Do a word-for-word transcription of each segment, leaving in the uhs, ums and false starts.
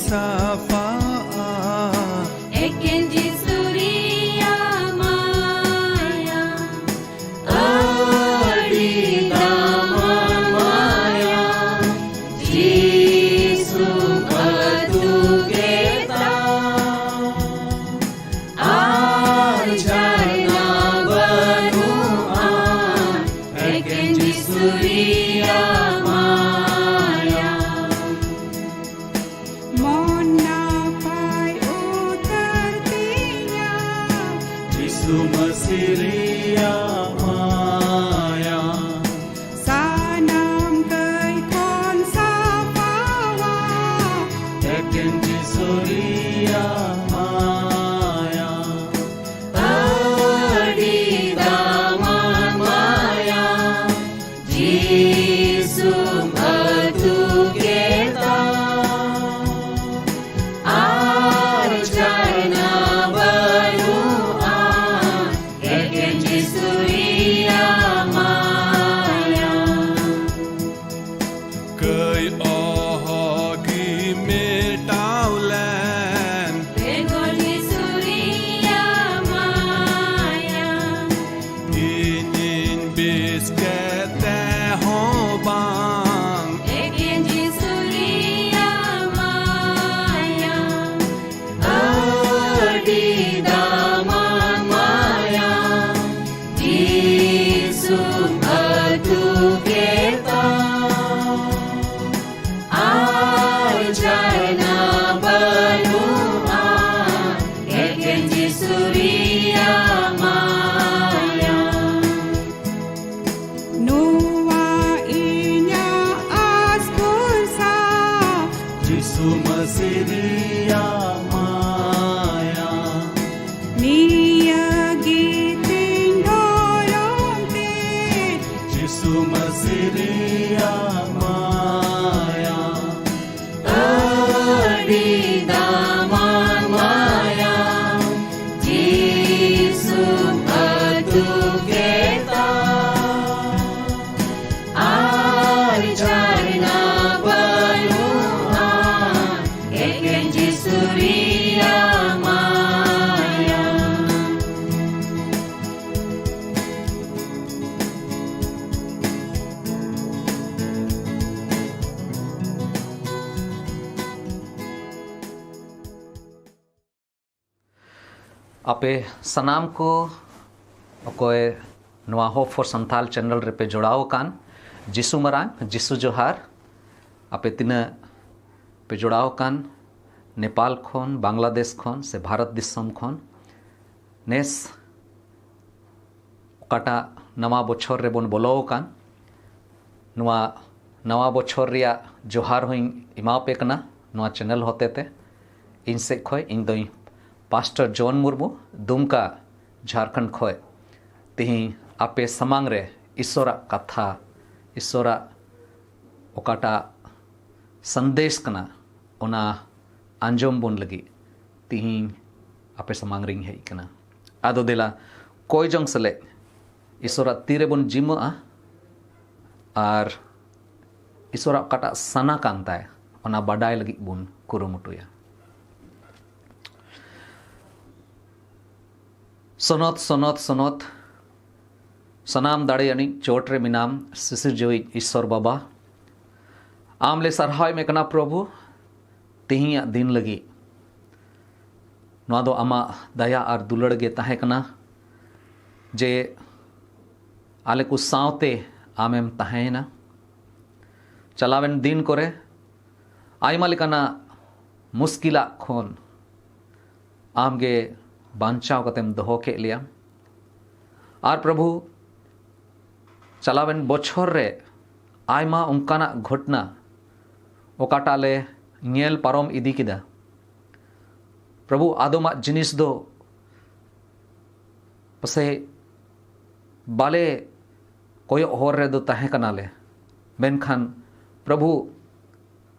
ᱥᱟᱯᱷᱟᱜᱼᱟ᱾ ᱮᱠᱮᱱ ᱡᱤᱥᱩ ᱨᱮᱭᱟᱜ ᱢᱟᱭᱟ, ᱟᱹᱰᱤ ᱫᱟᱢᱟᱱ ᱢᱟᱭᱟ, ᱡᱤᱥᱩᱢ ᱟᱹᱛᱩ ᱠᱮᱫᱟ᱾ ᱟᱨ ᱡᱷᱟᱨᱱᱟ ᱵᱟᱹᱱᱩᱜᱼᱟ, ᱮᱠᱮᱱ ᱡᱤᱥᱩ ᱨᱮᱭᱟᱜ ᱢᱟᱭᱟ᱾ ᱢᱚᱱ ᱱᱟᱯᱟᱭ ᱩᱛᱟᱹᱨ ᱛᱤᱧᱟ, ᱡᱤᱥᱩ ᱢᱟᱹᱥᱤ ᱨᱮᱭᱟᱜ ᱢᱟᱭᱟ᱾ ᱥᱟᱱᱟᱢ ᱠᱟᱹᱭ ᱠᱷᱚᱱ ᱥᱟᱯᱷᱟᱣᱟ, ᱮᱠᱮᱱ ᱡᱤᱥᱩ ᱨᱮᱭᱟᱜ ᱢᱟᱭᱟ᱾ ᱟᱹᱰᱤ ᱫᱟᱢᱟᱱ ᱢᱟᱭᱟ, ᱡᱤᱥᱩᱢ ᱟᱹᱛᱩ ᱠᱮᱫᱟ᱾ ᱟᱨ ᱡᱷᱟᱨᱱᱟ ᱵᱟᱹᱱᱩᱜᱼᱟ, ᱮᱠᱮᱱ ᱡᱤᱥᱩ ᱨᱮᱭᱟᱜ ᱢᱟᱭᱟ᱾ ᱠᱟᱹᱭ ᱚᱦᱚᱜᱤ ᱢᱮᱴᱟᱣ ᱞᱮᱱ, ᱵᱮᱜᱚᱨ ᱡᱤᱥᱩ ᱨᱮᱭᱟᱜ ᱢᱟᱭᱟ᱾ ᱤᱧᱤᱧ ᱵᱮᱥ ᱠᱮᱛᱮ ᱦᱚᱸ ᱵᱟᱝ, ᱮᱠᱮᱱ ᱡᱤᱥᱩ ᱨᱮᱭᱟᱜ ᱢᱟᱭᱟ᱾ ᱟᱹᱰᱤ ᱫᱟᱢᱟᱱ ᱢᱟᱭᱟ, ᱡᱤᱥᱩᱢ ᱟᱹᱛᱩ ᱠᱮᱫᱟ᱾ ᱟᱨ ᱡᱷᱟᱨᱱᱟ ᱵᱟᱹᱱᱩᱜᱼᱟ, ᱮᱠᱮᱱ ᱡᱤᱥᱩ ᱨᱮᱭᱟᱜ ᱢᱟᱭᱟ᱾ ᱱᱚᱣᱟ ᱤᱧᱟᱜ ᱟᱥ ᱵᱷᱚᱨᱥᱟ, ᱡᱤᱥᱩ ᱢᱟᱹᱥᱤ ᱨᱮᱭᱟᱜ ᱢᱟᱭᱟ᱾ ᱱᱤᱭᱟᱹ ᱜᱮ ᱛᱤᱧ ᱫᱷᱚᱨᱚᱢ ᱛᱤᱧ, ᱡᱤᱥᱩ ᱢᱟᱹᱥᱤ ᱨᱮᱭᱟᱜ ᱢᱟᱭᱟ᱾ ᱟᱹᱰᱤ ᱫᱟᱢᱟᱱ ᱢᱟᱭᱟ, ᱡᱤᱥᱩᱢ ᱟᱹᱛᱩ ᱠᱮᱫᱟ᱾ ᱟᱨ ᱡᱷᱟᱨᱱᱟ ᱵᱟᱹᱱᱩᱜᱼᱟ, ᱮᱠᱮᱱ ᱟᱯᱮ ᱥᱟᱱᱟᱢ ᱠᱚ ᱚᱠᱚᱭ ᱱᱚᱣᱟ Hope for Santhal channel ᱨᱮᱯᱮ ᱡᱚᱲᱟᱣ ᱟᱠᱟᱱ, ᱡᱤᱥᱩ ᱢᱟᱨᱟᱝ, ᱡᱤᱥᱩ ᱡᱚᱦᱟᱨ᱾ ᱟᱯᱮ ᱛᱤᱱᱟᱹᱜ ᱯᱮ ᱡᱚᱲᱟᱣ ᱟᱠᱟᱱ ᱱᱮᱯᱟᱞ ᱠᱷᱚᱱ, ᱵᱟᱝᱞᱟᱫᱮᱥ ᱠᱷᱚᱱ ᱥᱮ ᱵᱷᱟᱨᱚᱛ ᱫᱤᱥᱚᱢ ᱠᱷᱚᱱ, ᱱᱮᱥ ᱚᱠᱟᱴᱟᱜ ᱱᱟᱣᱟ ᱵᱚᱪᱷᱚᱨ ᱨᱮᱵᱚᱱ ᱵᱚᱞᱚ ᱟᱠᱟᱱ, ᱱᱚᱣᱟ ᱱᱟᱣᱟ ᱵᱚᱪᱷᱚᱨ ᱨᱮᱭᱟᱜ ᱡᱚᱦᱟᱨ ᱦᱚᱸᱧ ᱮᱢᱟᱯᱮ ᱠᱟᱱᱟ ᱱᱚᱣᱟ channel ᱦᱚᱛᱮᱛᱮ᱾ ᱤᱧ ᱥᱮᱫ ᱠᱷᱚᱱ ᱤᱧ ᱫᱚᱧ ᱯᱟᱥᱴᱚᱨ ᱡᱚᱱ ᱢᱩᱨᱢᱩ, ᱫᱩᱢᱠᱟ, ᱡᱷᱟᱲᱠᱷᱚᱸᱰ ᱠᱷᱚᱱ᱾ ᱛᱮᱦᱮᱧ ᱟᱯᱮ ᱥᱟᱢᱟᱝ ᱨᱮ ᱤᱥᱚᱨᱟᱜ ᱠᱟᱛᱷᱟ, ᱤᱥᱚᱨᱟᱜ ᱚᱠᱟᱴᱟᱜ ᱥᱟᱸᱫᱮᱥ ᱠᱟᱱᱟ, ᱚᱱᱟ ᱟᱸᱡᱚᱢ ᱵᱚᱱ ᱞᱟᱹᱜᱤᱫ ᱛᱤᱦᱤᱧ ᱟᱯᱮ ᱥᱟᱢᱟᱝ ᱨᱤᱧ ᱦᱮᱡ ᱠᱟᱱᱟ᱾ ᱟᱫᱚ ᱫᱮᱞᱟ, ᱠᱚᱭ ᱡᱚᱝ ᱥᱮᱞᱮᱫ ᱤᱥᱚᱨᱟᱜ ᱛᱤ ᱨᱮᱵᱚᱱ ᱡᱤᱢᱟᱹᱜᱼᱟ ᱟᱨ ᱤᱥᱚᱨᱟᱜ ᱚᱠᱟᱴᱟᱜ ᱥᱟᱱᱟ ᱠᱟᱱ ᱛᱟᱭ, ᱚᱱᱟ ᱵᱟᱰᱟᱭ ᱞᱟᱹᱜᱤᱫ ᱵᱚᱱ ᱠᱩᱨᱩᱢᱩᱴᱩᱭᱟ᱾ ᱥᱚᱱᱚᱛ, ᱥᱚᱱᱚᱛ, ᱥᱚᱱᱚᱛ, ᱥᱟᱱᱟᱢ ᱫᱟᱲᱮ ᱟᱹᱱᱤᱡ ᱪᱚᱴ ᱨᱮ ᱢᱮᱱᱟᱢ ᱥᱤᱥᱤᱨᱡᱟᱹᱣᱤᱡ ᱤᱥᱚᱨ ᱵᱟᱵᱟ, ᱟᱢ ᱞᱮ ᱥᱟᱨᱦᱟᱣ ᱮᱢ ᱠᱟᱱᱟ ᱯᱨᱚᱵᱷᱩ, ᱛᱮᱦᱮᱧᱟᱜ ᱫᱤᱱ ᱞᱟᱹᱜᱤᱫ᱾ ᱱᱚᱣᱟ ᱫᱚ ᱟᱢᱟᱜ ᱫᱟᱭᱟ ᱟᱨ ᱫᱩᱞᱟᱹᱲ ᱜᱮ ᱛᱟᱦᱮᱸ ᱠᱟᱱᱟ ᱡᱮ ᱟᱞᱮ ᱠᱚ ᱥᱟᱶᱛᱮ ᱟᱢᱮᱢ ᱛᱟᱦᱮᱸᱭᱮᱱᱟ᱾ ᱪᱟᱞᱟᱣᱮᱱ ᱫᱤᱱ ᱠᱚᱨᱮ ᱟᱭᱢᱟ ᱞᱮᱠᱟᱱᱟᱜ ᱢᱩᱥᱠᱤᱞᱟᱜ ᱠᱷᱚᱱ ᱟᱢᱜᱮ ᱵᱟᱧᱪᱟᱣ ᱠᱟᱛᱮᱢ ᱫᱚᱦᱚ ᱠᱮᱫ ᱞᱮᱭᱟ᱾ ᱟᱨ ᱯᱨᱚᱵᱷᱩ, ᱪᱟᱞᱟᱣᱮᱱ ᱵᱚᱪᱷᱚᱨ ᱨᱮ ᱟᱭᱢᱟ ᱚᱱᱠᱟᱱᱟᱜ ᱜᱷᱚᱴᱱᱟ ᱚᱠᱟᱴᱟᱜ ᱞᱮ ᱧᱮᱞ ᱯᱟᱨᱚᱢ ᱤᱫᱤ ᱠᱮᱫᱟ᱾ ᱯᱨᱚᱵᱷᱩ, ᱟᱫᱚᱢᱟᱜ ᱡᱤᱱᱤᱥ ᱫᱚ ᱯᱟᱥᱮᱡ ᱵᱟᱞᱮ ᱠᱚᱭᱚᱜ ᱦᱚᱨ ᱨᱮᱫᱚ ᱛᱟᱦᱮᱸ ᱠᱟᱱᱟᱞᱮ, ᱢᱮᱱᱠᱷᱟᱱ ᱯᱨᱚᱵᱷᱩ,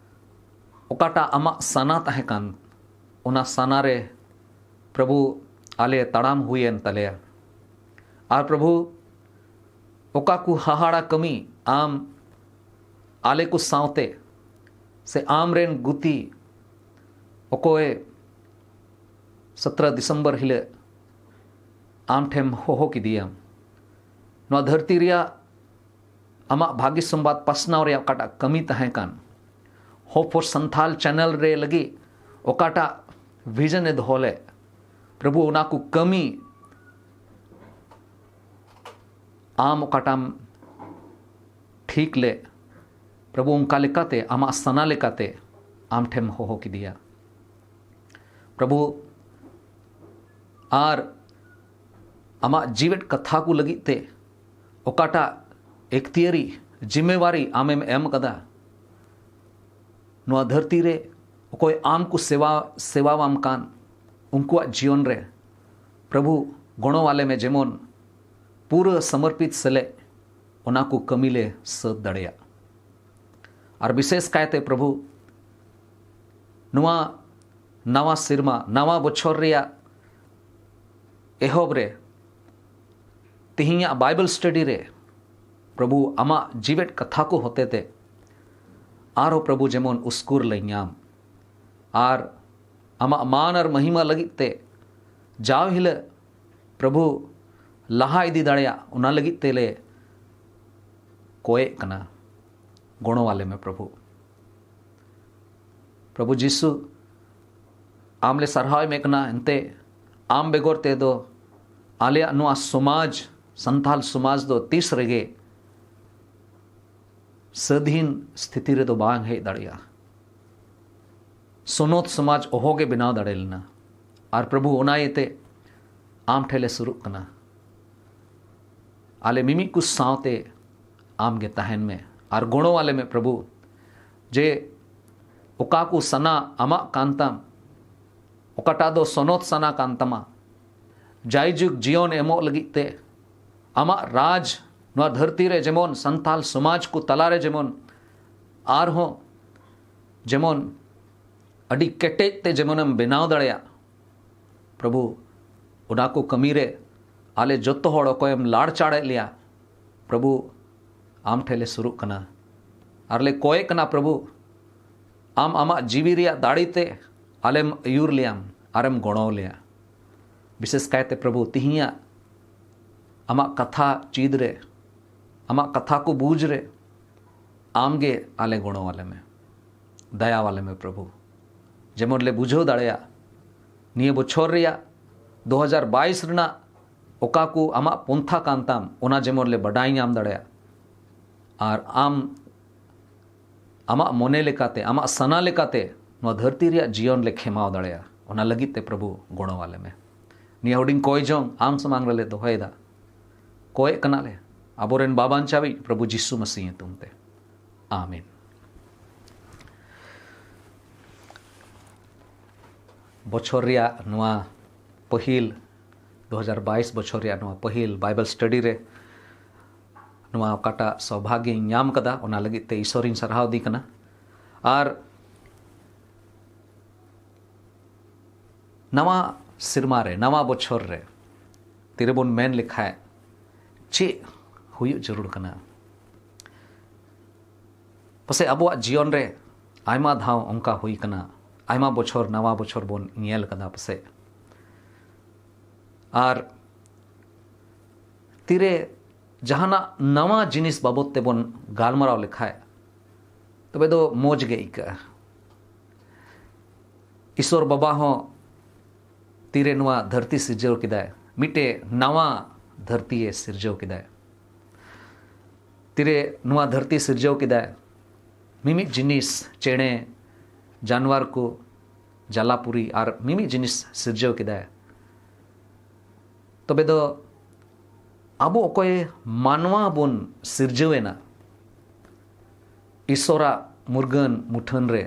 ᱚᱠᱟᱴᱟᱜ ᱟᱢᱟᱜ ᱥᱟᱱᱟ ᱛᱟᱦᱮᱸ ᱠᱟᱱ, ᱚᱱᱟ ᱥᱟᱱᱟ ᱨᱮ ᱯᱨᱚᱵᱷᱩ ᱟᱞᱮ ᱛᱟᱲᱟᱢ ᱦᱩᱭᱮᱱ ᱛᱟᱞᱮᱭᱟ᱾ ᱟᱨ ᱯᱨᱚᱵᱷᱩ, ᱚᱠᱟ ᱠᱚ ᱦᱟᱦᱟᱲᱟ ᱠᱟᱹᱢᱤ ᱟᱢ ᱟᱞᱮ ᱠᱚ ᱥᱟᱶᱛᱮ ᱥᱮ ᱟᱢ ᱨᱮᱱ ᱜᱩᱛᱤ ᱚᱠᱚᱭ ᱥᱚᱛᱨᱚ ᱰᱤᱥᱮᱢᱵᱚᱨ ᱦᱤᱞᱳᱜ ᱟᱢ ᱴᱷᱮᱱ ᱦᱚᱦᱚ ᱠᱮᱫᱮᱭᱟᱢ, ᱱᱚᱣᱟ ᱫᱷᱟᱹᱨᱛᱤ ᱨᱮᱭᱟᱜ ᱟᱢᱟᱜ ᱵᱷᱟᱹᱜᱤ ᱥᱚᱢᱵᱟᱫ ᱯᱟᱥᱱᱟᱣ ᱨᱮᱭᱟᱜ ᱚᱠᱟᱴᱟᱜ ᱠᱟᱹᱢᱤ ᱛᱟᱦᱮᱸ ᱠᱟᱱ, Hope for Santhal channel ᱨᱮ ᱞᱟᱹᱜᱤᱫ ᱚᱠᱟᱴᱟᱜ vision ᱮ ᱫᱚᱦᱚ ᱞᱮᱫ, ᱯᱨᱚᱵᱷᱩ, ᱚᱱᱟ ᱠᱚ ᱠᱟᱹᱢᱤ ᱟᱢ ᱚᱠᱟᱴᱟᱢ ᱴᱷᱤᱠ ᱞᱮᱫ, ᱯᱨᱚᱵᱷᱩ, ᱚᱱᱠᱟ ᱞᱮᱠᱟᱛᱮ, ᱟᱢᱟᱜ ᱥᱟᱱᱟ ᱞᱮᱠᱟᱛᱮ ᱟᱢ ᱴᱷᱮᱱ ᱦᱚᱦᱚ ᱠᱮᱫᱮᱭᱟ᱾ ᱯᱨᱚᱵᱷᱩ, ᱟᱨ ᱟᱢᱟᱜ ᱡᱤᱣᱮᱫ ᱠᱟᱛᱷᱟ ᱠᱚ ᱞᱟᱹᱜᱤᱫ ᱛᱮ ᱚᱠᱟᱴᱟᱜ ᱮᱠᱛᱤᱭᱟᱹᱨᱤ ᱡᱤᱢᱮᱣᱟᱨᱤ ᱟᱢᱮᱢ ᱮᱢ ᱠᱟᱫᱟ, ᱱᱚᱣᱟ ᱫᱷᱟᱹᱨᱛᱤ ᱨᱮ ᱚᱠᱚᱭ ᱟᱢ ᱠᱚ ᱥᱮᱵᱟ, ᱥᱮᱵᱟᱣᱟᱢ ᱠᱟᱱ, ᱩᱱᱠᱩᱣᱟᱜ ᱡᱤᱭᱚᱱ ᱨᱮ, ᱯᱨᱚᱵᱷᱩ, ᱜᱚᱲᱚ ᱟᱞᱮ ᱢᱮ, ᱡᱮᱢᱚᱱ ᱯᱩᱨᱟᱹ ᱥᱚᱢᱚᱨᱯᱤᱛ ᱥᱮᱞᱮᱫ ᱚᱱᱟ ᱠᱚ ᱠᱟᱹᱢᱤ ᱞᱮ ᱥᱟᱹᱛ ᱫᱟᱲᱮᱭᱟᱜ᱾ ᱟᱨ ᱵᱤᱥᱮᱥ ᱠᱟᱭᱛᱮ, ᱯᱨᱚᱵᱷᱩ, ᱱᱚᱣᱟ ᱱᱟᱣᱟ ᱥᱮᱨᱢᱟ, ᱱᱟᱣᱟ ᱵᱚᱪᱷᱚᱨ ᱨᱮᱭᱟᱜ ᱮᱦᱚᱵ ᱨᱮ, ᱛᱮᱦᱮᱧᱟᱜ ᱵᱟᱭᱵᱮᱞ ᱥᱴᱟᱰᱤ ᱨᱮ, ᱯᱨᱚᱵᱷᱩ, ᱟᱢᱟᱜ ᱡᱤᱣᱮᱫ ᱠᱟᱛᱷᱟ ᱠᱚ ᱦᱚᱛᱮᱛᱮ ᱟᱨᱦᱚᱸ, ᱯᱨᱚᱵᱷᱩ, ᱡᱮᱢᱚᱱ ᱩᱥᱠᱩᱨ ᱞᱮ ᱧᱟᱢ ᱟᱨ ᱟᱢᱟᱜ ᱢᱟᱱ ᱟᱨ ᱢᱚᱦᱤᱢᱟ ᱞᱟᱹᱜᱤᱫ ᱛᱮ ᱡᱟᱣ ᱦᱤᱞᱳᱜ, ᱯᱨᱚᱵᱷᱩ, ᱞᱟᱦᱟ ᱤᱫᱤ ᱫᱟᱲᱮᱭᱟᱜ, ᱚᱱᱟ ᱞᱟᱹᱜᱤᱫ ᱛᱮᱞᱮ ᱠᱚᱭᱮᱜ ᱠᱟᱱᱟ᱾ ᱜᱚᱲᱚ ᱟᱞᱮ ᱢᱮ, ᱯᱨᱚᱵᱷᱩ᱾ ᱯᱨᱚᱵᱷᱩ ᱡᱤᱥᱩ, ᱟᱢ ᱞᱮ ᱥᱟᱨᱦᱟᱣ ᱮᱢᱮ ᱠᱟᱱᱟ, ᱮᱱᱛᱮ ᱟᱢ ᱵᱮᱜᱚᱨ ᱛᱮᱫᱚ ᱟᱞᱮᱭᱟᱜ ᱱᱚᱣᱟ ᱥᱚᱢᱟᱡᱽ, ᱥᱟᱱᱛᱟᱞ ᱥᱚᱢᱟᱡᱽ ᱫᱚ ᱛᱤᱥ ᱨᱮᱜᱮ ᱥᱟᱹᱫᱷᱤᱱ ᱥᱛᱷᱤᱛᱤ ᱨᱮᱫᱚ ᱵᱟᱝ ᱦᱮᱡ ᱫᱟᱲᱮᱭᱟᱜᱼᱟ᱾ ᱥᱚᱱᱚᱛ ᱥᱚᱢᱟᱡᱽ ᱚᱦᱚᱜᱮ ᱵᱮᱱᱟᱣ ᱫᱟᱲᱮ ᱞᱮᱱᱟ᱾ ᱟᱨ ᱯᱨᱚᱵᱷᱩ, ᱚᱱᱟ ᱤᱭᱟᱹᱛᱮ ᱟᱢ ᱴᱷᱮᱱ ᱞᱮ ᱥᱩᱨᱩᱜ ᱠᱟᱱᱟ᱾ ᱟᱞᱮ ᱢᱤᱢᱤᱫ ᱠᱚ ᱥᱟᱶᱛᱮ ᱟᱢ ᱜᱮ ᱛᱟᱦᱮᱱ ᱢᱮ ᱟᱨ ᱜᱚᱲᱚ ᱟᱞᱮ ᱢᱮ, ᱯᱨᱚᱵᱷᱩ, ᱡᱮ ᱚᱠᱟ ᱠᱚ ᱥᱟᱱᱟ ᱟᱢᱟᱜ ᱠᱟᱱ ᱛᱟᱢ, ᱚᱠᱟᱴᱟᱜ ᱫᱚ ᱥᱚᱱᱚᱛ ᱥᱟᱱᱟ ᱠᱟᱱ ᱛᱟᱢᱟ, ᱡᱟᱭᱡᱩᱜᱽ ᱡᱤᱭᱚᱱ ᱮᱢᱚᱜ ᱞᱟᱹᱜᱤᱫ ᱛᱮ ᱟᱢᱟᱜ ᱨᱟᱡᱽ ᱱᱚᱣᱟ ᱫᱷᱟᱹᱨᱛᱤ ᱨᱮ ᱡᱮᱢᱚᱱ ᱥᱟᱱᱛᱟᱞ ᱥᱚᱢᱟᱡᱽ ᱠᱚ ᱛᱟᱞᱟᱨᱮ ᱡᱮᱢᱚᱱ ᱟᱨᱦᱚᱸ ᱡᱮᱢᱚᱱ ᱟᱹᱰᱤ ᱠᱮᱴᱮᱡ ᱛᱮ ᱡᱮᱢᱚᱱᱮᱢ ᱵᱮᱱᱟᱣ ᱫᱟᱲᱮᱭᱟᱜ, ᱯᱨᱚᱵᱷᱩ, ᱚᱱᱟ ᱠᱚ ᱠᱟᱹᱢᱤ ᱨᱮ ᱟᱞᱮ ᱡᱚᱛᱚ ᱦᱚᱲ ᱚᱠᱚᱭᱮᱢ ᱞᱟᱲᱪᱟᱲᱮᱫ ᱞᱮᱭᱟ, ᱯᱨᱚᱵᱷᱩ, ᱟᱢ ᱴᱷᱮᱱ ᱞᱮ ᱥᱩᱨᱩᱜ ᱠᱟᱱᱟ ᱟᱨ ᱞᱮ ᱠᱚᱭᱮᱜ ᱠᱟᱱᱟ, ᱯᱨᱚᱵᱷᱩ, ᱟᱢ ᱟᱢᱟᱜ ᱡᱤᱣᱤ ᱨᱮᱭᱟᱜ ᱫᱟᱲᱮ ᱛᱮ ᱟᱞᱮᱢ ᱟᱹᱭᱩᱨ ᱞᱮᱭᱟᱢ ᱟᱨᱮᱢ ᱜᱚᱲᱚ ᱞᱮᱭᱟ᱾ ᱵᱤᱥᱮᱥ ᱠᱟᱭᱛᱮ, ᱯᱨᱚᱵᱷᱩ, ᱛᱤᱦᱤᱧᱟᱜ ᱟᱢᱟᱜ ᱠᱟᱛᱷᱟ ᱪᱮᱫ ᱨᱮ, ᱟᱢᱟᱜ ᱠᱟᱛᱷᱟ ᱠᱚ ᱵᱩᱡᱽ ᱨᱮ ᱟᱢ ᱜᱮ ᱟᱞᱮ ᱜᱚᱲᱚ ᱟᱞᱮ ᱢᱮ, ᱫᱟᱭᱟ ᱟᱞᱮ ᱢᱮ, ᱯᱨᱚᱵᱷᱩ, ᱡᱮᱢᱚᱱ ᱞᱮ ᱵᱩᱡᱷᱟᱹᱣ ᱫᱟᱲᱮᱭᱟᱜ ᱱᱤᱭᱟᱹ ᱵᱚᱪᱷᱚᱨ ᱨᱮᱭᱟᱜ ᱫᱩ ᱦᱟᱡᱟᱨ ᱵᱟᱭᱤᱥ ᱨᱮᱱᱟᱜ ᱚᱠᱟ ᱠᱚ ᱟᱢᱟᱜ ᱯᱚᱱᱛᱷᱟ ᱠᱟᱱ ᱛᱟᱢ, ᱚᱱᱟ ᱡᱮᱢᱚᱱ ᱞᱮ ᱵᱟᱰᱟᱭ ᱧᱟᱢ ᱫᱟᱲᱮᱭᱟᱜ, ᱟᱨ ᱟᱢ ᱟᱢᱟᱜ ᱢᱚᱱᱮ ᱞᱮᱠᱟᱛᱮ, ᱟᱢᱟᱜ ᱥᱟᱱᱟ ᱞᱮᱠᱟᱛᱮ ᱱᱚᱣᱟ ᱫᱷᱟᱹᱨᱛᱤ ᱨᱮᱭᱟᱜ ᱡᱤᱭᱚᱱ ᱞᱮ ᱠᱷᱮᱢᱟᱣ ᱫᱟᱲᱮᱭᱟᱜᱼᱟ᱾ ᱚᱱᱟ ᱞᱟᱹᱜᱤᱫ ᱛᱮ ᱯᱨᱚᱵᱷᱩ ᱜᱚᱲᱚ ᱟᱞᱮ ᱢᱮ᱾ ᱱᱤᱭᱟᱹ ᱦᱩᱰᱤᱧ ᱠᱚᱭ ᱡᱚᱝ ᱟᱢ ᱥᱟᱢᱟᱝ ᱨᱮᱞᱮ ᱫᱚᱦᱚᱭᱮᱫᱟ᱾ ᱠᱚᱭᱮᱫ ᱠᱟᱱᱟᱞᱮ, ᱟᱵᱚᱨᱮᱱ ᱵᱟᱵᱟᱱᱪᱟᱣᱤᱡ ᱯᱨᱚᱵᱷᱩ ᱡᱤᱥᱩ ᱢᱟᱹᱥᱤ ᱧᱩᱛᱩᱢ ᱛᱮ, ᱟᱢᱮᱱ᱾ ᱵᱚᱪᱷᱚᱨ ᱨᱮᱭᱟᱜ ᱱᱚᱣᱟ ᱯᱟᱹᱦᱤᱞ, ᱫᱩ ᱦᱟᱡᱟᱨ ᱵᱟᱭᱤᱥ ᱵᱚᱪᱷᱚᱨ ᱨᱮᱭᱟᱜ ᱱᱚᱣᱟ ᱯᱟᱹᱦᱤᱞ ᱵᱟᱭᱵᱮᱞ ᱥᱴᱟᱰᱤ ᱨᱮ ᱱᱚᱣᱟ ᱚᱠᱟᱴᱟᱜ ᱥᱚᱵᱷᱟᱜᱤᱧ ᱧᱟᱢ ᱠᱟᱫᱟ, ᱚᱱᱟ ᱞᱟᱹᱜᱤᱫ ᱛᱮ ᱤᱥᱚᱨᱤᱧ ᱥᱟᱨᱦᱟᱣ ᱫᱤ ᱠᱟᱱᱟ᱾ ᱟᱨ ᱱᱟᱣᱟ ᱥᱮᱨᱢᱟ ᱨᱮ, ᱱᱟᱣᱟ ᱵᱚᱪᱷᱚᱨ ᱨᱮ ᱛᱤᱨᱮᱵᱚᱱ ᱢᱮᱱ ᱞᱮᱠᱷᱟᱡ ᱪᱮᱫ ᱦᱩᱭᱩᱜ ᱡᱟᱹᱨᱩᱲ ᱠᱟᱱᱟ? ᱯᱟᱥᱮᱡ ᱟᱵᱚᱣᱟᱜ ᱡᱤᱭᱚᱱ ᱨᱮ ᱟᱭᱢᱟ ᱫᱷᱟᱣ ᱚᱱᱠᱟ ᱦᱩᱭ ᱠᱟᱱᱟ, ᱟᱭᱢᱟ ᱵᱚᱪᱷᱚᱨ ᱱᱟᱣᱟ ᱵᱚᱪᱷᱚᱨ ᱵᱚᱱ ᱧᱮᱞ ᱠᱟᱫᱟ ᱯᱟᱥᱮᱡ᱾ ᱟᱨ ᱛᱤᱨᱮ ᱡᱟᱦᱟᱱᱟᱜ ᱱᱟᱣᱟ ᱡᱤᱱᱤᱥ ᱵᱟᱵᱚᱫ ᱛᱮᱵᱚᱱ ᱜᱟᱞᱢᱟᱨᱟᱣ ᱞᱮᱠᱷᱟᱡ, ᱛᱚᱵᱮ ᱫᱚ ᱢᱚᱡᱽ ᱜᱮ ᱟᱹᱭᱠᱟᱹᱜᱼᱟ᱾ ᱤᱥᱚᱨ ᱵᱟᱵᱟ ᱦᱚᱸ ᱛᱤᱨᱮ ᱱᱚᱣᱟ ᱫᱷᱟᱹᱨᱛᱤ ᱥᱤᱨᱡᱟᱹᱣ ᱠᱮᱫᱟᱭ, ᱢᱤᱫᱴᱮᱡ ᱱᱟᱣᱟ ᱫᱷᱟᱹᱨᱛᱤᱭᱮ ᱥᱤᱨᱡᱟᱹᱣ ᱠᱮᱫᱟᱭ᱾ ᱛᱤᱨᱮ ᱱᱚᱣᱟ ᱫᱷᱟᱹᱨᱛᱤ ᱥᱤᱨᱡᱟᱹᱣ ᱠᱮᱫᱟᱭ, ᱢᱤᱢᱤᱫ ᱡᱤᱱᱤᱥ, ᱪᱮᱬᱮ, ᱡᱟᱱᱣᱟᱨ ᱠᱚ, ᱡᱟᱞᱟᱯᱩᱨᱤ ᱟᱨ ᱢᱤᱢᱤᱫ ᱡᱤᱱᱤᱥ ᱥᱤᱨᱡᱟᱹᱣ ᱠᱮᱫᱟᱭ᱾ ᱛᱚᱵᱮ ᱫᱚ ᱟᱵᱚ ᱚᱠᱚᱭ ᱢᱟᱱᱣᱟ ᱵᱚᱱ ᱥᱤᱨᱡᱟᱹᱣ ᱮᱱᱟ ᱤᱥᱚᱨᱟᱜ ᱢᱩᱨᱜᱟᱹᱱ ᱢᱩᱴᱷᱟᱹᱱ ᱨᱮ,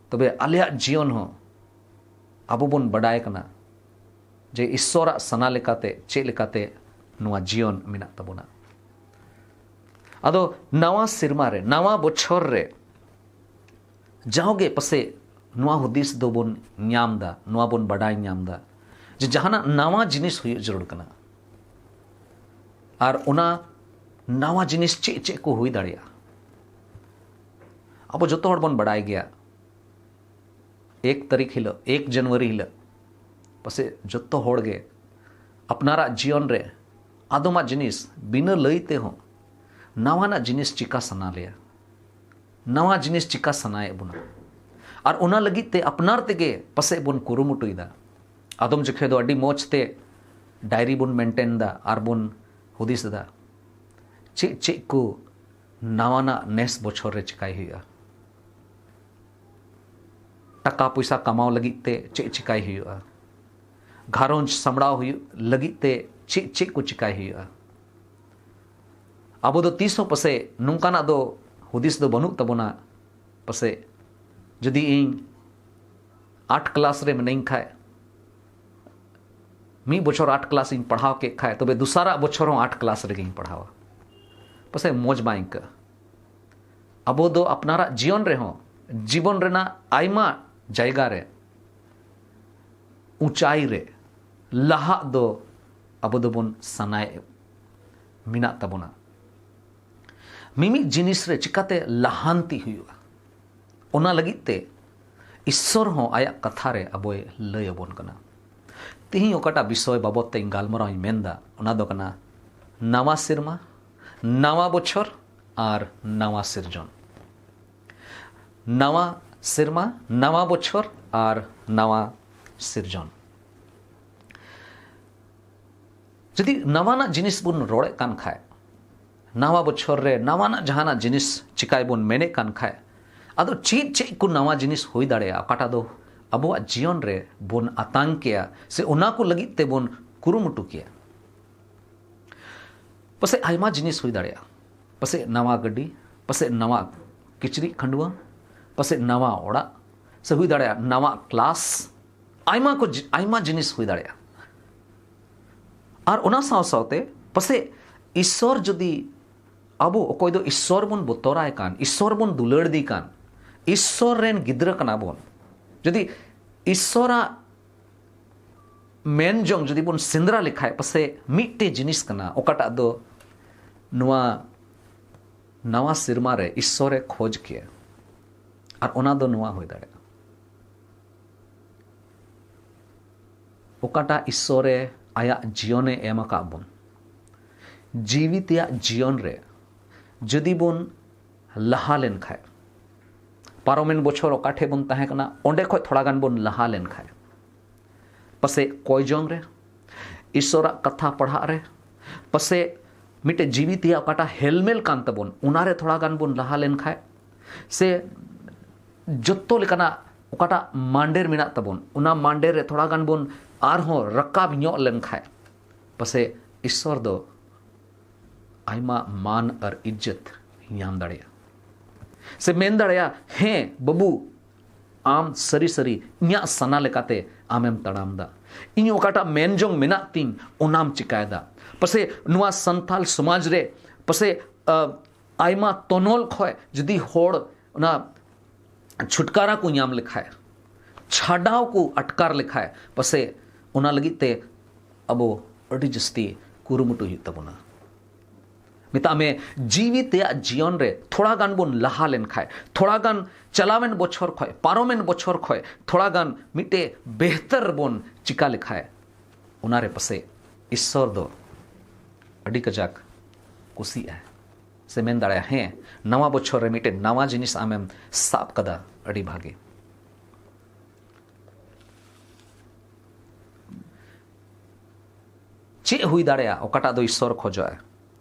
ᱛᱚᱵᱮ ᱟᱞᱮᱭᱟᱜ ᱡᱤᱭᱚᱱ ᱦᱚᱸ ᱟᱵᱚ ᱵᱚᱱ ᱵᱟᱰᱟᱭ ᱠᱟᱱᱟ ᱡᱮ ᱤᱥᱚᱨᱟᱜ ᱥᱟᱱᱟ ᱞᱮᱠᱟᱛᱮ ᱪᱮᱫ ᱞᱮᱠᱟᱛᱮ ᱱᱚᱣᱟ ᱡᱤᱭᱚᱱ ᱢᱮᱱᱟᱜ ᱛᱟᱵᱚᱱᱟ᱾ ᱟᱫᱚ ᱱᱟᱣᱟ ᱥᱮᱨᱢᱟ ᱨᱮ, ᱱᱟᱣᱟ ᱵᱚᱪᱷᱚᱨ ᱨᱮ ᱡᱟᱣᱜᱮ ᱯᱟᱥᱮᱡ ᱱᱚᱣᱟ ᱦᱩᱫᱤᱥ ᱫᱚᱵᱚᱱ ᱧᱟᱢ ᱫᱟ, ᱱᱚᱣᱟ ᱵᱚᱱ ᱵᱟᱰᱟᱭ ᱧᱟᱢ ᱫᱟ ᱡᱮ ᱡᱟᱦᱟᱱᱟᱜ ᱱᱟᱣᱟ ᱡᱤᱱᱤᱥ ᱦᱩᱭᱩᱜ ᱡᱟᱹᱨᱩᱲ ᱠᱟᱱᱟ᱾ ᱟᱨ ᱚᱱᱟ ᱱᱟᱣᱟ ᱡᱤᱱᱤᱥ ᱪᱮᱫ ᱪᱮᱫ ᱠᱚ ᱦᱩᱭ ᱫᱟᱲᱮᱭᱟᱜᱼᱟ? ᱟᱵᱚ ᱡᱚᱛᱚ ᱦᱚᱲ ᱵᱚᱱ ᱵᱟᱰᱟᱭ ᱜᱮᱭᱟ, ᱮᱠ ᱛᱟᱹᱨᱤᱠᱷ ᱦᱤᱞᱳᱜ, ᱮᱠ ᱡᱟᱱᱩᱣᱟᱨᱤ ᱦᱤᱞᱳᱜ ᱯᱟᱥᱮᱡ ᱡᱚᱛᱚ ᱦᱚᱲ ᱜᱮ ᱟᱯᱱᱟᱨᱟᱜ ᱡᱤᱭᱚᱱ ᱨᱮ ᱟᱫᱚᱢᱟᱜ ᱡᱤᱱᱤᱥ ᱵᱤᱱᱟᱹ ᱞᱟᱹᱭ ᱛᱮᱦᱚᱸ ᱱᱟᱣᱟᱱᱟᱜ ᱡᱤᱱᱤᱥ ᱪᱤᱠᱟ ᱥᱟᱱᱟ ᱞᱮᱭᱟ, ᱱᱟᱣᱟ ᱡᱤᱱᱤᱥ ᱪᱤᱠᱟ ᱥᱟᱱᱟᱭᱮᱫ ᱵᱚᱱᱟ᱾ ᱟᱨ ᱚᱱᱟ ᱞᱟᱹᱜᱤᱫ ᱛᱮ ᱟᱯᱱᱟᱨ ᱛᱮᱜᱮ ᱯᱟᱥᱮᱡ ᱵᱚᱱ ᱠᱩᱨᱩᱢᱩᱴᱩᱭᱮᱫᱟ᱾ ᱟᱫᱚᱢ ᱡᱚᱠᱷᱮᱡ ᱫᱚ ᱟᱹᱰᱤ ᱢᱚᱡᱽ ᱛᱮ ᱰᱟᱭᱨᱤ ᱵᱚᱱ ᱢᱮᱱᱴᱮᱱ ᱮᱫᱟ ᱟᱨ ᱵᱚᱱ ᱦᱩᱫᱤᱥ ᱮᱫᱟ, ᱪᱮᱫ ᱪᱮᱫ ᱠᱚ ᱱᱟᱣᱟᱱᱟᱜ ᱱᱮᱥ ᱵᱚᱪᱷᱚᱨ ᱨᱮ ᱪᱤᱠᱟᱭ ᱦᱩᱭᱩᱜᱼᱟ? ᱴᱟᱠᱟ ᱯᱚᱭᱥᱟ ᱠᱟᱢᱟᱣ ᱞᱟᱹᱜᱤᱫ ᱛᱮ ᱪᱮᱫ ᱪᱤᱠᱟᱭ ᱦᱩᱭᱩᱜᱼᱟ? ᱜᱷᱟᱨᱚᱸᱡᱽ ᱥᱟᱢᱵᱲᱟᱣ ᱦᱩᱭᱩᱜ ᱞᱟᱹᱜᱤᱫ ᱛᱮ ᱪᱮᱫ ᱪᱮᱫ ᱠᱚ ᱪᱤᱠᱟᱭ ᱦᱩᱭᱩᱜᱼᱟ? ᱟᱵᱚ ᱫᱚ ᱛᱤᱥ ᱦᱚᱸ ᱯᱟᱥᱮᱡ ᱱᱚᱝᱠᱟᱱᱟᱜ ᱫᱚ ᱦᱩᱫᱤᱥ ᱫᱚ ᱵᱟᱹᱱᱩᱜ ᱛᱟᱵᱚᱱᱟ᱾ ᱯᱟᱥᱮᱡ ᱡᱩᱫᱤ ᱤᱧ ᱟᱴ ᱠᱞᱟᱥ ᱨᱮ ᱢᱤᱱᱟᱹᱧ ᱠᱷᱟᱡ, ᱢᱤᱫ ᱵᱚᱪᱷᱚᱨ ᱟᱴ ᱠᱞᱟᱥ ᱤᱧ ᱯᱟᱲᱦᱟᱣ ᱠᱮᱫ ᱠᱷᱟᱡ, ᱛᱚᱵᱮ ᱫᱚᱥᱟᱨᱟᱜ ᱵᱚᱪᱷᱚᱨ ᱦᱚᱸ ᱟᱴ ᱠᱞᱟᱥ ᱨᱮᱜᱮᱧ ᱯᱟᱲᱦᱟᱣᱟ᱾ ᱯᱟᱥᱮᱡ ᱢᱚᱡᱽ ᱵᱟᱝ ᱟᱹᱭᱠᱟᱹᱜᱼᱟ᱾ ᱟᱵᱚ ᱫᱚ ᱟᱯᱱᱟᱨᱟᱜ ᱡᱤᱭᱚᱱ ᱨᱮᱦᱚᱸ, ᱡᱤᱵᱚᱱ ᱨᱮᱱᱟᱜ ᱟᱭᱢᱟ ᱡᱟᱭᱜᱟ ᱨᱮ, ᱩᱪᱟᱭ ᱨᱮ ᱞᱟᱦᱟᱜ ᱫᱚ ᱟᱵᱚ ᱫᱚᱵᱚᱱ ᱥᱟᱱᱟᱭᱮᱫ ᱢᱮᱱᱟᱜ ᱛᱟᱵᱚᱱᱟ᱾ ᱢᱤᱢᱤᱫ ᱡᱤᱱᱤᱥ ᱨᱮ ᱪᱤᱠᱟᱛᱮ ᱞᱟᱦᱟᱱᱛᱤ ᱦᱩᱭᱩᱜᱼᱟ, ᱚᱱᱟ ᱞᱟᱹᱜᱤᱫ ᱛᱮ ᱤᱥᱥᱚᱨ ᱦᱚᱸ ᱟᱭᱟᱜ ᱠᱟᱛᱷᱟ ᱨᱮ ᱟᱵᱚᱭ ᱞᱟᱹᱭ ᱟᱵᱚᱱ ᱠᱟᱱᱟ᱾ ᱛᱤᱦᱤᱧ ᱚᱠᱟᱴᱟᱜ ᱵᱤᱥᱚᱭ ᱵᱟᱵᱚᱫ ᱛᱮ ᱤᱧ ᱜᱟᱞᱢᱟᱨᱟᱣ ᱤᱧ ᱢᱮᱱᱫᱟ, ᱚᱱᱟ ᱫᱚ ᱠᱟᱱᱟ ᱱᱟᱣᱟ ᱥᱮᱨᱢᱟ, ᱱᱟᱣᱟ ᱵᱚᱪᱷᱚᱨ ᱟᱨ ᱱᱟᱣᱟ ᱥᱤᱨᱡᱚᱱ᱾ ᱱᱟᱣᱟ ᱥᱮᱨᱢᱟ, ᱱᱟᱣᱟ ᱵᱚᱪᱷᱚᱨ ᱟᱨ ᱱᱟᱣᱟ ᱥᱤᱨᱡᱚᱱ᱾ ᱡᱩᱫᱤ ᱱᱟᱣᱟᱱᱟᱜ ᱡᱤᱱᱤᱥ ᱵᱚᱱ ᱨᱚᱲᱮᱫ ᱠᱟᱱ ᱠᱷᱟᱡ, ᱱᱟᱣᱟ ᱵᱚᱪᱷᱚᱨ ᱨᱮ ᱱᱟᱣᱟᱱᱟᱜ ᱡᱟᱦᱟᱱᱟᱜ ᱡᱤᱱᱤᱥ ᱪᱤᱠᱟᱭ ᱵᱚᱱ ᱢᱮᱱᱮᱫ ᱠᱟᱱ ᱠᱷᱟᱡ, ᱟᱫᱚ ᱪᱮᱫ ᱪᱮᱫ ᱠᱚ ᱱᱟᱣᱟ ᱡᱤᱱᱤᱥ ᱦᱩᱭ ᱫᱟᱲᱮᱭᱟᱜᱼᱟ, ᱚᱠᱟᱴᱟᱜ ᱫᱚ ᱟᱵᱚᱣᱟᱜ ᱡᱤᱭᱚᱱ ᱨᱮ ᱵᱚᱱ ᱟᱛᱟᱝ ᱠᱮᱭᱟ ᱥᱮ ᱚᱱᱟ ᱠᱚ ᱞᱟᱹᱜᱤᱫ ᱛᱮᱵᱚᱱ ᱠᱩᱨᱩᱢᱩᱴᱩ ᱠᱮᱭᱟ? ᱯᱟᱥᱮᱡ ᱟᱭᱢᱟ ᱡᱤᱱᱤᱥ ᱦᱩᱭ ᱫᱟᱲᱮᱭᱟᱜᱼᱟ᱾ ᱯᱟᱥᱮᱡ ᱱᱟᱣᱟ ᱜᱟᱹᱰᱤ, ᱯᱟᱥᱮᱡ ᱱᱟᱣᱟ ᱠᱤᱪᱨᱤᱡ ᱠᱷᱟᱹᱰᱩᱣᱟᱹ, ᱯᱟᱥᱮᱡ ᱱᱟᱣᱟ ᱚᱲᱟᱜ, ᱥᱮ ᱦᱩᱭ ᱫᱟᱲᱮᱭᱟᱜᱼᱟ ᱱᱟᱣᱟ ᱠᱞᱟᱥ᱾ ᱟᱭᱢᱟ ᱠᱚ ᱡᱤ-, ᱟᱭᱢᱟ ᱡᱤᱱᱤᱥ ᱦᱩᱭ ᱫᱟᱲᱮᱭᱟᱜᱼᱟ᱾ ᱟᱨ ᱚᱱᱟ ᱥᱟᱶ ᱥᱟᱶᱛᱮ ᱯᱟᱥᱮᱡ ᱤᱥᱥᱚᱨ ᱡᱩᱫᱤ ᱟᱵᱚ, ᱚᱠᱚᱭ ᱫᱚ ᱤᱥᱥᱚᱨ ᱵᱚᱱ ᱵᱚᱛᱚᱨᱟᱭ ᱠᱟᱱ, ᱤᱥᱥᱚᱨ ᱵᱚᱱ ᱫᱩᱞᱟᱹᱲ ᱫᱮ ᱠᱟᱱ, ᱤᱥᱥᱚᱨ ᱨᱮᱱ ᱜᱤᱫᱽᱨᱟᱹ ᱠᱟᱱᱟ ᱵᱚᱱ, ᱡᱩᱫᱤ ᱤᱥᱥᱚᱨᱟᱜ ᱢᱮᱱ ᱡᱚᱝ ᱡᱩᱫᱤ ᱵᱚᱱ ᱥᱮᱸᱫᱽᱨᱟ ᱞᱮᱠᱷᱟᱡ, ᱯᱟᱥᱮᱡ ᱢᱤᱫᱴᱮᱡ ᱡᱤᱱᱤᱥ ᱠᱟᱱᱟ ᱚᱠᱟᱴᱟᱜ ᱫᱚ ᱱᱚᱣᱟ ᱱᱟᱣᱟ ᱥᱮᱨᱢᱟ ᱨᱮ ᱤᱥᱥᱚᱨᱮ ᱠᱷᱚᱡᱽ ᱠᱮᱭᱟ᱾ ᱟᱨ ᱚᱱᱟ ᱫᱚ ᱱᱚᱣᱟ ᱦᱩᱭ ᱫᱟᱲᱮᱭᱟᱜᱼᱟ, ᱚᱠᱟᱴᱟᱜ ᱤᱥᱥᱚᱨᱮ ᱟᱭᱟᱜ ᱡᱤᱭᱚᱱᱮ ᱮᱢ ᱟᱠᱟᱫ ᱵᱚᱱ, ᱡᱤᱣᱤ ᱛᱮᱭᱟᱜ ᱡᱤᱭᱚᱱ ᱨᱮ ᱡᱩᱫᱤ ᱵᱚᱱ ᱞᱟᱦᱟ ᱞᱮᱱᱠᱷᱟᱡ, ᱯᱟᱨᱚᱢᱮᱱ ᱵᱚᱪᱷᱚᱨ ᱚᱠᱟ ᱴᱷᱮᱡ ᱵᱚᱱ ᱛᱟᱦᱮᱸ ᱠᱟᱱᱟ, ᱚᱸᱰᱮ ᱠᱷᱚᱡ ᱛᱷᱚᱲᱟ ᱜᱟᱱ ᱵᱚᱱ ᱞᱟᱦᱟ ᱞᱮᱱᱠᱷᱟᱡ, ᱯᱟᱥᱮᱡ ᱠᱚᱭ ᱡᱚᱝ ᱨᱮ, ᱤᱥᱚᱨᱟᱜ ᱠᱟᱛᱷᱟ ᱯᱟᱲᱦᱟᱜ ᱨᱮ, ᱯᱟᱥᱮᱡ ᱢᱤᱫᱴᱮᱡ ᱡᱤᱣᱤ ᱛᱮᱭᱟᱜ ᱚᱠᱟᱴᱟᱜ ᱦᱮᱞᱢᱮᱞ ᱠᱟᱱ ᱛᱟᱵᱚᱱ, ᱚᱱᱟᱨᱮ ᱛᱷᱚᱲᱟ ᱜᱟᱱ ᱵᱚᱱ ᱞᱟᱦᱟ ᱞᱮᱱᱠᱷᱟᱡ, ᱥᱮ ᱡᱚᱛᱚ ᱞᱮᱠᱟᱱᱟᱜ ᱚᱠᱟᱴᱟᱜ ᱢᱟᱱᱰᱮᱨ ᱢᱮᱱᱟᱜ ᱛᱟᱵᱚᱱ, ᱚᱱᱟ ᱢᱟᱱᱰᱮᱨ ᱨᱮ ᱛᱷᱚᱲᱟ ᱜᱟᱱ ᱵᱚᱱ ᱟᱨᱦᱚᱸ ᱨᱟᱠᱟᱵ ᱧᱚᱜ ᱞᱮᱱᱠᱷᱟᱡ, ᱯᱟᱥᱮᱡ ᱤᱥᱚᱨ ᱫᱚ ᱟᱭᱢᱟ ᱢᱟᱱ ᱟᱨ ᱤᱡᱽᱡᱚᱛ ᱧᱟᱢ ᱫᱟᱲᱮᱭᱟᱜᱼᱟ᱾ ᱥᱮ ᱢᱮᱱ ᱫᱟᱲᱮᱭᱟᱜᱼᱟ, "ᱦᱮᱸ ᱵᱟᱹᱵᱩ, ᱟᱢ ᱥᱟᱹᱨᱤ ᱥᱟᱹᱨᱤ ᱤᱧᱟᱹᱜ ᱥᱟᱱᱟ ᱞᱮᱠᱟᱛᱮ ᱟᱢᱮᱢ ᱛᱟᱲᱟᱢ ᱫᱟ, ᱤᱧ ᱚᱠᱟᱴᱟᱜ ᱢᱮᱱ ᱡᱚᱝ ᱢᱮᱱᱟᱜ ᱛᱤᱧ ᱚᱱᱟᱢ ᱪᱤᱠᱟᱭᱮᱫᱟ᱾" ᱯᱟᱥᱮ ᱱᱚᱣᱟ ᱥᱟᱱᱛᱟᱞ ᱥᱚᱢᱟᱡᱽ ᱨᱮ ᱯᱟᱥᱮ ᱟ, ᱟᱭᱢᱟ ᱛᱚᱱᱚᱞ ᱠᱷᱚᱡ ᱡᱩᱫᱤ ᱦᱚᱲ ᱚᱱᱟ ᱪᱷᱩᱴᱠᱟᱨᱟ ᱠᱚ ᱧᱟᱢ ᱞᱮᱠᱷᱟᱡ, ᱪᱷᱟᱰᱟᱣ ᱠᱚ ᱟᱴᱠᱟᱨ ᱞᱮᱠᱷᱟᱡ, ᱯᱟᱥᱮ ᱚᱱᱟ ᱞᱟᱹᱜᱤᱫ ᱛᱮ ᱟᱵᱚ ᱟᱹᱰᱤ ᱡᱟᱹᱥᱛᱤ ᱠᱩᱨᱩᱢᱩᱴᱩ ᱦᱩᱭᱩᱜ ᱛᱟᱵᱚᱱᱟ᱾ ᱢᱮᱛᱟᱜ ᱢᱮ, ᱡᱤᱣᱤ ᱛᱮᱭᱟᱜ ᱡᱤᱭᱚᱱ ᱨᱮ ᱛᱷᱚᱲᱟ ᱜᱟᱱ ᱵᱚᱱ ᱞᱟᱦᱟ ᱞᱮᱱᱠᱷᱟᱡ, ᱛᱷᱚᱲᱟ ᱜᱟᱱ ᱪᱟᱞᱟᱣᱮᱱ ᱵᱚᱪᱷᱚᱨ ᱠᱷᱚᱡ, ᱯᱟᱨᱚᱢᱮᱱ ᱵᱚᱪᱷᱚᱨ ᱠᱷᱚᱡ ᱛᱷᱚᱲᱟ ᱜᱟᱱ ᱢᱤᱫᱴᱮᱡ ᱵᱮᱦᱛᱟᱨ ᱵᱚᱱ ᱪᱤᱠᱟ ᱞᱮᱠᱷᱟᱡ, ᱚᱱᱟᱨᱮ ᱯᱟᱥᱮᱡ ᱤᱥᱥᱚᱨ ᱫᱚ ᱟᱹᱰᱤ ᱠᱟᱡᱟᱠ ᱠᱩᱥᱤᱜᱼᱟᱭ᱾ ᱥᱮ ᱢᱮᱱ ᱫᱟᱲᱮᱭᱟᱜᱼᱟ, ᱦᱮᱸ, ᱱᱟᱣᱟ ᱵᱚᱪᱷᱚᱨ ᱨᱮ ᱢᱤᱫᱴᱮᱱ ᱱᱟᱣᱟ ᱡᱤᱱᱤᱥ ᱟᱢᱮᱢ ᱥᱟᱵ ᱠᱟᱫᱟ, ᱟᱹᱰᱤ ᱵᱷᱟᱜᱮ᱾ ᱪᱮᱫ ᱦᱩᱭ ᱫᱟᱲᱮᱭᱟᱜᱼᱟ ᱚᱠᱟᱴᱟᱜ ᱫᱚ ᱤᱥᱥᱚᱨ ᱠᱷᱚᱡᱚᱜᱼᱟᱭ?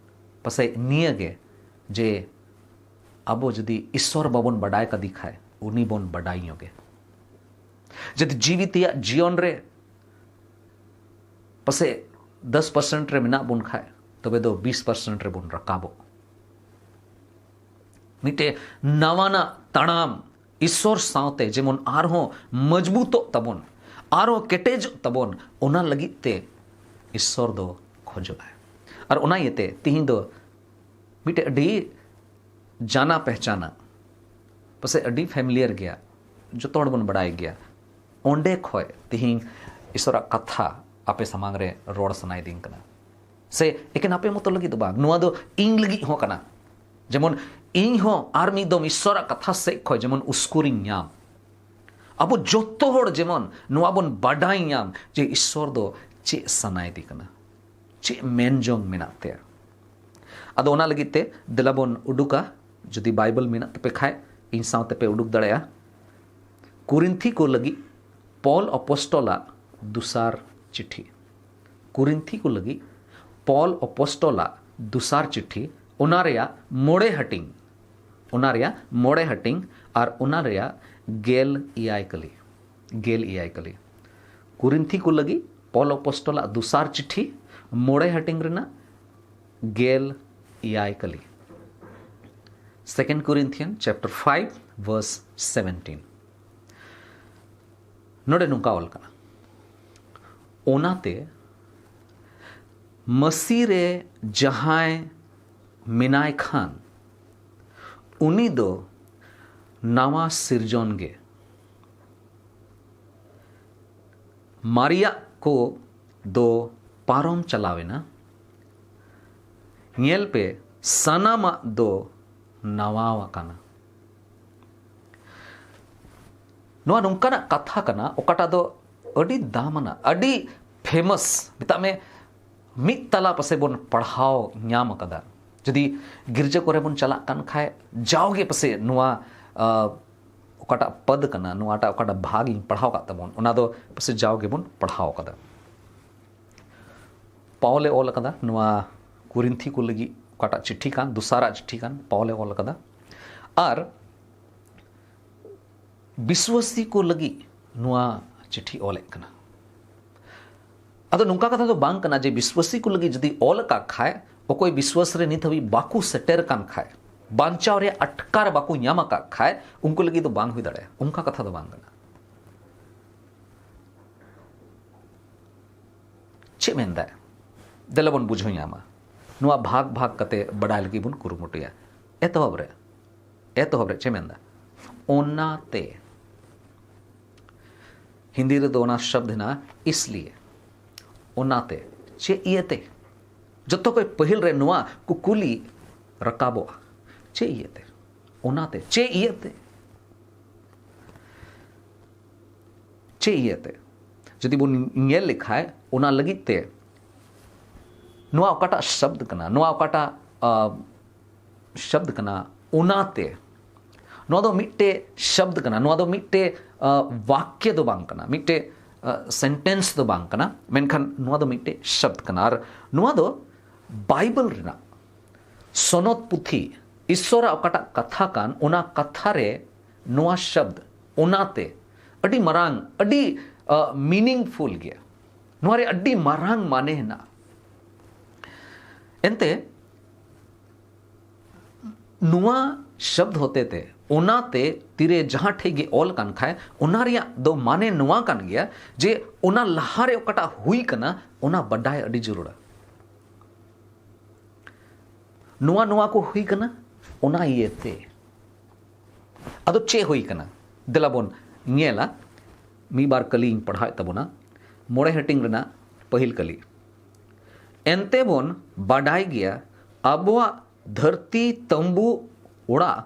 ᱯᱟᱥᱮᱡ ᱱᱤᱭᱟᱹ ᱜᱮ, ᱡᱮ ᱟᱵᱚ ᱡᱩᱫᱤ ᱤᱥᱥᱚᱨ ᱵᱟᱵᱚᱱ ᱵᱟᱰᱟᱭ ᱠᱟᱫᱮ ᱠᱷᱟᱡ, ᱩᱱᱤ ᱵᱚᱱ ᱵᱟᱰᱟᱭ ᱧᱚᱜᱮ᱾ ᱡᱩᱫᱤ ᱡᱤᱣᱤ ᱛᱮᱭᱟᱜ ᱡᱤᱭᱚᱱ ᱨᱮ ᱯᱟᱥᱮᱡ ᱫᱚᱥ ᱯᱟᱨᱥᱮᱱᱴ ᱨᱮ ᱢᱮᱱᱟᱜ ᱵᱚᱱ ᱠᱷᱟᱡ, ᱛᱚᱵᱮ ᱫᱚ ᱵᱤᱥ ᱯᱟᱨᱥᱮᱱᱴ ᱨᱮᱵᱚᱱ ᱨᱟᱠᱟᱵᱚᱜ᱾ ᱢᱤᱫᱴᱮᱡ ᱱᱟᱣᱟᱱᱟᱜ ᱛᱟᱲᱟᱢ ᱤᱥᱥᱚᱨ ᱥᱟᱶᱛᱮ ᱡᱮᱢᱚᱱ ᱟᱨᱦᱚᱸ ᱢᱚᱡᱽᱵᱩᱛᱚᱜ ᱛᱟᱵᱚᱱ, ᱟᱨᱦᱚᱸ ᱠᱮᱴᱮᱡᱚᱜ ᱛᱟᱵᱚᱱ, ᱚᱱᱟ ᱞᱟᱹᱜᱤᱫ ᱛᱮ ᱤᱥᱥᱚᱨ ᱫᱚ ᱠᱷᱚᱡᱚᱜᱼᱟᱭ᱾ ᱟᱨ ᱚᱱᱟ ᱤᱭᱟᱹᱛᱮ ᱛᱤᱦᱤᱧ ᱫᱚ ᱢᱤᱫᱴᱮᱡ ᱟᱹᱰᱤ ᱡᱟᱱᱟ ᱯᱮᱦᱪᱟᱱᱟ, ᱯᱟᱥᱮᱡ ᱟᱹᱰᱤ ᱯᱷᱮᱢᱤᱞᱤᱭᱟᱨ ᱜᱮᱭᱟ, ᱡᱚᱛᱚ ᱦᱚᱲ ᱵᱚᱱ ᱵᱟᱲᱟᱭ ᱜᱮᱭᱟ, ᱚᱸᱰᱮ ᱠᱷᱚᱡ ᱛᱤᱦᱤᱧ ᱤᱥᱥᱚᱨᱟᱜ ᱠᱟᱛᱷᱟ ᱟᱯᱮ ᱥᱟᱢᱟᱝ ᱨᱮ ᱨᱚᱲ ᱥᱟᱱᱟᱭᱮᱫᱤᱧ ᱠᱟᱱᱟ᱾ ᱥᱮ ᱮᱠᱮᱱ ᱟᱯᱮ ᱢᱚᱛᱚ ᱞᱟᱹᱜᱤᱫ ᱫᱚ ᱵᱟᱝ, ᱱᱚᱣᱟ ᱫᱚ ᱤᱧ ᱞᱟᱹᱜᱤᱫ ᱦᱚᱸ ᱠᱟᱱᱟ᱾ ᱡᱮᱢᱚᱱ ᱤᱧ ᱦᱚᱸ ᱟᱨ ᱢᱤᱫ ᱫᱚᱢ ᱤᱥᱥᱚᱨᱟᱜ ᱠᱟᱛᱷᱟ ᱥᱮᱫ ᱠᱷᱚᱡ ᱡᱮᱢᱚᱱ ᱩᱥᱠᱩᱨᱤᱧ ᱧᱟᱢ᱾ ᱟᱵᱚ ᱡᱚᱛᱚ ᱦᱚᱲ ᱡᱮᱢᱚᱱ ᱱᱚᱣᱟ ᱵᱚᱱ ᱵᱟᱰᱟᱭ ᱧᱟᱢ ᱡᱮ ᱤᱥᱥᱚᱨ ᱫᱚ ᱪᱮᱫ ᱥᱟᱱᱟᱭᱮᱫᱮ ᱠᱟᱱᱟ, ᱪᱮᱫ ᱢᱮᱱ ᱡᱚᱝ ᱢᱮᱱᱟᱜ ᱛᱟᱭᱟ᱾ ᱟᱫᱚ ᱚᱱᱟ ᱞᱟᱹᱜᱤᱫ ᱛᱮ ᱫᱮᱞᱟ ᱵᱚᱱ ᱩᱰᱩᱠᱟ, ᱡᱩᱫᱤ ᱵᱟᱭᱵᱮᱞ ᱢᱮᱱᱟᱜ ᱛᱟᱯᱮ ᱠᱷᱟᱡ ᱤᱧ ᱥᱟᱶ ᱛᱮᱯᱮ ᱩᱰᱩᱠ ᱫᱟᱲᱮᱭᱟᱜᱼᱟ᱾ ᱠᱩᱨᱤᱱᱛᱷᱤ ᱠᱚ ᱞᱟᱹᱜᱤᱫ ᱯᱚᱞ ᱟᱯᱚᱥᱴᱚᱞᱟᱜ ᱫᱚᱥᱟᱨ ᱪᱤᱴᱷᱤ᱾ ᱠᱩᱨᱤᱱᱛᱷᱤ ᱠᱚ ᱞᱟᱹᱜᱤᱫ ᱯᱚᱞ ᱚᱯᱚᱥᱴᱚᱞᱟᱜ ᱫᱚᱥᱟᱨ ᱪᱤᱴᱷᱤ, ᱚᱱᱟ ᱨᱮᱭᱟᱜ ᱢᱚᱬᱮ ᱦᱟᱹᱴᱤᱧ, ᱚᱱᱟ ᱨᱮᱭᱟᱜ ᱢᱚᱬᱮ ᱦᱟᱹᱴᱤᱧ ᱟᱨ ᱚᱱᱟ ᱨᱮᱭᱟᱜ ᱜᱮᱞ ᱮᱭᱟᱭ ᱠᱟᱹᱞᱤ, ᱜᱮᱞ ᱮᱭᱟᱭ ᱠᱟᱹᱞᱤ᱾ ᱠᱩᱨᱤᱱᱛᱷᱤ ᱠᱚ ᱞᱟᱹᱜᱤᱫ ᱯᱚᱞ ᱚᱯᱚᱥᱴᱚᱞᱟᱜ ᱫᱚᱥᱟᱨ ᱪᱤᱴᱷᱤ, ᱢᱚᱬᱮ ᱦᱟᱹᱴᱤᱧ ᱨᱮᱱᱟᱜ ᱜᱮᱞ ᱮᱭᱟᱭ ᱠᱟᱹᱞᱤ᱾ Second Corinthians chapter five verse seventeen᱾ ᱱᱚᱰᱮ ᱱᱚᱝᱠᱟ ᱚᱞ ᱠᱟᱱᱟ, ᱚᱱᱟᱛᱮ ᱢᱟᱹᱥᱤ ᱨᱮ ᱡᱟᱦᱟᱸᱭ ᱢᱮᱱᱟᱭ ᱠᱷᱟᱱ, ᱩᱱᱤ ᱫᱚ ᱱᱟᱣᱟ ᱥᱤᱨᱡᱚᱱ ᱜᱮ᱾ ᱢᱟᱨᱮᱭᱟᱜ ᱠᱚ ᱫᱚ ᱯᱟᱨᱚᱢ ᱪᱟᱞᱟᱣ ᱮᱱᱟ, ᱧᱮᱞ ᱯᱮ, ᱥᱟᱱᱟᱢᱟᱜ ᱫᱚ ᱱᱟᱣᱟᱣ ᱟᱠᱟᱱᱟ᱾ ᱱᱚᱣᱟ ᱱᱚᱝᱠᱟᱱᱟᱜ ᱠᱟᱛᱷᱟ ᱠᱟᱱᱟ, ᱚᱠᱟᱴᱟᱜ ᱫᱚ ᱟᱹᱰᱤ ᱫᱟᱢᱟᱱᱟ, ᱟᱹᱰᱤ famous, ᱢᱮᱛᱟᱜ ᱢᱮ, ᱢᱤᱫ ᱛᱟᱞᱟ ᱯᱟᱥᱮ ᱵᱚᱱ ᱯᱟᱲᱦᱟᱣ ᱧᱟᱢ ᱟᱠᱟᱫᱟ᱾ ᱡᱩᱫᱤ ᱜᱤᱨᱡᱟᱹ ᱠᱚᱨᱮ ᱵᱚᱱ ᱪᱟᱞᱟᱜ ᱠᱟᱱ ᱠᱷᱟᱡ, ᱡᱟᱣᱜᱮ ᱯᱟᱥᱮ ᱱᱚᱣᱟ, ᱟ, ᱚᱠᱟᱴᱟᱜ ᱯᱚᱫ ᱠᱟᱱᱟ, ᱱᱚᱣᱟᱴᱟᱜ ᱚᱠᱟᱴᱟᱜ ᱵᱷᱟᱜᱽ ᱤᱧ ᱯᱟᱲᱦᱟᱣ ᱠᱟᱫ ᱛᱟᱵᱚᱱ, ᱚᱱᱟ ᱫᱚ ᱯᱟᱥᱮ ᱡᱟᱣ ᱜᱮᱵᱚᱱ ᱯᱟᱲᱦᱟᱣ ᱠᱟᱫᱟ᱾ ᱯᱟᱣᱞᱮ ᱚᱞ ᱟᱠᱟᱫᱟ ᱱᱚᱣᱟ ᱠᱩᱨᱤᱱᱛᱷᱤ ᱠᱚ ᱞᱟᱹᱜᱤᱫ ᱚᱠᱟᱴᱟᱜ ᱪᱤᱴᱷᱤ ᱠᱟᱱ, ᱫᱚᱥᱟᱨᱟᱜ ᱪᱤᱴᱷᱤ ᱠᱟᱱ, ᱯᱟᱣᱞᱮ ᱚᱞ ᱟᱠᱟᱫᱟ᱾ ᱟᱨ ᱵᱤᱥᱣᱟᱥᱤ ᱠᱚ ᱞᱟᱹᱜᱤᱫ ᱱᱚᱣᱟ ᱪᱤᱴᱷᱤ ᱚᱞᱮᱫ ᱠᱟᱱᱟ᱾ ᱟᱫᱚ ᱱᱚᱝᱠᱟ ᱠᱟᱛᱷᱟ ᱫᱚ ᱵᱟᱝ ᱠᱟᱱᱟ ᱡᱮ ᱵᱤᱥᱣᱟᱥᱤ ᱠᱚ ᱞᱟᱹᱜᱤᱫ ᱡᱩᱫᱤ ᱚᱞ ᱟᱠᱟᱫ ᱠᱷᱟᱡ, ᱚᱠᱚᱭ ᱵᱤᱥᱣᱟᱥ ᱨᱮ ᱱᱤᱛ ᱦᱟᱹᱵᱤᱡ ᱵᱟᱠᱚ ᱥᱮᱴᱮᱨ ᱠᱟᱱ ᱠᱷᱟᱡ, ᱵᱟᱧᱪᱟᱣ ᱨᱮᱭᱟᱜ ᱟᱴᱠᱟᱨ ᱵᱟᱠᱚ ᱧᱟᱢ ᱟᱠᱟᱫ ᱠᱷᱟᱡ, ᱩᱱᱠᱩ ᱞᱟᱹᱜᱤᱫ ᱫᱚ ᱵᱟᱝ ᱦᱩᱭ ᱫᱟᱲᱮᱭᱟᱜᱼᱟ᱾ ᱚᱱᱠᱟ ᱠᱟᱛᱷᱟ ᱫᱚ ᱵᱟᱝ ᱠᱟᱱᱟ᱾ ᱪᱮᱫ ᱢᱮᱱᱫᱟᱭ? ᱫᱮᱞᱟ ᱵᱚᱱ ᱵᱩᱡᱷᱟᱹᱣ ᱧᱟᱢᱟ᱾ ᱱᱚᱣᱟ ᱵᱷᱟᱜᱽ ᱵᱷᱟᱜᱽ ᱠᱟᱛᱮ ᱵᱟᱰᱟᱭ ᱞᱟᱹᱜᱤᱫ ᱵᱚᱱ ᱠᱩᱨᱩᱢᱩᱴᱩᱭᱟ᱾ ᱮᱛᱚᱦᱚᱵ ᱨᱮ, ᱮᱛᱚᱦᱚᱵ ᱨᱮ ᱪᱮᱫ ᱢᱮᱱᱫᱟ? ᱚᱱᱟᱛᱮ᱾ ᱦᱤᱱᱫᱤ ᱨᱮᱫᱚ ᱚᱱᱟ ᱥᱚᱵᱫ ᱦᱮᱱᱟᱜᱼᱟ, ᱤᱥᱞᱤᱭᱮ᱾ ᱚᱱᱟᱛᱮ᱾ ᱪᱮᱫ ᱤᱭᱟᱹᱛᱮ? ᱡᱚᱛᱚ ᱠᱷᱚᱡ ᱯᱟᱹᱦᱤᱞ ᱨᱮ ᱱᱚᱣᱟ ᱠᱩᱠᱞᱤ ᱨᱟᱠᱟᱵᱚᱜᱼᱟ᱾ ᱪᱮᱫ ᱤᱭᱟᱹᱛᱮ? ᱚᱱᱟᱛᱮ᱾ ᱪᱮᱫ ᱤᱭᱟᱹᱛᱮ? ᱪᱮᱫ ᱤᱭᱟᱹᱛᱮ? ᱡᱩᱫᱤ ᱵᱚᱱ ᱧᱮᱞ ᱞᱮᱠᱷᱟᱡ, ᱚᱱᱟ ᱞᱟᱹᱜᱤᱫ ᱛᱮ ᱱᱚᱣᱟ ᱚᱠᱟᱴᱟᱜ ᱥᱚᱵᱫ ᱠᱟᱱᱟ, ᱱᱚᱣᱟ ᱚᱠᱟᱴᱟᱜ, ᱟ, ᱥᱚᱵᱫ ᱠᱟᱱᱟ, ᱚᱱᱟᱛᱮ, ᱱᱚᱣᱟ ᱫᱚ ᱢᱤᱫᱴᱮᱡ ᱥᱚᱵᱫ ᱠᱟᱱᱟ, ᱱᱚᱣᱟ ᱫᱚ ᱢᱤᱫᱴᱮᱡ, ᱟ, ᱵᱟᱠᱭᱚ ᱫᱚ ᱵᱟᱝ ᱠᱟᱱᱟ, ᱢᱤᱫᱴᱮᱡ, ᱥᱮᱱᱴᱮᱱᱥ ᱫᱚ ᱵᱟᱝ ᱠᱟᱱᱟ, ᱢᱮᱱᱠᱷᱟᱱ ᱱᱚᱣᱟ ᱫᱚ ᱢᱤᱫᱴᱮᱡ ᱥᱚᱵᱫ ᱠᱟᱱᱟ᱾ ᱟᱨ ᱱᱚᱣᱟ ᱫᱚ ᱵᱟᱭᱵᱮᱞ ᱨᱮᱱᱟᱜ ᱥᱚᱱᱚᱛ ᱯᱩᱛᱷᱤ, ᱤᱥᱥᱚᱨᱟᱜ ᱚᱠᱟᱴᱟᱜ ᱠᱟᱛᱷᱟ ᱠᱟᱱ, ᱚᱱᱟ ᱠᱟᱛᱷᱟ ᱨᱮ ᱱᱚᱣᱟ ᱥᱚᱵᱫ ᱚᱱᱟᱛᱮ ᱟᱹᱰᱤ ᱢᱟᱨᱟᱝ, ᱟᱹᱰᱤ ᱢᱤᱱᱤᱝᱯᱷᱩᱞ ᱜᱮᱭᱟ᱾ ᱱᱚᱣᱟ ᱨᱮ ᱟᱹᱰᱤ ᱢᱟᱨᱟᱝ ᱢᱟᱱᱮ ᱦᱮᱱᱟᱜᱼᱟ᱾ ᱮᱱᱛᱮ ᱱᱚᱣᱟ ᱥᱚᱵᱫ ᱦᱚᱛᱮ ᱛᱮ, ᱚᱱᱟᱛᱮ ᱛᱤᱨᱮ ᱡᱟᱦᱟᱸ ᱴᱷᱮᱡ ᱜᱮ ᱚᱞ ᱠᱟᱱ ᱠᱷᱟᱡ, ᱚᱱᱟ ᱨᱮᱭᱟᱜ ᱫᱚ ᱢᱟᱱᱮ ᱱᱚᱣᱟ ᱠᱟᱱ ᱜᱮᱭᱟ ᱡᱮ ᱚᱱᱟ ᱞᱟᱦᱟᱨᱮ ᱚᱠᱟᱴᱟᱜ ᱦᱩᱭ ᱠᱟᱱᱟ, ᱚᱱᱟ ᱵᱟᱰᱟᱭ ᱟᱹᱰᱤ ᱡᱟᱹᱨᱩᱲᱟ᱾ ᱱᱚᱣᱟ, ᱱᱚᱣᱟ ᱠᱚ ᱦᱩᱭ ᱠᱟᱱᱟ, ᱚᱱᱟ ᱤᱭᱟᱹᱛᱮ᱾ ᱟᱫᱚ ᱪᱮᱫ ᱦᱩᱭ ᱠᱟᱱᱟ? ᱫᱮᱞᱟ ᱵᱚᱱ ᱧᱮᱞᱟ᱾ ᱢᱤᱫ ᱵᱟᱨ ᱠᱟᱹᱞᱤᱧ ᱯᱟᱲᱦᱟᱣᱮᱫ ᱛᱟᱵᱚᱱᱟ, ᱢᱚᱬᱮ ᱦᱟᱹᱴᱤᱧ ᱨᱮᱱᱟᱜ ᱯᱟᱹᱦᱤᱞ ᱠᱟᱹᱞᱤ᱾ ᱮᱱᱛᱮ ᱵᱚᱱ ᱵᱟᱰᱟᱭ ᱜᱮᱭᱟ, ᱟᱵᱚᱣᱟᱜ ᱫᱷᱟᱹᱨᱛᱤ ᱛᱟᱹᱢᱵᱩ ᱚᱲᱟᱜ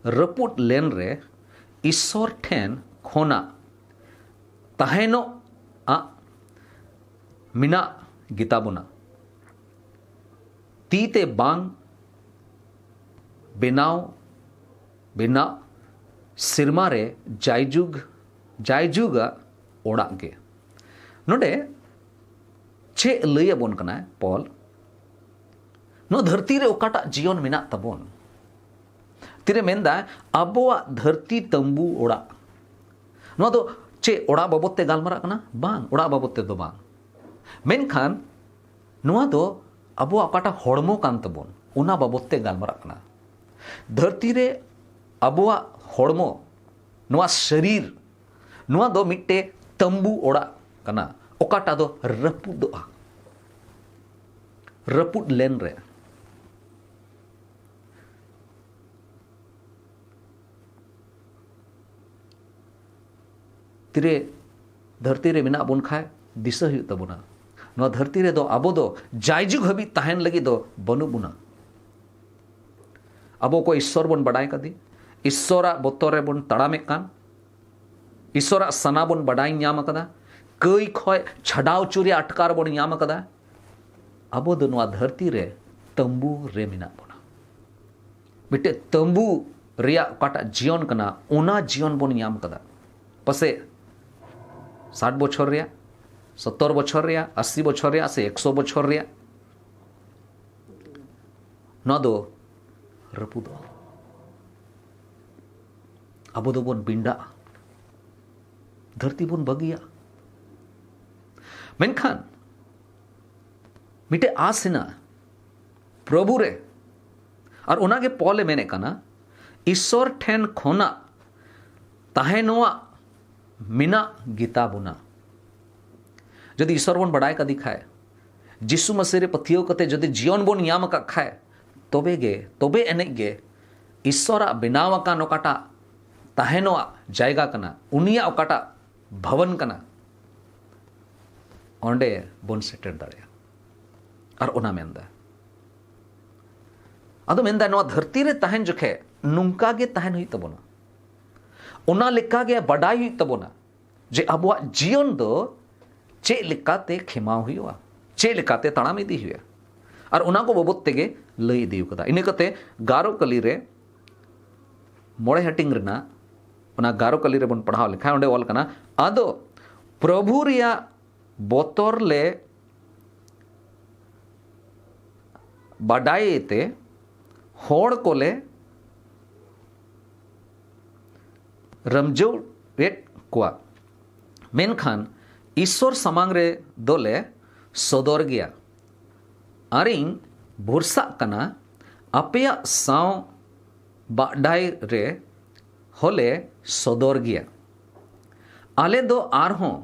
ᱨᱟᱹᱯᱩᱫ ᱞᱮᱱ ᱨᱮ ᱤᱥᱥᱚᱨ ᱴᱷᱮᱱ ᱠᱷᱚᱱᱟᱜ ᱛᱟᱦᱮᱱᱚᱜ ᱟᱜ ᱢᱮᱱᱟᱜ ᱜᱮᱛᱟ ᱵᱚᱱᱟ᱾ ᱛᱤ ᱛᱮ ᱵᱟᱝ ᱵᱮᱱᱟᱣ, ᱵᱮᱱᱟᱣ ᱥᱮᱨᱢᱟ ᱨᱮ ᱡᱟᱭᱡᱩᱜᱽ, ᱡᱟᱭᱡᱩᱜᱽ ᱟᱜ ᱚᱲᱟᱜ ᱜᱮ᱾ ᱱᱚᱰᱮ ᱪᱮᱫ ᱞᱟᱹᱭ ᱟᱵᱚᱱ ᱠᱟᱱᱟᱭ ᱯᱚᱞ? ᱱᱚᱣᱟ ᱫᱷᱟᱹᱨᱛᱤ ᱨᱮ ᱚᱠᱟᱴᱟᱜ ᱡᱤᱭᱚᱱ ᱢᱮᱱᱟᱜ ᱛᱟᱵᱚᱱ, ᱛᱤᱨᱮ ᱢᱮᱱᱫᱟᱭ ᱟᱵᱚᱣᱟᱜ ᱫᱷᱟᱹᱨᱛᱤ ᱛᱟᱹᱢᱵᱩ ᱚᱲᱟᱜ᱾ ᱱᱚᱣᱟ ᱫᱚ ᱪᱮᱫ ᱚᱲᱟᱜ ᱵᱟᱵᱚᱫ ᱛᱮ ᱜᱟᱞᱢᱟᱨᱟᱜ ᱠᱟᱱᱟ? ᱵᱟᱝ, ᱚᱲᱟᱜ ᱵᱟᱵᱚᱫ ᱛᱮ ᱫᱚ ᱵᱟᱝ᱾ ᱢᱮᱱᱠᱷᱟᱱ ᱱᱚᱣᱟ ᱫᱚ ᱟᱵᱚᱣᱟᱜ ᱚᱠᱟᱴᱟᱜ ᱦᱚᱲᱢᱚ ᱠᱟᱱ ᱛᱟᱵᱚᱱ, ᱚᱱᱟ ᱵᱟᱵᱚᱫ ᱛᱮ ᱜᱟᱞᱢᱟᱨᱟᱜ ᱠᱟᱱᱟ᱾ ᱫᱷᱟᱹᱨᱛᱤ ᱨᱮ ᱟᱵᱚᱣᱟᱜ ᱦᱚᱲᱢᱚ, ᱱᱚᱣᱟ ᱥᱚᱨᱤᱨ, ᱱᱚᱣᱟ ᱫᱚ ᱢᱤᱫᱴᱮᱡ ᱛᱟᱹᱢᱵᱩ ᱚᱲᱟᱜ ᱠᱟᱱᱟ, ᱚᱠᱟᱴᱟᱜ ᱫᱚ ᱨᱟᱹᱯᱩᱫᱚᱜᱼᱟ, ᱨᱟᱹᱯᱩᱫ ᱞᱮᱱ ᱨᱮ᱾ ᱛᱤᱨᱮ ᱫᱷᱟᱹᱨᱛᱤ ᱨᱮ ᱢᱮᱱᱟᱜ ᱵᱚᱱ ᱠᱷᱟᱡ, ᱫᱤᱥᱟᱹ ᱦᱩᱭᱩᱜ ᱛᱟᱵᱚᱱᱟ, ᱱᱚᱣᱟ ᱫᱷᱟᱹᱨᱛᱤ ᱨᱮᱫᱚ ᱟᱵᱚ ᱫᱚ ᱡᱟᱭᱡᱩᱜᱽ ᱦᱟᱹᱵᱤᱡ ᱛᱟᱦᱮᱱ ᱞᱟᱹᱜᱤᱫ ᱫᱚ ᱵᱟᱹᱱᱩᱜ ᱵᱚᱱᱟ᱾ ᱟᱵᱚ ᱠᱚ ᱤᱥᱥᱚᱨ ᱵᱚᱱ ᱵᱟᱰᱟᱭ ᱠᱟᱫᱮ, ᱤᱥᱥᱚᱨᱟᱜ ᱵᱚᱛᱚᱨ ᱨᱮᱵᱚᱱ ᱛᱟᱲᱟᱢᱮᱫ ᱠᱟᱱ, ᱤᱥᱥᱚᱨᱟᱜ ᱥᱟᱱᱟ ᱵᱚᱱ ᱵᱟᱰᱟᱭ ᱧᱟᱢ ᱟᱠᱟᱫᱟ, ᱠᱟᱹᱭ ᱠᱷᱚᱡ ᱪᱷᱟᱰᱟᱣ ᱦᱚᱪᱚ ᱨᱮᱭᱟᱜ ᱟᱴᱠᱟᱨ ᱵᱚᱱ ᱧᱟᱢ ᱟᱠᱟᱫᱟ᱾ ᱟᱵᱚ ᱫᱚ ᱱᱚᱣᱟ ᱫᱷᱟᱹᱨᱛᱤ ᱨᱮ ᱛᱟᱹᱢᱵᱩ ᱨᱮ ᱢᱮᱱᱟᱜ ᱵᱚᱱᱟ᱾ ᱢᱤᱫᱴᱮᱡ ᱛᱟᱹᱢᱵᱩ ᱨᱮᱭᱟᱜ ᱚᱠᱟᱴᱟᱜ ᱡᱤᱭᱚᱱ ᱠᱟᱱᱟ, ᱚᱱᱟ ᱡᱤᱭᱚᱱ ᱵᱚᱱ ᱧᱟᱢ ᱠᱟᱫᱟ᱾ ᱯᱟᱥᱮᱡ ᱥᱟᱴ ᱵᱚᱪᱷᱚᱨ ᱨᱮᱭᱟᱜ, ᱥᱚᱛᱛᱚᱨ ᱵᱚᱪᱷᱚᱨ ᱨᱮᱭᱟᱜ, ᱟᱥᱤ ᱵᱚᱪᱷᱚᱨ ᱨᱮᱭᱟᱜ ᱥᱮ ᱮᱠᱥᱚ ᱵᱚᱪᱷᱚᱨ ᱨᱮᱭᱟᱜ, ᱱᱚᱣᱟ ᱫᱚ ᱨᱟᱹᱯᱩᱫᱚᱜᱼᱟ᱾ ᱟᱵᱚ ᱫᱚᱵᱚᱱ ᱵᱤᱸᱰᱟᱜᱼᱟ, ᱫᱷᱟᱹᱨᱛᱤ ᱵᱚᱱ ᱵᱟᱹᱜᱤᱭᱟ᱾ ᱢᱮᱱᱠᱷᱟᱱ ᱢᱤᱫᱴᱮᱡ ᱟᱥ ᱦᱮᱱᱟᱜᱼᱟ ᱯᱨᱚᱵᱷᱩ ᱨᱮ, ᱟᱨ ᱚᱱᱟᱜᱮ ᱯᱚᱞᱮ ᱢᱮᱱᱮᱫ ᱠᱟᱱᱟ, ᱤᱥᱥᱚᱨ ᱴᱷᱮᱱ ᱠᱷᱚᱱᱟᱜ ᱛᱟᱦᱮᱱᱚᱜ ᱢᱮᱱᱟᱜ ᱜᱮᱛᱟ ᱵᱚᱱᱟ᱾ ᱡᱩᱫᱤ ᱤᱥᱥᱚᱨ ᱵᱚᱱ ᱵᱟᱰᱟᱭ ᱠᱟᱫᱮ ᱠᱷᱟᱡ, ᱡᱤᱥᱩ ᱢᱟᱹᱥᱤ ᱨᱮ ᱯᱟᱹᱛᱭᱟᱹᱣ ᱠᱟᱛᱮ ᱡᱩᱫᱤ ᱡᱤᱭᱚᱱ ᱵᱚᱱ ᱧᱟᱢ ᱟᱠᱟᱫ ᱠᱷᱟᱡ, ᱛᱚᱵᱮ ᱜᱮ, ᱛᱚᱵᱮ ᱮᱱᱮᱡ ᱜᱮ ᱤᱥᱥᱚᱨᱟᱜ ᱵᱮᱱᱟᱣ ᱟᱠᱟᱱ ᱚᱠᱟᱴᱟᱜ ᱛᱟᱦᱮᱱᱚᱜ ᱡᱟᱭᱜᱟ ᱠᱟᱱᱟ, ᱩᱱᱤᱭᱟᱜ ᱚᱠᱟᱴᱟᱜ ᱵᱷᱚᱵᱚᱱ ᱠᱟᱱᱟ, ᱚᱸᱰᱮ ᱵᱚᱱ ᱥᱮᱴᱮᱨ ᱫᱟᱲᱮᱭᱟᱜᱼᱟ᱾ ᱟᱨ ᱚᱱᱟ ᱢᱮᱱᱫᱟ, ᱟᱫᱚ ᱢᱮᱱᱫᱟ, ᱱᱚᱣᱟ ᱫᱷᱟᱹᱨᱛᱤ ᱨᱮ ᱛᱟᱦᱮᱱ ᱡᱚᱠᱷᱮ ᱱᱚᱝᱠᱟ ᱜᱮ ᱛᱟᱦᱮᱱ ᱦᱩᱭᱩᱜ ᱛᱟᱵᱚᱱᱟ, ᱚᱱᱟ ᱞᱮᱠᱟ ᱜᱮ ᱵᱟᱰᱟᱭ ᱦᱩᱭᱩᱜ ᱛᱟᱵᱚᱱᱟ ᱡᱮ ᱟᱵᱚᱣᱟᱜ ᱡᱤᱭᱚᱱ ᱫᱚ ᱪᱮᱫ ᱞᱮᱠᱟᱛᱮ ᱠᱷᱮᱢᱟᱣ ᱦᱩᱭᱩᱜᱼᱟ, ᱪᱮᱫ ᱞᱮᱠᱟᱛᱮ ᱛᱟᱲᱟᱢ ᱤᱫᱤ ᱦᱩᱭᱩᱜᱼᱟ᱾ ᱟᱨ ᱚᱱᱟ ᱠᱚ ᱵᱟᱵᱚᱫ ᱛᱮᱜᱮ ᱞᱟᱹᱭ ᱤᱫᱤ ᱠᱟᱫᱟ᱾ ᱤᱱᱟᱹ ᱠᱟᱛᱮ ᱜᱟᱨᱚ ᱠᱟᱹᱞᱤ ᱨᱮ ᱢᱚᱬᱮ ᱦᱟᱹᱴᱤᱧ ᱨᱮᱱᱟᱜ, ᱚᱱᱟ ᱜᱟᱨᱚ ᱠᱟᱹᱞᱤ ᱨᱮᱵᱚᱱ ᱯᱟᱲᱦᱟᱣ ᱞᱮᱠᱷᱟᱱ ᱚᱸᱰᱮ ᱚᱞ ᱠᱟᱱᱟ, ᱟᱫᱚ ᱯᱨᱚᱵᱷᱩ ᱨᱮᱭᱟᱜ ᱵᱚᱛᱚᱨ ᱞᱮ ᱵᱟᱰᱟᱭ ᱛᱮ ᱦᱚᱲ ᱠᱚᱞᱮ ᱨᱟᱹᱢᱡᱟᱹᱣᱮᱫ ᱠᱚᱣᱟ, ᱢᱮᱱᱠᱷᱟᱱ ᱤᱥᱥᱚᱨ ᱥᱟᱢᱟᱝ ᱨᱮ ᱫᱚᱞᱮ ᱥᱚᱫᱚᱨ ᱜᱮᱭᱟ᱾ ᱟᱨᱤᱧ ᱵᱷᱚᱨᱥᱟᱜ ᱠᱟᱱᱟ, ᱟᱯᱮᱭᱟᱜ ᱥᱟᱶ ᱵᱟᱰᱟᱭ ᱨᱮ ᱦᱚᱞᱮ ᱥᱚᱫᱚᱨ ᱜᱮᱭᱟ᱾ ᱟᱞᱮ ᱫᱚ ᱟᱨᱦᱚᱸ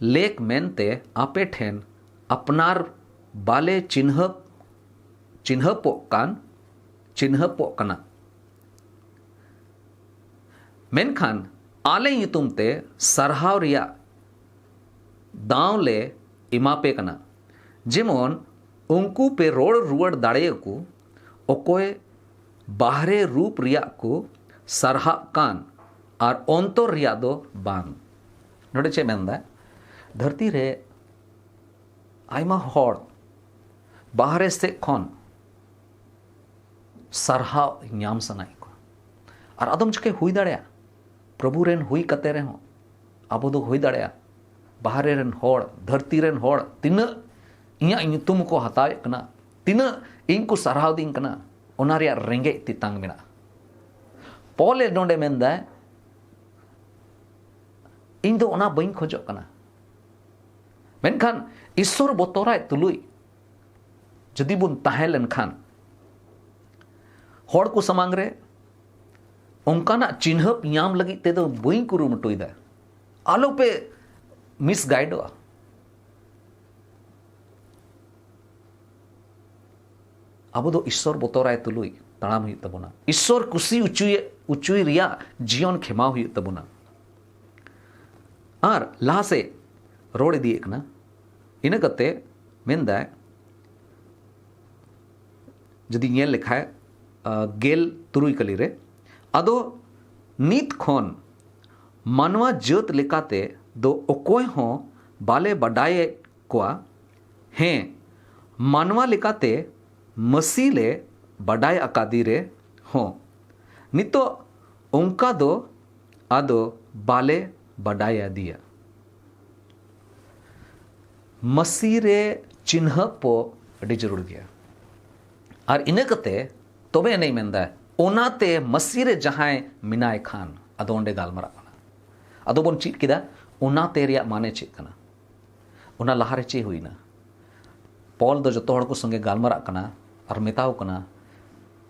ᱞᱮᱠ ᱢᱮᱱᱛᱮ ᱟᱯᱮ ᱴᱷᱮᱱ ᱟᱯᱱᱟᱨ ᱵᱟᱞᱮ ᱪᱤᱱᱦᱟᱹᱯ ᱪᱤᱱᱦᱟᱹᱯᱚᱜ ᱠᱟᱱ ᱪᱤᱱᱦᱟᱹᱯᱚᱜ ᱠᱟᱱᱟ, ᱢᱮᱱᱠᱷᱟᱱ ᱟᱞᱮ ᱧᱩᱛᱩᱢ ᱛᱮ ᱥᱟᱨᱦᱟᱣ ᱨᱮᱭᱟᱜ ᱫᱟᱣ ᱞᱮ ᱮᱢᱟ ᱯᱮ ᱠᱟᱱᱟ, ᱡᱮᱢᱚᱱ ᱩᱱᱠᱩ ᱯᱮ ᱨᱚᱲ ᱨᱩᱣᱟᱹᱲ ᱫᱟᱲᱮᱭᱟᱠᱚ, ᱚᱠᱚᱭ ᱵᱟᱦᱨᱮ ᱨᱩᱯ ᱨᱮᱭᱟᱜ ᱠᱚ ᱥᱟᱨᱦᱟᱜ ᱠᱟᱱ ᱟᱨ ᱚᱱᱛᱚᱨ ᱨᱮᱭᱟᱜ ᱫᱚ ᱵᱟᱝ᱾ ᱱᱚᱰᱮ ᱪᱮᱫ ᱢᱮᱱᱫᱟ? ᱫᱷᱟᱹᱨᱛᱤ ᱨᱮ ᱟᱭᱢᱟ ᱦᱚᱲ ᱵᱟᱦᱨᱮ ᱥᱮᱫ ᱠᱷᱚᱱ ᱥᱟᱨᱦᱟᱣ ᱧᱟᱢ ᱥᱟᱱᱟᱭᱮᱫ ᱠᱚᱣᱟ᱾ ᱟᱨ ᱟᱫᱚᱢ ᱡᱚᱠᱷᱮᱡ ᱦᱩᱭ ᱫᱟᱲᱮᱭᱟᱜᱼᱟ, ᱯᱨᱚᱵᱷᱩ ᱨᱮᱱ ᱦᱩᱭ ᱠᱟᱛᱮ ᱨᱮᱦᱚᱸ ᱟᱵᱚ ᱫᱚ ᱦᱩᱭ ᱫᱟᱲᱮᱭᱟᱜᱼᱟ ᱵᱟᱦᱨᱮ ᱨᱮᱱ ᱦᱚᱲ, ᱫᱷᱟᱹᱨᱛᱤ ᱨᱮᱱ ᱦᱚᱲ ᱛᱤᱱᱟᱹᱜ ᱤᱧᱟᱹᱜ ᱧᱩᱛᱩᱢ ᱠᱚ ᱦᱟᱛᱟᱣᱮᱫ ᱠᱟᱱᱟ, ᱛᱤᱱᱟᱹᱜ ᱤᱧ ᱠᱚ ᱥᱟᱨᱦᱟᱣ ᱫᱤᱧ ᱠᱟᱱᱟ, ᱚᱱᱟ ᱨᱮᱭᱟᱜ ᱨᱮᱸᱜᱮᱡ ᱛᱮᱛᱟᱝ ᱢᱮᱱᱟᱜᱼᱟ᱾ ᱯᱚᱞᱮ ᱱᱚᱰᱮ ᱢᱮᱱᱫᱟᱭ, ᱤᱧ ᱫᱚ ᱚᱱᱟ ᱵᱟᱹᱧ ᱠᱷᱚᱡᱚᱜ ᱠᱟᱱᱟ᱾ ᱢᱮᱱᱠᱷᱟᱱ ᱤᱥᱥᱚᱨ ᱵᱚᱛᱚᱨᱟᱭ ᱛᱩᱞᱩᱡ ᱡᱩᱫᱤ ᱵᱚᱱ ᱛᱟᱦᱮᱸ ᱞᱮᱱᱠᱷᱟᱱ, ᱦᱚᱲ ᱠᱚ ᱥᱟᱢᱟᱝ ᱨᱮ ᱚᱱᱠᱟᱱᱟᱜ ᱪᱤᱱᱦᱟᱹᱯ ᱧᱟᱢ ᱞᱟᱹᱜᱤᱫ ᱛᱮᱫᱚ ᱵᱟᱹᱧ ᱠᱩᱨᱩᱢᱩᱴᱩᱭᱮᱫᱟ᱾ ᱟᱞᱚᱯᱮ ᱢᱤᱥᱜᱟᱭᱤᱰᱚᱜᱼᱟ᱾ ᱟᱵᱚ ᱫᱚ ᱤᱥᱥᱚᱨ ᱵᱚᱛᱚᱨᱟᱭ ᱛᱩᱞᱩᱡ ᱛᱟᱲᱟᱢ ᱦᱩᱭᱩᱜ ᱛᱟᱵᱚᱱᱟ᱾ ᱤᱥᱥᱚᱨ ᱠᱩᱥᱤ ᱚᱪᱚᱭᱮ, ᱚᱪᱚᱭ ᱨᱮᱭᱟᱜ ᱡᱤᱭᱚᱱ ᱠᱷᱮᱢᱟᱣ ᱦᱩᱭᱩᱜ ᱛᱟᱵᱚᱱᱟ᱾ ᱟᱨ ᱞᱟᱦᱟ ᱥᱮᱫ ᱨᱚᱲ ᱤᱫᱤᱭᱮᱫ ᱠᱟᱱᱟ᱾ ᱤᱱᱟᱹ ᱠᱟᱛᱮ ᱢᱮᱱᱫᱟᱭ, ᱡᱩᱫᱤ ᱧᱮᱞ ᱞᱮᱠᱷᱟᱡ, ᱟ, ᱜᱮᱞ ᱛᱩᱨᱩᱭ ᱠᱟᱹᱞᱤ ᱨᱮ, ᱟᱫᱚ ᱱᱤᱛ ᱠᱷᱚᱱ ᱢᱟᱱᱣᱟ ᱡᱟᱹᱛ ᱞᱮᱠᱟᱛᱮ ᱫᱚ ᱚᱠᱚᱭ ᱦᱚᱸ ᱵᱟᱞᱮ ᱵᱟᱰᱟᱭᱮᱫ ᱠᱚᱣᱟ᱾ ᱦᱮᱸ, ᱢᱟᱱᱣᱟ ᱞᱮᱠᱟᱛᱮ ᱢᱟᱹᱥᱤ ᱞᱮ ᱵᱟᱰᱟᱭ ᱟᱠᱟᱫᱮ ᱨᱮ ᱦᱚᱸ, ᱱᱤᱛᱚᱜ ᱚᱱᱠᱟ ᱫᱚ ᱟᱫᱚ ᱵᱟᱞᱮ ᱵᱟᱰᱟᱭ ᱟᱫᱮᱭᱟ᱾ ᱢᱟᱹᱥᱤ ᱨᱮ ᱪᱤᱱᱦᱟᱹᱯ ᱯᱚ ᱟᱹᱰᱤ ᱡᱟᱹᱨᱩᱲ ᱜᱮᱭᱟ᱾ ᱟᱨ ᱤᱱᱟᱹ ᱠᱟᱛᱮ ᱛᱚᱵᱮ ᱮᱱᱮᱡ ᱢᱮᱱᱫᱟ, ᱚᱱᱟᱛᱮ ᱢᱟᱹᱥᱤ ᱨᱮ ᱡᱟᱦᱟᱸᱭ ᱢᱮᱱᱟᱭ ᱠᱷᱟᱱ, ᱟᱫᱚ ᱚᱸᱰᱮ ᱜᱟᱞᱢᱟᱨᱟᱜ ᱠᱟᱱᱟ᱾ ᱟᱫᱚ ᱵᱚᱱ ᱪᱮᱫ ᱠᱮᱫᱟ, ᱚᱱᱟᱛᱮ ᱨᱮᱭᱟᱜ ᱢᱟᱱᱮ ᱪᱮᱫ ᱠᱟᱱᱟ? ᱚᱱᱟ ᱞᱟᱦᱟᱨᱮ ᱪᱮᱫ ᱦᱩᱭᱱᱟ? ᱯᱚᱞ ᱫᱚ ᱡᱚᱛᱚ ᱦᱚᱲ ᱠᱚ ᱥᱚᱸᱜᱮ ᱜᱟᱞᱢᱟᱨᱟᱜ ᱠᱟᱱᱟ ᱟᱨ ᱢᱮᱛᱟᱣ ᱠᱟᱱᱟ,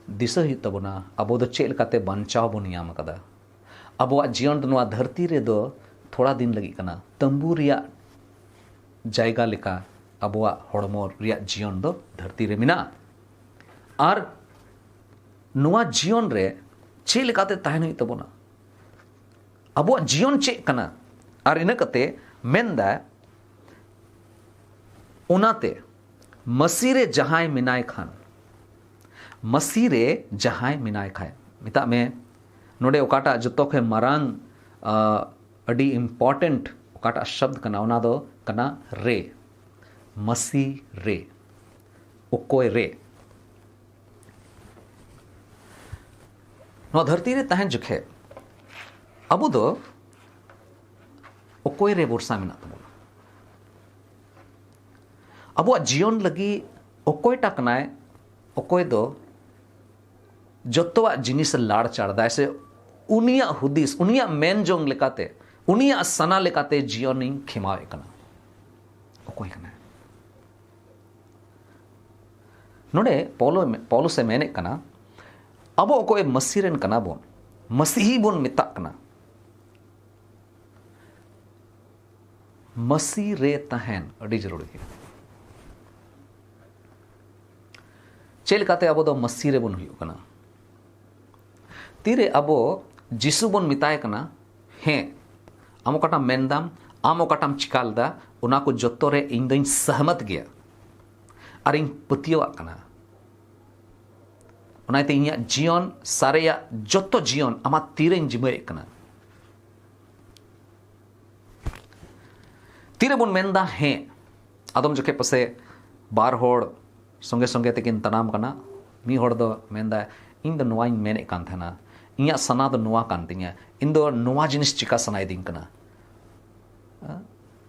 ᱫᱤᱥᱟᱹ ᱦᱩᱭᱩᱜ ᱛᱟᱵᱚᱱᱟ, ᱟᱵᱚ ᱫᱚ ᱪᱮᱫ ᱞᱮᱠᱟᱛᱮ ᱵᱟᱧᱪᱟᱣ ᱵᱚᱱ ᱧᱟᱢ ᱟᱠᱟᱫᱟ᱾ ᱟᱵᱚᱣᱟᱜ ᱡᱤᱭᱚᱱ ᱫᱚ ᱱᱚᱣᱟ ᱫᱷᱟᱹᱨᱛᱤ ᱨᱮᱫᱚ ᱛᱷᱚᱲᱟ ᱫᱤᱱ ᱞᱟᱹᱜᱤᱫ ᱠᱟᱱᱟ᱾ ᱛᱟᱹᱢᱵᱩ ᱨᱮᱭᱟᱜ ᱡᱟᱭᱜᱟ ᱞᱮᱠᱟ ᱟᱵᱚᱣᱟᱜ ᱦᱚᱲᱢᱚ ᱨᱮᱭᱟᱜ ᱡᱤᱭᱚᱱ ᱫᱚ ᱫᱷᱟᱹᱨᱛᱤ ᱨᱮ ᱢᱮᱱᱟᱜᱼᱟ᱾ ᱟᱨ ᱱᱚᱣᱟ ᱡᱤᱭᱚᱱ ᱨᱮ ᱪᱮᱫ ᱞᱮᱠᱟᱛᱮ ᱛᱟᱦᱮᱱ ᱦᱩᱭᱩᱜ ᱛᱟᱵᱚᱱᱟ? ᱟᱵᱚᱣᱟᱜ ᱡᱤᱭᱚᱱ ᱪᱮᱫ ᱠᱟᱱᱟ? ᱟᱨ ᱤᱱᱟᱹ ᱠᱟᱛᱮ ᱢᱮᱱᱫᱟ, ᱚᱱᱟᱛᱮ ᱢᱟᱹᱥᱤ ᱨᱮ ᱡᱟᱦᱟᱸᱭ ᱢᱮᱱᱟᱭ ᱠᱷᱟᱱ, ᱢᱟᱹᱥᱤ ᱨᱮ ᱡᱟᱦᱟᱸᱭ ᱢᱮᱱᱟᱭ ᱠᱷᱟᱱ, ᱢᱮᱛᱟᱜ ᱢᱮ, ᱱᱚᱰᱮ ᱚᱠᱟᱴᱟᱜ ᱡᱚᱛᱚ ᱠᱷᱚᱱ ᱢᱟᱨᱟᱝ, ᱟ, ᱟᱹᱰᱤ important ᱚᱠᱟᱴᱟᱜ ᱥᱚᱵᱫ ᱠᱟᱱᱟ, ᱚᱱᱟ ᱫᱚ ᱠᱟᱱᱟ ᱨᱮ, ᱢᱟᱹᱥᱤ ᱨᱮ, ᱚᱠᱚᱭ ᱨᱮ᱾ ᱱᱚᱣᱟ ᱫᱷᱟᱹᱨᱛᱤ ᱨᱮ ᱛᱟᱦᱮᱱ ᱡᱚᱠᱷᱮᱡ ᱟᱵᱚ ᱫᱚ ᱚᱠᱚᱭ ᱨᱮ ᱵᱷᱚᱨᱥᱟ ᱢᱮᱱᱟᱜ ᱛᱟᱵᱚᱱᱟ? ᱟᱵᱚᱣᱟᱜ ᱡᱤᱭᱚᱱ ᱞᱟᱹᱜᱤᱫ ᱚᱠᱚᱭᱴᱟ ᱠᱟᱱᱟᱭ, ᱚᱠᱚᱭ ᱫᱚ ᱡᱚᱛᱚᱣᱟᱜ ᱡᱤᱱᱤᱥ ᱞᱟᱲᱪᱟᱲ ᱫᱟᱭ, ᱥᱮ ᱩᱱᱤᱭᱟᱜ ᱦᱩᱫᱤᱥ, ᱩᱱᱤᱭᱟᱜ ᱢᱮᱱ ᱡᱚᱝ ᱞᱮᱠᱟᱛᱮ, ᱩᱱᱤᱭᱟᱜ ᱥᱟᱱᱟ ᱞᱮᱠᱟᱛᱮ ᱡᱤᱭᱚᱱᱤᱧ ᱠᱷᱮᱢᱟᱣᱮᱫ ᱠᱟᱱᱟ? ᱚᱠᱚᱭ ᱠᱟᱱᱟᱭ? ᱱᱚᱰᱮ ᱯᱟᱣᱞᱚ-, ᱯᱟᱣᱞᱚᱥ ᱮ ᱢᱮᱱᱮᱫ ᱠᱟᱱᱟ, ᱟᱵᱚ ᱚᱠᱚᱭ ᱢᱟᱹᱥᱤ ᱨᱮᱱ ᱠᱟᱱᱟ ᱵᱚᱱ, ᱢᱟᱹᱥᱤᱦᱤ ᱵᱚᱱ ᱢᱮᱛᱟᱜ ᱠᱟᱱᱟ, ᱢᱟᱹᱥᱤ ᱨᱮ ᱛᱟᱦᱮᱱ ᱟᱹᱰᱤ ᱡᱟᱹᱨᱩᱲ ᱜᱮᱭᱟ᱾ ᱪᱮᱫ ᱞᱮᱠᱟᱛᱮ ᱟᱵᱚ ᱫᱚ ᱢᱟᱹᱥᱤ ᱨᱮᱵᱚᱱ ᱦᱩᱭᱩᱜ ᱠᱟᱱᱟ? ᱛᱤᱨᱮ ᱟᱵᱚ ᱡᱤᱥᱩ ᱵᱚᱱ ᱢᱮᱛᱟᱭ ᱠᱟᱱᱟ, "ᱦᱮᱸ, ᱟᱢ ᱚᱠᱟᱴᱟᱢ ᱢᱮᱱᱫᱟᱢ, ᱟᱢ ᱚᱠᱟᱴᱟᱢ ᱪᱤᱠᱟ ᱞᱮᱫᱟ, ᱚᱱᱟ ᱠᱚ ᱡᱚᱛᱚ ᱨᱮ ᱤᱧ ᱫᱚᱧ ᱥᱟᱦᱢᱟᱛ ᱜᱮᱭᱟ ᱟᱨᱤᱧ ᱯᱟᱹᱛᱭᱟᱹᱣᱟᱜ ᱠᱟᱱᱟ, ᱚᱱᱟᱛᱮ ᱤᱧᱟᱹᱜ ᱡᱤᱭᱚᱱ, ᱥᱟᱨᱮᱭᱟᱜ ᱡᱚᱛᱚ ᱡᱤᱭᱚᱱ ᱟᱢᱟᱜ ᱛᱤᱨᱮᱧ ᱡᱤᱢᱟᱹᱭᱮᱫ ᱠᱟᱱᱟ"? ᱛᱤᱨᱮᱵᱚᱱ ᱢᱮᱱᱫᱟ ᱦᱮᱸ, ᱟᱫᱚᱢ ᱡᱚᱠᱷᱮᱡ ᱯᱟᱥᱮ ᱵᱟᱨ ᱦᱚᱲ ᱥᱚᱸᱜᱮ ᱥᱚᱸᱜᱮ ᱛᱮᱠᱤᱱ ᱛᱟᱲᱟᱢ ᱠᱟᱱᱟ, ᱢᱤᱫ ᱦᱚᱲ ᱫᱚ ᱢᱮᱱᱫᱟᱭ, "ᱤᱧ ᱫᱚ ᱱᱚᱣᱟᱧ ᱢᱮᱱᱮᱫ ᱠᱟᱱ ᱛᱟᱦᱮᱱᱟ, ᱤᱧᱟᱹᱜ ᱥᱟᱱᱟ ᱫᱚ ᱱᱚᱣᱟ ᱠᱟᱱ ᱛᱤᱧᱟᱹ, ᱤᱧ ᱫᱚ ᱱᱚᱣᱟ ᱡᱤᱱᱤᱥ ᱪᱤᱠᱟ ᱥᱟᱱᱟᱭᱮᱫᱤᱧ ᱠᱟᱱᱟ᱾"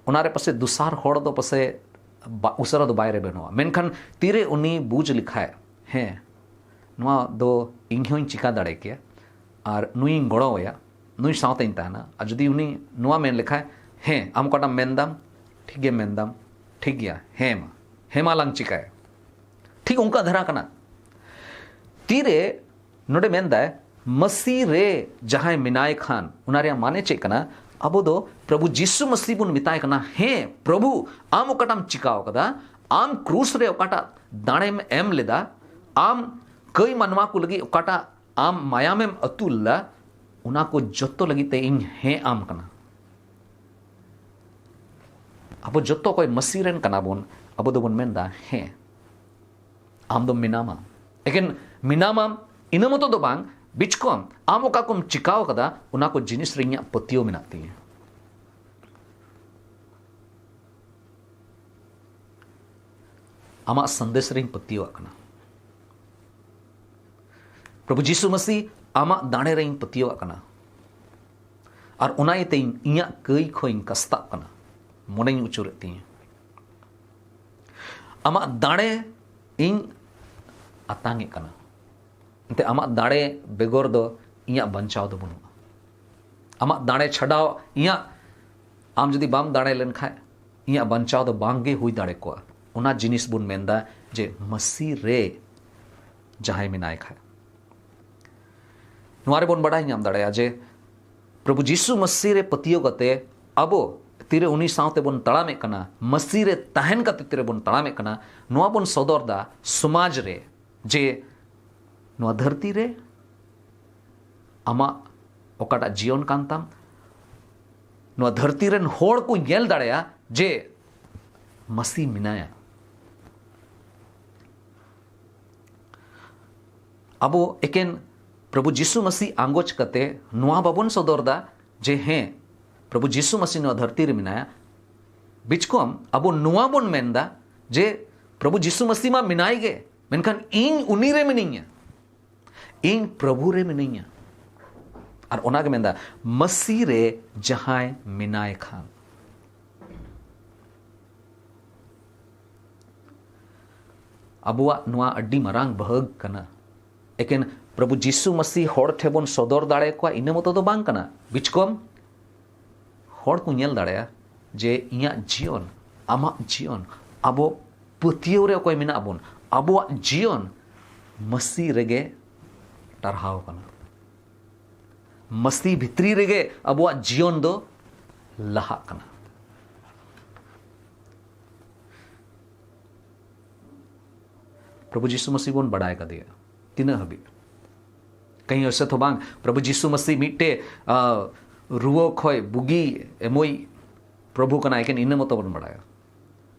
ᱚᱱᱟᱨᱮ ᱯᱟᱥᱮ ᱫᱚᱥᱟᱨ ᱦᱚᱲ ᱫᱚ ᱯᱟᱥᱮ ᱵᱟ-, ᱩᱥᱟᱹᱨᱟ ᱫᱚ ᱵᱟᱭ ᱨᱮᱵᱮᱱᱚᱜᱼᱟ, ᱢᱮᱱᱠᱷᱟᱱ ᱛᱤᱨᱮ ᱩᱱᱤ ᱵᱩᱡᱽ ᱞᱮᱠᱷᱟᱡ, "ᱦᱮᱸ, ᱱᱚᱣᱟ ᱫᱚ ᱤᱧ ᱦᱚᱸᱧ ᱪᱤᱠᱟ ᱫᱟᱲᱮ ᱠᱮᱭᱟ ᱟᱨ ᱱᱩᱭᱤᱧ ᱜᱚᱲᱚ ᱟᱭᱟ, ᱱᱩᱭ ᱥᱟᱶᱛᱮᱧ ᱛᱟᱦᱮᱱᱟ", ᱟᱨ ᱡᱩᱫᱤ ᱩᱱᱤ ᱱᱚᱣᱟ ᱢᱮᱱ ᱞᱮᱠᱷᱟᱡ, "ᱦᱮᱸ, ᱟᱢ ᱚᱠᱟᱴᱟᱜ ᱢᱮᱱᱫᱟᱢ, ᱴᱷᱤᱠ ᱜᱮ ᱢᱮᱱᱫᱟᱢ, ᱴᱷᱤᱠ ᱜᱮᱭᱟ, ᱦᱮᱸ ᱢᱟ, ᱦᱮᱸ ᱢᱟ ᱞᱟᱝ ᱪᱤᱠᱟᱭᱟ", ᱴᱷᱤᱠ ᱚᱱᱠᱟ ᱫᱷᱟᱨᱟ ᱠᱟᱱᱟ᱾ ᱛᱤᱨᱮ ᱱᱚᱰᱮ ᱢᱮᱱᱫᱟᱭ, ᱢᱟᱹᱥᱤ ᱨᱮ ᱡᱟᱦᱟᱸᱭ ᱢᱮᱱᱟᱭ ᱠᱷᱟᱱ, ᱚᱱᱟ ᱨᱮᱭᱟᱜ ᱢᱟᱱᱮ ᱪᱮᱫ ᱠᱟᱱᱟ? ᱟᱵᱚ ᱫᱚ ᱯᱨᱚᱵᱷᱩ ᱡᱤᱥᱩ ᱢᱟᱹᱥᱤ ᱵᱚᱱ ᱢᱮᱛᱟᱭ ᱠᱟᱱᱟ, "ᱦᱮᱸ ᱯᱨᱚᱵᱷᱩ, ᱟᱢ ᱚᱠᱟᱴᱟᱜ ᱮᱢ ᱪᱤᱠᱟᱣ ᱠᱟᱫᱟ, ᱟᱢ ᱠᱨᱩᱥ ᱨᱮ ᱚᱠᱟᱴᱟᱜ ᱫᱟᱲᱮᱢ ᱮᱢ ᱞᱮᱫᱟ, ᱟᱢ ᱠᱟᱹᱭ ᱢᱟᱱᱣᱟ ᱠᱚ ᱞᱟᱹᱜᱤᱫ ᱚᱠᱟᱴᱟᱜ ᱟᱢ ᱢᱟᱭᱟᱢᱮᱢ ᱟᱹᱛᱩ ᱞᱮᱫᱟ, ᱚᱱᱟ ᱠᱚ ᱡᱚᱛᱚ ᱞᱟᱹᱜᱤᱫ ᱛᱮ ᱤᱧ ᱦᱮᱸ ᱟᱢ ᱠᱟᱱᱟ᱾" ᱟᱵᱚ ᱡᱚᱛᱚ ᱚᱠᱚᱭ ᱢᱟᱹᱥᱤ ᱨᱮᱱ ᱠᱟᱱᱟ ᱵᱚᱱ, ᱟᱵᱚ ᱫᱚᱵᱚᱱ ᱢᱮᱱᱫᱟ, "ᱦᱮᱸ, ᱟᱢ ᱫᱚ ᱢᱮᱱᱟᱢᱟ, ᱮᱠᱮᱱ ᱢᱮᱱᱟᱢᱟᱢ, ᱤᱱᱟᱹ ᱢᱚᱛᱚ ᱫᱚ ᱵᱟᱝ, ᱵᱤᱪᱠᱚᱢ ᱟᱢ ᱚᱠᱟ ᱠᱚᱢ ᱪᱤᱠᱟᱣ ᱠᱟᱫᱟ, ᱚᱱᱟ ᱠᱚ ᱡᱤᱱᱤᱥ ᱨᱮ ᱤᱧᱟᱹᱜ ᱯᱟᱹᱛᱭᱟᱹᱣ ᱢᱮᱱᱟᱜ ᱛᱤᱧᱟᱹ, ᱟᱢᱟᱜ ᱥᱟᱸᱫᱮᱥ ᱨᱮᱧ ᱯᱟᱹᱛᱭᱟᱹᱣᱟᱜ ᱠᱟᱱᱟ, ᱯᱨᱚᱵᱷᱩ ᱡᱤᱥᱩ ᱢᱟᱹᱥᱤ, ᱟᱢᱟᱜ ᱫᱟᱲᱮ ᱨᱮᱧ ᱯᱟᱹᱛᱭᱟᱹᱣᱟᱜ ᱠᱟᱱᱟ, ᱟᱨ ᱚᱱᱟ ᱤᱭᱟᱹᱛᱮ ᱤᱧ ᱤᱧᱟᱹᱜ ᱠᱟᱹᱭ ᱠᱷᱚᱱ ᱤᱧ ᱠᱟᱥᱛᱟᱜ ᱠᱟᱱᱟ, ᱢᱚᱱᱮᱧ ᱩᱪᱩᱨᱮᱫ ᱛᱤᱧᱟᱹ᱾" ᱟᱢᱟᱜ ᱫᱟᱲᱮ ᱤᱧ ᱟᱛᱟᱝ ᱮᱫ ᱠᱟᱱᱟ᱾ ᱮᱱᱛᱮ ᱟᱢᱟᱜ ᱫᱟᱲᱮ ᱵᱮᱜᱚᱨ ᱫᱚ ᱤᱧᱟᱹᱜ ᱵᱟᱧᱪᱟᱣ ᱫᱚ ᱵᱟᱹᱱᱩᱜᱼᱟ᱾ ᱟᱢᱟᱜ ᱫᱟᱲᱮ ᱪᱷᱟᱰᱟᱣ ᱤᱧᱟᱹᱜ, ᱟᱢ ᱡᱩᱫᱤ ᱵᱟᱢ ᱫᱟᱲᱮ ᱞᱮᱱᱠᱷᱟᱱ ᱤᱧᱟᱹᱜ ᱵᱟᱧᱪᱟᱣ ᱫᱚ ᱵᱟᱝ ᱜᱮ ᱦᱩᱭ ᱫᱟᱲᱮ ᱠᱚᱜᱼᱟ᱾ ᱚᱱᱟ ᱡᱤᱱᱤᱥ ᱵᱚᱱ ᱢᱮᱱᱫᱟ ᱡᱮ ᱢᱟᱹᱥᱤ ᱨᱮ ᱡᱟᱦᱟᱸᱭ ᱢᱮᱱᱟᱭ ᱠᱷᱟᱱ᱾ ᱱᱚᱣᱟ ᱨᱮᱵᱚᱱ ᱵᱟᱰᱟᱭ ᱧᱟᱢ ᱫᱟᱲᱮᱭᱟᱜᱼᱟ ᱡᱮ ᱯᱨᱚᱵᱷᱩ ᱡᱤᱥᱩ ᱢᱟᱹᱥᱤ ᱨᱮ ᱯᱟᱹᱛᱭᱟᱹᱣ ᱠᱟᱛᱮ ᱟᱵᱚ ᱛᱤᱨᱮ ᱩᱱᱤ ᱥᱟᱶᱛᱮ ᱵᱚᱱ ᱛᱟᱲᱟᱢᱮᱫ ᱠᱟᱱᱟ, ᱢᱟᱹᱥᱤ ᱨᱮ ᱛᱟᱦᱮᱱ ᱠᱟᱛᱮ ᱛᱤᱨᱮ ᱵᱚᱱ ᱛᱟᱲᱟᱢᱮᱫ ᱠᱟᱱᱟ, ᱱᱚᱣᱟ ᱵᱚᱱ ᱥᱚᱫᱚᱨ ᱫᱟ ᱥᱚᱢᱟᱡᱽ ᱨᱮ ᱡᱮ ᱱᱚᱣᱟ ᱫᱷᱟᱹᱨᱛᱤ ᱨᱮ ᱟᱢᱟᱜ ᱚᱠᱟᱴᱟᱜ ᱡᱤᱭᱚᱱ ᱠᱟᱱ ᱛᱟᱢ, ᱱᱚᱣᱟ ᱫᱷᱟᱹᱨᱛᱤ ᱨᱮᱱ ᱦᱚᱲ ᱠᱚ ᱧᱮᱞ ᱫᱟᱲᱮᱭᱟᱜᱼᱟ ᱡᱮ ᱢᱟᱹᱥᱤ ᱢᱮᱱᱟᱭᱟ᱾ ᱟᱵᱚ ᱮᱠᱮᱱ ᱯᱨᱚᱵᱷᱩ ᱡᱤᱥᱩ ᱢᱟᱹᱥᱤ ᱟᱸᱜᱚᱪ ᱠᱟᱛᱮ ᱱᱚᱣᱟ ᱵᱟᱵᱚᱱ ᱥᱚᱫᱚᱨ ᱫᱟ ᱡᱮ ᱦᱮᱸ, ᱯᱨᱚᱵᱷᱩ ᱡᱤᱥᱩ ᱢᱟᱹᱥᱤ ᱱᱚᱣᱟ ᱫᱷᱟᱹᱨᱛᱤ ᱨᱮ ᱢᱮᱱᱟᱭᱟ᱾ ᱵᱤᱪᱠᱚᱢ ᱟᱵᱚ ᱱᱚᱣᱟ ᱵᱚᱱ ᱢᱮᱱᱫᱟ ᱡᱮ ᱯᱨᱚᱵᱷᱩ ᱡᱤᱥᱩ ᱢᱟᱹᱥᱤ ᱢᱟ ᱢᱮᱱᱟᱭ ᱜᱮ, ᱢᱮᱱᱠᱷᱟᱱ ᱤᱧ ᱩᱱᱤ ᱨᱮ ᱢᱤᱱᱟᱹᱧᱟ, ᱤᱧ ᱯᱨᱚᱵᱷᱩ ᱨᱮ ᱢᱤᱱᱟᱹᱧᱟ᱾ ᱟᱨ ᱚᱱᱟᱜᱮ ᱢᱮᱱᱫᱟ, ᱢᱟᱹᱥᱤ ᱨᱮ ᱡᱟᱦᱟᱸᱭ ᱢᱮᱱᱟᱭ ᱠᱷᱟᱱ᱾ ᱟᱵᱚᱣᱟᱜ ᱱᱚᱣᱟ ᱟᱹᱰᱤ ᱢᱟᱨᱟᱝ ᱵᱷᱟᱹᱜᱽ ᱠᱟᱱᱟ᱾ ᱮᱠᱮᱱ ᱯᱨᱚᱵᱷᱩ ᱡᱤᱥᱩ ᱢᱟᱹᱥᱤ ᱦᱚᱲ ᱴᱷᱮᱱ ᱵᱚᱱ ᱥᱚᱫᱚᱨ ᱫᱟᱲᱮᱭᱟᱠᱚᱣᱟ, ᱤᱱᱟᱹ ᱢᱚᱛᱚ ᱫᱚ ᱵᱟᱝ ᱠᱟᱱᱟ᱾ ᱵᱤᱪᱠᱚᱢ ᱦᱚᱲ ᱠᱚ ᱧᱮᱞ ᱫᱟᱲᱮᱭᱟᱜᱼᱟ ᱡᱮ ᱤᱧᱟᱹᱜ ᱡᱤᱭᱚᱱ, ᱟᱢᱟᱜ ᱡᱤᱭᱚᱱ, ᱟᱵᱚ ᱯᱟᱹᱛᱭᱟᱹᱣ ᱨᱮ ᱚᱠᱚᱭ ᱢᱮᱱᱟᱜ ᱵᱚᱱ, ᱟᱵᱚᱣᱟᱜ ᱡᱤᱭᱚᱱ ᱢᱟᱹᱥᱤ ᱨᱮᱜᱮ ᱴᱟᱨᱦᱟᱣ ᱠᱟᱱᱟ᱾ ᱢᱟᱹᱥᱤ ᱵᱷᱤᱛᱨᱤ ᱨᱮᱜᱮ ᱟᱵᱚᱣᱟᱜ ᱡᱤᱭᱚᱱ ᱫᱚ ᱞᱟᱦᱟᱜ ᱠᱟᱱᱟ᱾ ᱯᱨᱚᱵᱷᱩ ᱡᱤᱥᱩ ᱢᱟᱹᱥᱤ ᱵᱚᱱ ᱵᱟᱰᱟᱭ ᱠᱟᱫᱮᱭᱟ ᱛᱤᱱᱟᱹᱜ ᱦᱟᱹᱵᱤᱡ? ᱠᱟᱹᱦᱤ ᱚᱥᱮ ᱛᱚ ᱵᱟᱝ, ᱯᱨᱚᱵᱷᱩ ᱡᱤᱥᱩ ᱢᱟᱹᱥᱤ ᱢᱤᱫᱴᱮᱡ, ᱟ, ᱨᱩᱣᱟᱹ ᱠᱷᱚᱡ ᱵᱩᱜᱤ ᱮᱢᱚᱭ ᱯᱨᱚᱵᱷᱩ ᱠᱟᱱᱟ, ᱮᱠᱮᱱ ᱤᱱᱟᱹ ᱢᱚᱛᱚ ᱵᱚᱱ ᱵᱟᱰᱟᱭᱟ᱾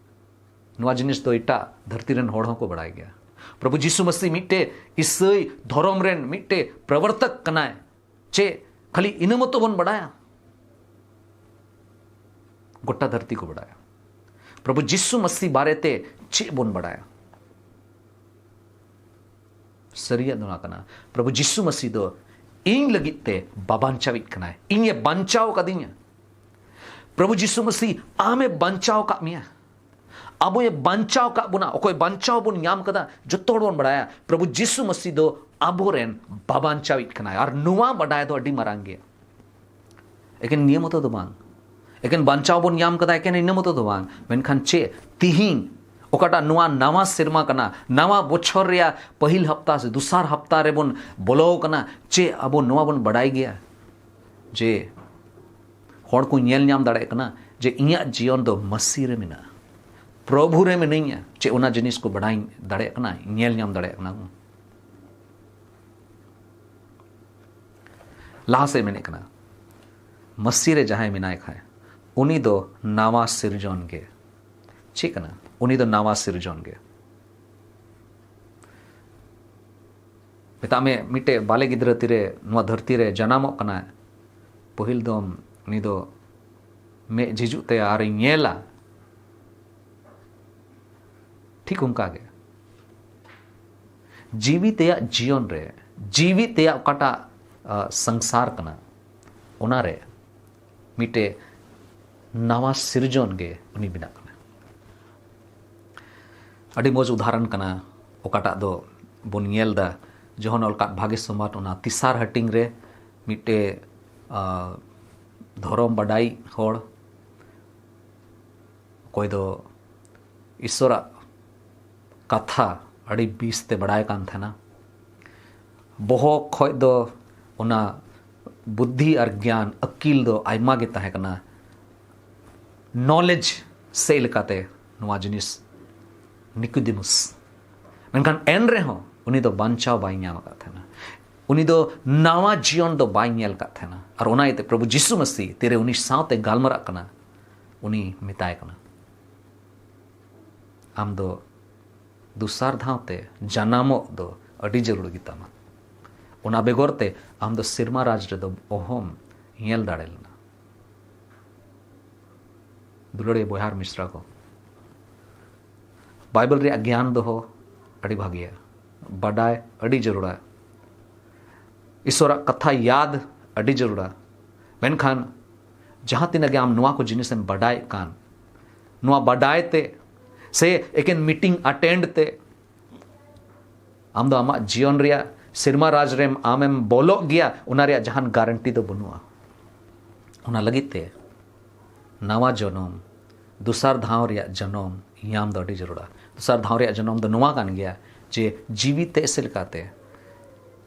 ᱱᱚᱣᱟ ᱡᱤᱱᱤᱥ ᱫᱚ ᱮᱴᱟᱜ ᱫᱷᱟᱹᱨᱛᱤ ᱨᱮᱱ ᱦᱚᱲ ᱦᱚᱸᱠᱚ ᱵᱟᱰᱟᱭ ᱜᱮᱭᱟ᱾ ᱯᱨᱚᱵᱷᱩ ᱡᱤᱥᱩ ᱢᱟᱹᱥᱤ ᱢᱤᱫᱴᱮᱡ ᱤᱥᱟᱹᱭ ᱫᱷᱚᱨᱚᱢ ᱨᱮᱱ ᱢᱤᱫᱴᱮᱡ ᱯᱨᱚᱵᱚᱨᱛᱚᱠ ᱠᱟᱱᱟᱭ᱾ ᱪᱮᱫ ᱠᱷᱟᱹᱞᱤ ᱤᱱᱟᱹ ᱢᱚᱛᱚ ᱵᱚᱱ ᱵᱟᱰᱟᱭᱟ? ᱜᱚᱴᱟ ᱫᱷᱟᱹᱨᱛᱤ ᱠᱚ ᱵᱟᱰᱟᱭᱟ᱾ ᱯᱨᱚᱵᱷᱩ ᱡᱤᱥᱩ ᱢᱟᱹᱥᱤ ᱵᱟᱨᱮᱛᱮ ᱪᱮᱫ ᱵᱚᱱ ᱵᱟᱰᱟᱭᱟ? ᱥᱟᱹᱨᱤᱭᱟᱜ ᱫᱚ ᱱᱚᱣᱟ ᱠᱟᱱᱟ, ᱯᱨᱚᱵᱷᱩ ᱡᱤᱥᱩ ᱢᱟᱹᱥᱤ ᱫᱚ ᱤᱧ ᱞᱟᱹᱜᱤᱫ ᱛᱮ ᱵᱟᱵᱟᱧᱪᱟᱣᱤᱡ ᱠᱟᱱᱟᱭ᱾ ᱤᱧᱮ ᱵᱟᱧᱪᱟᱣ ᱠᱟᱫᱤᱧᱟ᱾ ᱯᱨᱚᱵᱷᱩ ᱡᱤᱥᱩ ᱢᱟᱹᱥᱤ ᱟᱢᱮ ᱵᱟᱧᱪᱟᱣ ᱠᱟᱜ ᱢᱮᱭᱟ᱾ ᱟᱵᱚᱭ ᱵᱟᱧᱪᱟᱣ ᱠᱟᱜ ᱵᱚᱱᱟ, ᱚᱠᱚᱭ ᱵᱟᱧᱪᱟᱣ ᱵᱚᱱ ᱧᱟᱢ ᱠᱟᱫᱟ, ᱡᱚᱛᱚ ᱦᱚᱲ ᱵᱚᱱ ᱵᱟᱲᱟᱭᱟ ᱯᱨᱚᱵᱷᱩ ᱡᱤᱥᱩ ᱢᱟᱹᱥᱤ ᱫᱚ ᱟᱵᱚᱨᱮᱱ ᱵᱟᱵᱟᱧᱪᱟᱣᱤᱡ ᱠᱟᱱᱟᱭ᱾ ᱟᱨ ᱱᱚᱣᱟ ᱵᱟᱰᱟᱭ ᱫᱚ ᱟᱹᱰᱤ ᱢᱟᱨᱟᱝ ᱜᱮᱭᱟ᱾ ᱮᱠᱮᱱ ᱱᱤᱭᱟᱹ ᱢᱚᱛᱚ ᱫᱚ ᱵᱟᱝ, ᱮᱠᱮᱱ ᱵᱟᱧᱪᱟᱣ ᱵᱚᱱ ᱧᱟᱢ ᱠᱟᱫᱟ, ᱮᱠᱮᱱ ᱤᱱᱟᱹ ᱢᱚᱛᱚ ᱫᱚ ᱵᱟᱝ, ᱢᱮᱱᱠᱷᱟᱱ ᱪᱮᱫ ᱛᱤᱦᱤᱧ ᱚᱠᱟᱴᱟᱜ ᱱᱚᱣᱟ ᱱᱟᱣᱟ ᱥᱮᱨᱢᱟ ᱠᱟᱱᱟ, ᱱᱟᱣᱟ ᱵᱚᱪᱷᱚᱨ ᱨᱮᱭᱟᱜ ᱯᱟᱹᱦᱤᱞ ᱦᱟᱯᱛᱟ ᱥᱮ ᱫᱚᱥᱟᱨ ᱦᱟᱯᱛᱟ ᱨᱮᱵᱚᱱ ᱵᱚᱞᱚ ᱠᱟᱱᱟ, ᱪᱮᱫ ᱟᱵᱚ ᱱᱚᱣᱟ ᱵᱚᱱ ᱵᱟᱰᱟᱭ ᱜᱮᱭᱟ ᱡᱮ ᱦᱚᱲ ᱠᱚ ᱧᱮᱞ ᱧᱟᱢ ᱫᱟᱲᱮᱭᱟᱜ ᱠᱟᱱᱟ ᱡᱮ ᱤᱧᱟᱹᱜ ᱡᱤᱭᱚᱱ ᱫᱚ ᱢᱟᱹᱥᱤ ᱨᱮ ᱢᱮᱱᱟᱜᱼᱟ, ᱯᱨᱚᱵᱷᱩ ᱨᱮ ᱢᱤᱱᱟᱹᱧᱟ? ᱪᱮᱫ ᱚᱱᱟ ᱡᱤᱱᱤᱥ ᱠᱚ ᱵᱟᱰᱟᱭ ᱫᱟᱲᱮᱭᱟᱜ ᱠᱟᱱᱟ, ᱧᱮᱞ ᱧᱟᱢ ᱫᱟᱲᱮᱭᱟᱜ ᱠᱟᱱᱟ ᱠᱚ? ᱞᱟᱦᱟ ᱥᱮᱫ ᱢᱮᱱᱮᱫ ᱠᱟᱱᱟ, ᱢᱟᱹᱥᱤ ᱨᱮ ᱡᱟᱦᱟᱸᱭ ᱢᱮᱱᱟᱭ ᱠᱷᱟᱡ, ᱩᱱᱤ ᱫᱚ ᱱᱟᱣᱟ ᱥᱤᱨᱡᱚᱱ ᱜᱮ᱾ ᱪᱮᱫ ᱠᱟᱱᱟ? ᱩᱱᱤ ᱫᱚ ᱱᱟᱣᱟ ᱥᱤᱨᱡᱚᱱ ᱜᱮ᱾ ᱢᱮᱛᱟᱜ ᱢᱮ, ᱢᱤᱫᱴᱮᱡ ᱵᱟᱞᱮ ᱜᱤᱫᱽᱨᱟᱹ ᱛᱤᱨᱮ ᱱᱚᱣᱟ ᱫᱷᱟᱹᱨᱛᱤ ᱨᱮ ᱡᱟᱱᱟᱢᱚᱜ ᱠᱟᱱᱟᱭ, ᱯᱟᱹᱦᱤᱞ ᱫᱚ ᱩᱱᱤ ᱫᱚ ᱢᱮᱫ ᱡᱷᱤᱡᱩᱜ ᱛᱟᱭᱟ ᱟᱨᱮ ᱧᱮᱞᱟ, ᱴᱷᱤᱠ ᱚᱱᱠᱟ ᱜᱮ ᱡᱤᱣᱤ ᱛᱮᱭᱟᱜ ᱡᱤᱭᱚᱱ ᱨᱮ, ᱡᱤᱣᱤ ᱛᱮᱭᱟᱜ ᱚᱠᱟᱴᱟᱜ, ᱟ, ᱥᱚᱝᱥᱟᱨ ᱠᱟᱱᱟ, ᱚᱱᱟ ᱨᱮ ᱢᱤᱫᱴᱮᱡ ᱱᱟᱣᱟ ᱥᱤᱨᱡᱚᱱ ᱜᱮ ᱩᱱᱤ ᱵᱮᱱᱟᱜ ᱠᱟᱱᱟ᱾ ᱟᱹᱰᱤ ᱢᱚᱡᱽ ᱩᱫᱟᱦᱚᱨᱚᱱ ᱠᱟᱱᱟ ᱚᱠᱟᱴᱟᱜ ᱫᱚ ᱵᱚᱱ ᱧᱮᱞ ᱮᱫᱟ, ᱡᱚᱦᱚᱱ ᱚᱞ ᱠᱟᱫ ᱵᱷᱟᱜᱮ ᱥᱚᱢᱵᱟᱫ, ᱚᱱᱟ ᱛᱮᱥᱟᱨ ᱦᱟᱹᱴᱤᱧ ᱨᱮ ᱢᱤᱫᱴᱮᱡ, ᱟ, ᱫᱷᱚᱨᱚᱢ ᱵᱟᱰᱟᱭ ᱦᱚᱲ, ᱚᱠᱚᱭ ᱫᱚ ᱤᱥᱚᱨᱟᱜ ᱠᱟᱛᱷᱟ ᱟᱹᱰᱤ ᱵᱮᱥ ᱛᱮ ᱵᱟᱲᱟᱭ ᱠᱟᱱ ᱛᱟᱦᱮᱱᱟ᱾ ᱵᱚᱦᱚᱜ ᱠᱷᱚᱡ ᱫᱚ ᱚᱱᱟ ᱵᱩᱫᱽᱫᱷᱤ ᱟᱨ ᱜᱮᱭᱟᱱ, ᱟᱹᱠᱤᱞ ᱫᱚ ᱟᱭᱢᱟ ᱜᱮ ᱛᱟᱦᱮᱸ ᱠᱟᱱᱟ, ᱱᱚᱞᱮᱡᱽ ᱥᱮᱫ ᱞᱮᱠᱟᱛᱮ ᱱᱚᱣᱟ ᱡᱤᱱᱤᱥ ᱱᱤᱠᱳᱫᱤᱢᱩᱥ᱾ ᱢᱮᱱᱠᱷᱟᱱ ᱮᱱ ᱨᱮᱦᱚᱸ ᱩᱱᱤ ᱫᱚ ᱵᱟᱧᱪᱟᱣ ᱵᱟᱭ ᱧᱟᱢ ᱟᱠᱟᱫ ᱛᱟᱦᱮᱱᱟ᱾ ᱩᱱᱤ ᱫᱚ ᱱᱟᱣᱟ ᱡᱤᱭᱚᱱ ᱫᱚ ᱵᱟᱭ ᱧᱮᱞ ᱟᱠᱟᱫ ᱛᱟᱦᱮᱱᱟ᱾ ᱟᱨ ᱚᱱᱟ ᱤᱭᱟᱹᱛᱮ ᱯᱨᱚᱵᱷᱩ ᱡᱤᱥᱩ ᱢᱟᱹᱥᱤ ᱛᱤᱨᱮ ᱩᱱᱤ ᱥᱟᱶᱛᱮ ᱜᱟᱞᱢᱟᱨᱟᱜ ᱠᱟᱱᱟ, ᱩᱱᱤ ᱢᱮᱛᱟᱭ ᱠᱟᱱᱟ, "ᱟᱢ ᱫᱚ ᱫᱚᱥᱟᱨ ᱫᱷᱟᱣ ᱛᱮ ᱡᱟᱱᱟᱢᱚᱜ ᱫᱚ ᱟᱹᱰᱤ ᱡᱟᱹᱨᱩᱲ ᱜᱮᱛᱟᱢᱟ᱾ ᱚᱱᱟ ᱵᱮᱜᱚᱨ ᱛᱮ ᱟᱢ ᱫᱚ ᱥᱮᱨᱢᱟ ᱨᱟᱡᱽ ᱨᱮᱫᱚ ᱚᱦᱚᱢ ᱧᱮᱞ ᱫᱟᱲᱮ ᱞᱮᱱᱟ᱾" ᱫᱩᱞᱟᱹᱲᱤᱭᱟᱹ ᱵᱚᱭᱦᱟ ᱟᱨ ᱢᱤᱥᱨᱟ ᱠᱚ, ᱵᱟᱭᱵᱮᱞ ᱨᱮᱭᱟᱜ ᱜᱮᱭᱟᱱ ᱫᱚᱦᱚ ᱟᱹᱰᱤ ᱵᱷᱟᱜᱮᱭᱟ, ᱵᱟᱰᱟᱭ ᱟᱹᱰᱤ ᱡᱟᱹᱨᱩᱲᱟ, ᱤᱥᱚᱨᱟᱜ ᱠᱟᱛᱷᱟ ᱭᱟᱫ ᱟᱹᱰᱤ ᱡᱟᱹᱨᱩᱲᱟ᱾ ᱢᱮᱱᱠᱷᱟᱱ ᱡᱟᱦᱟᱸ ᱛᱤᱱᱟᱹᱜ ᱜᱮ ᱟᱢ ᱱᱚᱣᱟ ᱠᱚ ᱡᱤᱱᱤᱥᱮᱢ ᱵᱟᱰᱟᱭᱮᱫ ᱠᱟᱱ, ᱱᱚᱣᱟ ᱵᱟᱰᱟᱭ ᱛᱮ ᱥᱮ ᱮᱠᱮᱱ ᱢᱤᱴᱤᱝ ᱟᱴᱮᱱᱰ ᱛᱮ ᱟᱢ ᱫᱚ ᱟᱢᱟᱜ ᱡᱤᱭᱚᱱ ᱨᱮᱭᱟᱜ ᱥᱮᱨᱢᱟ ᱨᱟᱡᱽ ᱨᱮᱢ ᱟᱢᱮᱢ ᱵᱚᱞᱚᱜ ᱜᱮᱭᱟ, ᱚᱱᱟ ᱨᱮᱭᱟᱜ ᱡᱟᱦᱟᱱ ᱜᱟᱨᱮᱱᱴᱤ ᱫᱚ ᱵᱟᱹᱱᱩᱜᱼᱟ᱾ ᱚᱱᱟ ᱞᱟᱹᱜᱤᱫ ᱛᱮ ᱱᱟᱣᱟ ᱡᱚᱱᱚᱢ, ᱫᱚᱥᱟᱨ ᱫᱷᱟᱣ ᱨᱮᱭᱟᱜ ᱡᱚᱱᱚᱢ ᱧᱟᱢ ᱫᱚ ᱟᱹᱰᱤ ᱡᱟᱹᱨᱩᱲᱟ᱾ ᱫᱚᱥᱟᱨ ᱫᱷᱟᱣ ᱨᱮᱭᱟᱜ ᱡᱚᱱᱚᱢ ᱫᱚ ᱱᱚᱣᱟ ᱠᱟᱱ ᱜᱮᱭᱟ ᱡᱮ ᱡᱤᱣᱤ ᱛᱮ ᱥᱮ ᱞᱮᱠᱟᱛᱮ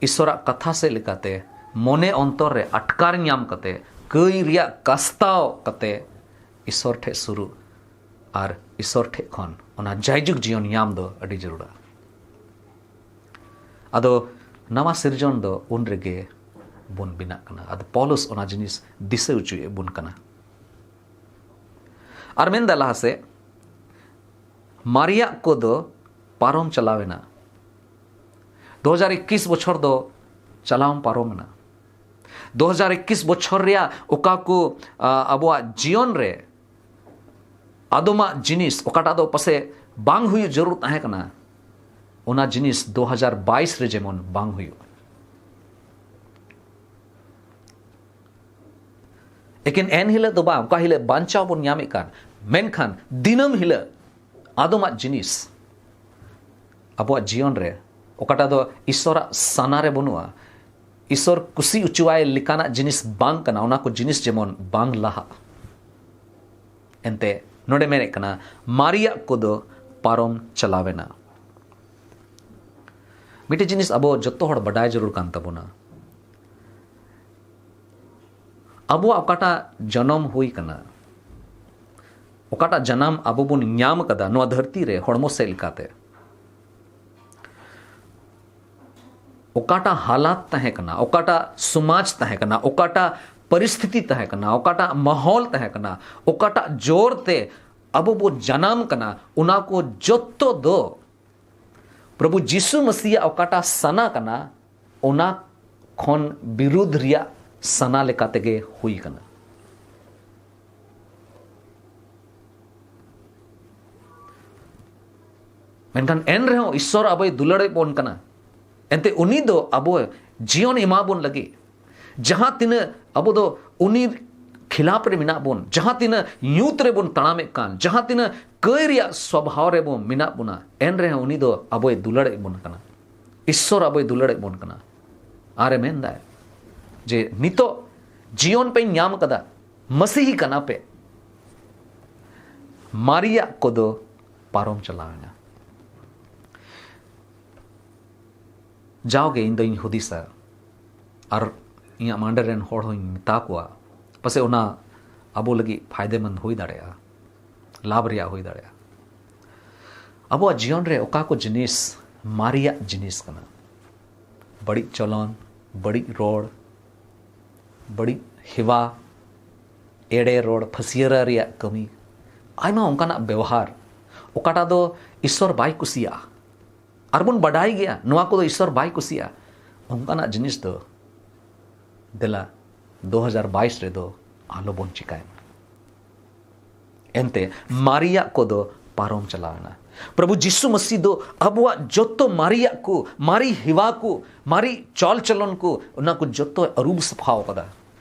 ᱤᱥᱚᱨᱟᱜ ᱠᱟᱛᱷᱟ ᱥᱮ ᱞᱮᱠᱟᱛᱮ ᱢᱚᱱᱮ ᱚᱱᱛᱚᱨ ᱨᱮ ᱟᱴᱠᱟᱨ ᱧᱟᱢ ᱠᱟᱛᱮ, ᱠᱟᱹᱭ ᱨᱮᱭᱟᱜ ᱠᱟᱥᱛᱟᱣ ᱠᱟᱛᱮ ᱤᱥᱚᱨ ᱴᱷᱮᱡ ᱥᱩᱨᱩᱜ ᱟᱨ ᱤᱥᱚᱨ ᱴᱷᱮᱡ ᱠᱷᱚᱱ ᱚᱱᱟ ᱡᱟᱭᱡᱩᱜᱽ ᱡᱤᱭᱚᱱ ᱧᱟᱢ ᱫᱚ ᱟᱹᱰᱤ ᱡᱟᱹᱨᱩᱲᱟ᱾ ᱟᱫᱚ ᱱᱟᱣᱟ ᱥᱤᱨᱡᱚᱱ ᱫᱚ ᱩᱱ ᱨᱮᱜᱮ ᱵᱚᱱ ᱵᱮᱱᱟᱜ ᱠᱟᱱᱟ᱾ ᱟᱫᱚ ᱯᱚᱞᱚᱥ ᱚᱱᱟ ᱡᱤᱱᱤᱥ ᱫᱤᱥᱟᱹ ᱦᱚᱪᱚᱭᱮᱫ ᱵᱚᱱ ᱠᱟᱱᱟ᱾ ᱟᱨ ᱢᱮᱱᱫᱟ ᱞᱟᱦᱟ ᱥᱮᱫ, ᱢᱟᱨᱮᱭᱟᱜ ᱠᱚᱫᱚ ᱯᱟᱨᱚᱢ ᱪᱟᱞᱟᱣ ᱮᱱᱟ᱾ ᱫᱩ ᱦᱟᱡᱟᱨ ᱮᱠᱩᱥ ᱵᱚᱪᱷᱚᱨ ᱫᱚ ᱪᱟᱞᱟᱣ ᱯᱟᱨᱚᱢ ᱮᱱᱟ᱾ ᱫᱩ ᱦᱟᱡᱟᱨ ᱮᱠᱩᱥ ᱵᱚᱪᱷᱚᱨ ᱨᱮᱭᱟᱜ ᱚᱠᱟ ᱠᱚ, ᱟ, ᱟᱵᱚᱣᱟᱜ ᱡᱤᱭᱚᱱ ᱨᱮ ᱟᱫᱚᱢᱟᱜ ᱡᱤᱱᱤᱥ, ᱚᱠᱟᱴᱟᱜ ᱫᱚ ᱯᱟᱥᱮ ᱵᱟᱝ ᱦᱩᱭᱩᱜ ᱡᱟᱹᱨᱩᱲ ᱛᱟᱦᱮᱸ ᱠᱟᱱᱟ, ᱚᱱᱟ ᱡᱤᱱᱤᱥ ᱫᱩ ᱦᱟᱡᱟᱨ ᱵᱟᱭᱤᱥ ᱨᱮ ᱡᱮᱢᱚᱱ ᱵᱟᱝ ᱦᱩᱭᱩᱜ᱾ ᱮᱠᱮᱱ ᱮᱱ ᱦᱤᱞᱳᱜ ᱫᱚ ᱵᱟᱝ, ᱚᱠᱟ ᱦᱤᱞᱳᱜ ᱵᱟᱧᱪᱟᱣ ᱵᱚᱱ ᱧᱟᱢᱮᱫ ᱠᱟᱱ, ᱢᱮᱱᱠᱷᱟᱱ ᱫᱤᱱᱟᱹᱢ ᱦᱤᱞᱳᱜ ᱟᱫᱚᱢᱟᱜ ᱡᱤᱱᱤᱥ ᱟᱵᱚᱣᱟᱜ ᱡᱤᱭᱚᱱ ᱨᱮ, ᱚᱠᱟᱴᱟᱜ ᱫᱚ ᱤᱥᱚᱨᱟᱜ ᱥᱟᱱᱟ ᱨᱮ ᱵᱟᱹᱱᱩᱜᱼᱟ, ᱤᱥᱚᱨ ᱠᱩᱥᱤ ᱦᱚᱪᱚᱣᱟᱭ ᱞᱮᱠᱟᱱᱟᱜ ᱡᱤᱱᱤᱥ ᱵᱟᱝ ᱠᱟᱱᱟ, ᱚᱱᱟ ᱠᱚ ᱡᱤᱱᱤᱥ ᱡᱮᱢᱚᱱ ᱵᱟᱝ ᱞᱟᱦᱟᱜ᱾ ᱮᱱᱛᱮ ᱱᱚᱰᱮ ᱢᱮᱱᱮᱫ ᱠᱟᱱᱟ, ᱢᱟᱨᱮᱭᱟᱜ ᱠᱚᱫᱚ ᱯᱟᱨᱚᱢ ᱪᱟᱞᱟᱣᱮᱱᱟ᱾ ᱢᱤᱫᱴᱮᱡ ᱡᱤᱱᱤᱥ ᱟᱵᱚ ᱡᱚᱛᱚ ᱦᱚᱲ ᱵᱟᱰᱟᱭ ᱡᱟᱹᱨᱩᱲ ᱠᱟᱱ ᱛᱟᱵᱚᱱᱟ, ᱟᱵᱚᱣᱟᱜ ᱚᱠᱟᱴᱟᱜ ᱡᱚᱱᱚᱢ ᱦᱩᱭ ᱠᱟᱱᱟ, ᱚᱠᱟᱴᱟᱜ ᱡᱟᱱᱟᱢ ᱟᱵᱚ ᱵᱚᱱ ᱧᱟᱢ ᱠᱟᱫᱟ ᱱᱚᱣᱟ ᱫᱷᱟᱹᱨᱛᱤ ᱨᱮ ᱦᱚᱲᱢᱚ ᱥᱮᱫ ᱞᱮᱠᱟᱛᱮ, ᱚᱠᱟᱴᱟᱜ ᱦᱟᱞᱟᱛ ᱛᱟᱦᱮᱸ ᱠᱟᱱᱟ, ᱚᱠᱟᱴᱟᱜ ᱥᱚᱢᱟᱡᱽ ᱛᱟᱦᱮᱸ ᱠᱟᱱᱟ, ᱚᱠᱟᱴᱟᱜ ᱯᱚᱨᱤᱥᱛᱷᱤᱛᱤ ᱛᱟᱦᱮᱸ ᱠᱟᱱᱟ, ᱚᱠᱟᱴᱟᱜ ᱢᱟᱦᱚᱞ ᱛᱟᱦᱮᱸ ᱠᱟᱱᱟ, ᱚᱠᱟᱴᱟᱜ ᱡᱳᱨ ᱛᱮ ᱟᱵᱚ ᱵᱚᱱ ᱡᱟᱱᱟᱢ ᱠᱟᱱᱟ, ᱚᱱᱟ ᱠᱚ ᱡᱚᱛᱚ ᱫᱚ ᱯᱨᱚᱵᱷᱩ ᱡᱤᱥᱩ ᱢᱟᱹᱥᱤᱭᱟᱜ ᱚᱠᱟᱴᱟᱜ ᱥᱟᱱᱟ ᱠᱟᱱᱟ, ᱚᱱᱟ ᱠᱷᱚᱱ ᱵᱤᱨᱩᱫᱷ ᱨᱮᱭᱟᱜ ᱥᱟᱱᱟ ᱞᱮᱠᱟ ᱛᱮᱜᱮ ᱦᱩᱭ ᱠᱟᱱᱟ᱾ ᱢᱮᱱᱠᱷᱟᱱ ᱮᱱ ᱨᱮᱦᱚᱸ ᱤᱥᱥᱚᱨ ᱟᱵᱚᱭ ᱫᱩᱞᱟᱹᱲᱮᱫ ᱵᱚᱱ ᱠᱟᱱᱟ᱾ ᱮᱱᱛᱮ ᱩᱱᱤ ᱫᱚ ᱟᱵᱚ ᱡᱤᱭᱚᱱ ᱮᱢᱟ ᱵᱚᱱ ᱞᱟᱹᱜᱤᱫ, ᱡᱟᱦᱟᱸ ᱛᱤᱱᱟᱹᱜ ᱟᱵᱚ ᱫᱚ ᱩᱱᱤ ᱠᱷᱤᱞᱟᱯ ᱨᱮ ᱢᱮᱱᱟᱜ ᱵᱚᱱ, ᱡᱟᱦᱟᱸ ᱛᱤᱱᱟᱹᱜ ᱧᱩᱛ ᱨᱮᱵᱚᱱ ᱛᱟᱲᱟᱢᱮᱫ ᱠᱟᱱ, ᱡᱟᱦᱟᱸ ᱛᱤᱱᱟᱹᱜ ᱠᱟᱹᱭ ᱨᱮᱭᱟᱜ ᱥᱚᱵᱷᱟᱣ ᱨᱮᱵᱚ ᱢᱮᱱᱟᱜ ᱵᱚᱱᱟ, ᱮᱱ ᱨᱮᱦᱚᱸ ᱩᱱᱤ ᱫᱚ ᱟᱵᱚᱭ ᱫᱩᱞᱟᱹᱲᱮᱫ ᱵᱚᱱ ᱠᱟᱱᱟ᱾ ᱤᱥᱥᱚᱨ ᱟᱵᱚᱭ ᱫᱩᱞᱟᱹᱲᱮᱫ ᱵᱚᱱ ᱠᱟᱱᱟ᱾ ᱟᱨᱮ ᱢᱮᱱᱫᱟᱭ ᱡᱮ ᱱᱤᱛᱚᱜ ᱡᱤᱭᱚᱱ ᱯᱮ ᱧᱟᱢ ᱠᱟᱫᱟ, ᱢᱟᱹᱥᱤᱦᱤ ᱠᱟᱱᱟ ᱯᱮ, ᱢᱟᱨᱮᱭᱟᱜ ᱠᱚᱫᱚ ᱯᱟᱨᱚᱢ ᱪᱟᱞᱟᱣᱮᱱᱟ᱾ ᱡᱟᱣᱜᱮ ᱤᱧ ᱫᱚᱧ ᱦᱩᱫᱤᱥᱟ, ᱟᱨ ᱤᱧᱟᱹᱜ ᱢᱟᱸᱰᱮ ᱨᱮᱱ ᱦᱚᱲ ᱦᱚᱧ ᱢᱮᱛᱟ ᱠᱚᱣᱟ, ᱯᱟᱥᱮᱡ ᱚᱱᱟ ᱟᱵᱚ ᱞᱟᱹᱜᱤᱫ ᱯᱷᱟᱭᱫᱮᱢᱚᱱᱫ ᱦᱩᱭ ᱫᱟᱲᱮᱭᱟᱜᱼᱟ, ᱞᱟᱵᱷ ᱨᱮᱭᱟᱜ ᱦᱩᱭ ᱫᱟᱲᱮᱭᱟᱜᱼᱟ᱾ ᱟᱵᱚᱣᱟᱜ ᱡᱤᱭᱚᱱ ᱨᱮ ᱚᱠᱟ ᱠᱚ ᱡᱤᱱᱤᱥ ᱢᱟᱨᱮᱭᱟᱜ ᱡᱤᱱᱤᱥ ᱠᱟᱱᱟ, ᱵᱟᱹᱲᱤᱡ ᱪᱚᱞᱚᱱ, ᱵᱟᱹᱲᱤᱡ ᱨᱚᱲ, ᱵᱟᱹᱲᱤᱡ ᱦᱮᱣᱟ, ᱮᱲᱮ ᱨᱚᱲ, ᱯᱷᱟᱹᱥᱭᱟᱹᱨᱟ ᱨᱮᱭᱟᱜ ᱠᱟᱹᱢᱤ, ᱟᱭᱢᱟ ᱚᱱᱠᱟᱱᱟᱜ ᱵᱮᱣᱦᱟᱨ, ᱚᱠᱟᱴᱟᱜ ᱫᱚ ᱤᱥᱥᱚᱨ ᱵᱟᱭ ᱠᱩᱥᱤᱭᱟᱜᱼᱟ᱾ ᱟᱨ ᱵᱚᱱ ᱵᱟᱰᱟᱭ ᱜᱮᱭᱟ ᱱᱚᱣᱟ ᱠᱚᱫᱚ ᱤᱥᱥᱚᱨ ᱵᱟᱭ ᱠᱩᱥᱤᱭᱟᱜᱼᱟ᱾ ᱚᱱᱠᱟᱱᱟᱜ ᱡᱤᱱᱤᱥ ᱫᱚ ᱫᱮᱞᱟ ᱫᱩ ᱦᱟᱡᱟᱨ ᱵᱟᱭᱤᱥ ᱨᱮᱫᱚ ᱟᱞᱚ ᱵᱚᱱ ᱪᱤᱠᱟᱭ ᱢᱟ᱾ ᱮᱱᱛᱮ ᱢᱟᱨᱮᱭᱟᱜ ᱠᱚᱫᱚ ᱯᱟᱨᱚᱢ ᱪᱟᱞᱟᱣ ᱮᱱᱟ᱾ ᱯᱨᱚᱵᱷᱩ ᱡᱤᱥᱩ ᱢᱟᱹᱥᱤ ᱫᱚ ᱟᱵᱚᱣᱟᱜ ᱡᱚᱛᱚ ᱢᱟᱨᱮᱭᱟᱜ ᱠᱚ, ᱢᱟᱨᱮ ᱦᱮᱣᱟ ᱠᱚ, ᱢᱟᱨᱮ ᱪᱚᱞ ᱪᱚᱞᱚᱱ ᱠᱚ, ᱚᱱᱟ ᱠᱚ ᱡᱚᱛᱚᱭ ᱟᱹᱨᱩᱵ ᱥᱟᱯᱷᱟᱣ ᱠᱟᱫᱟ,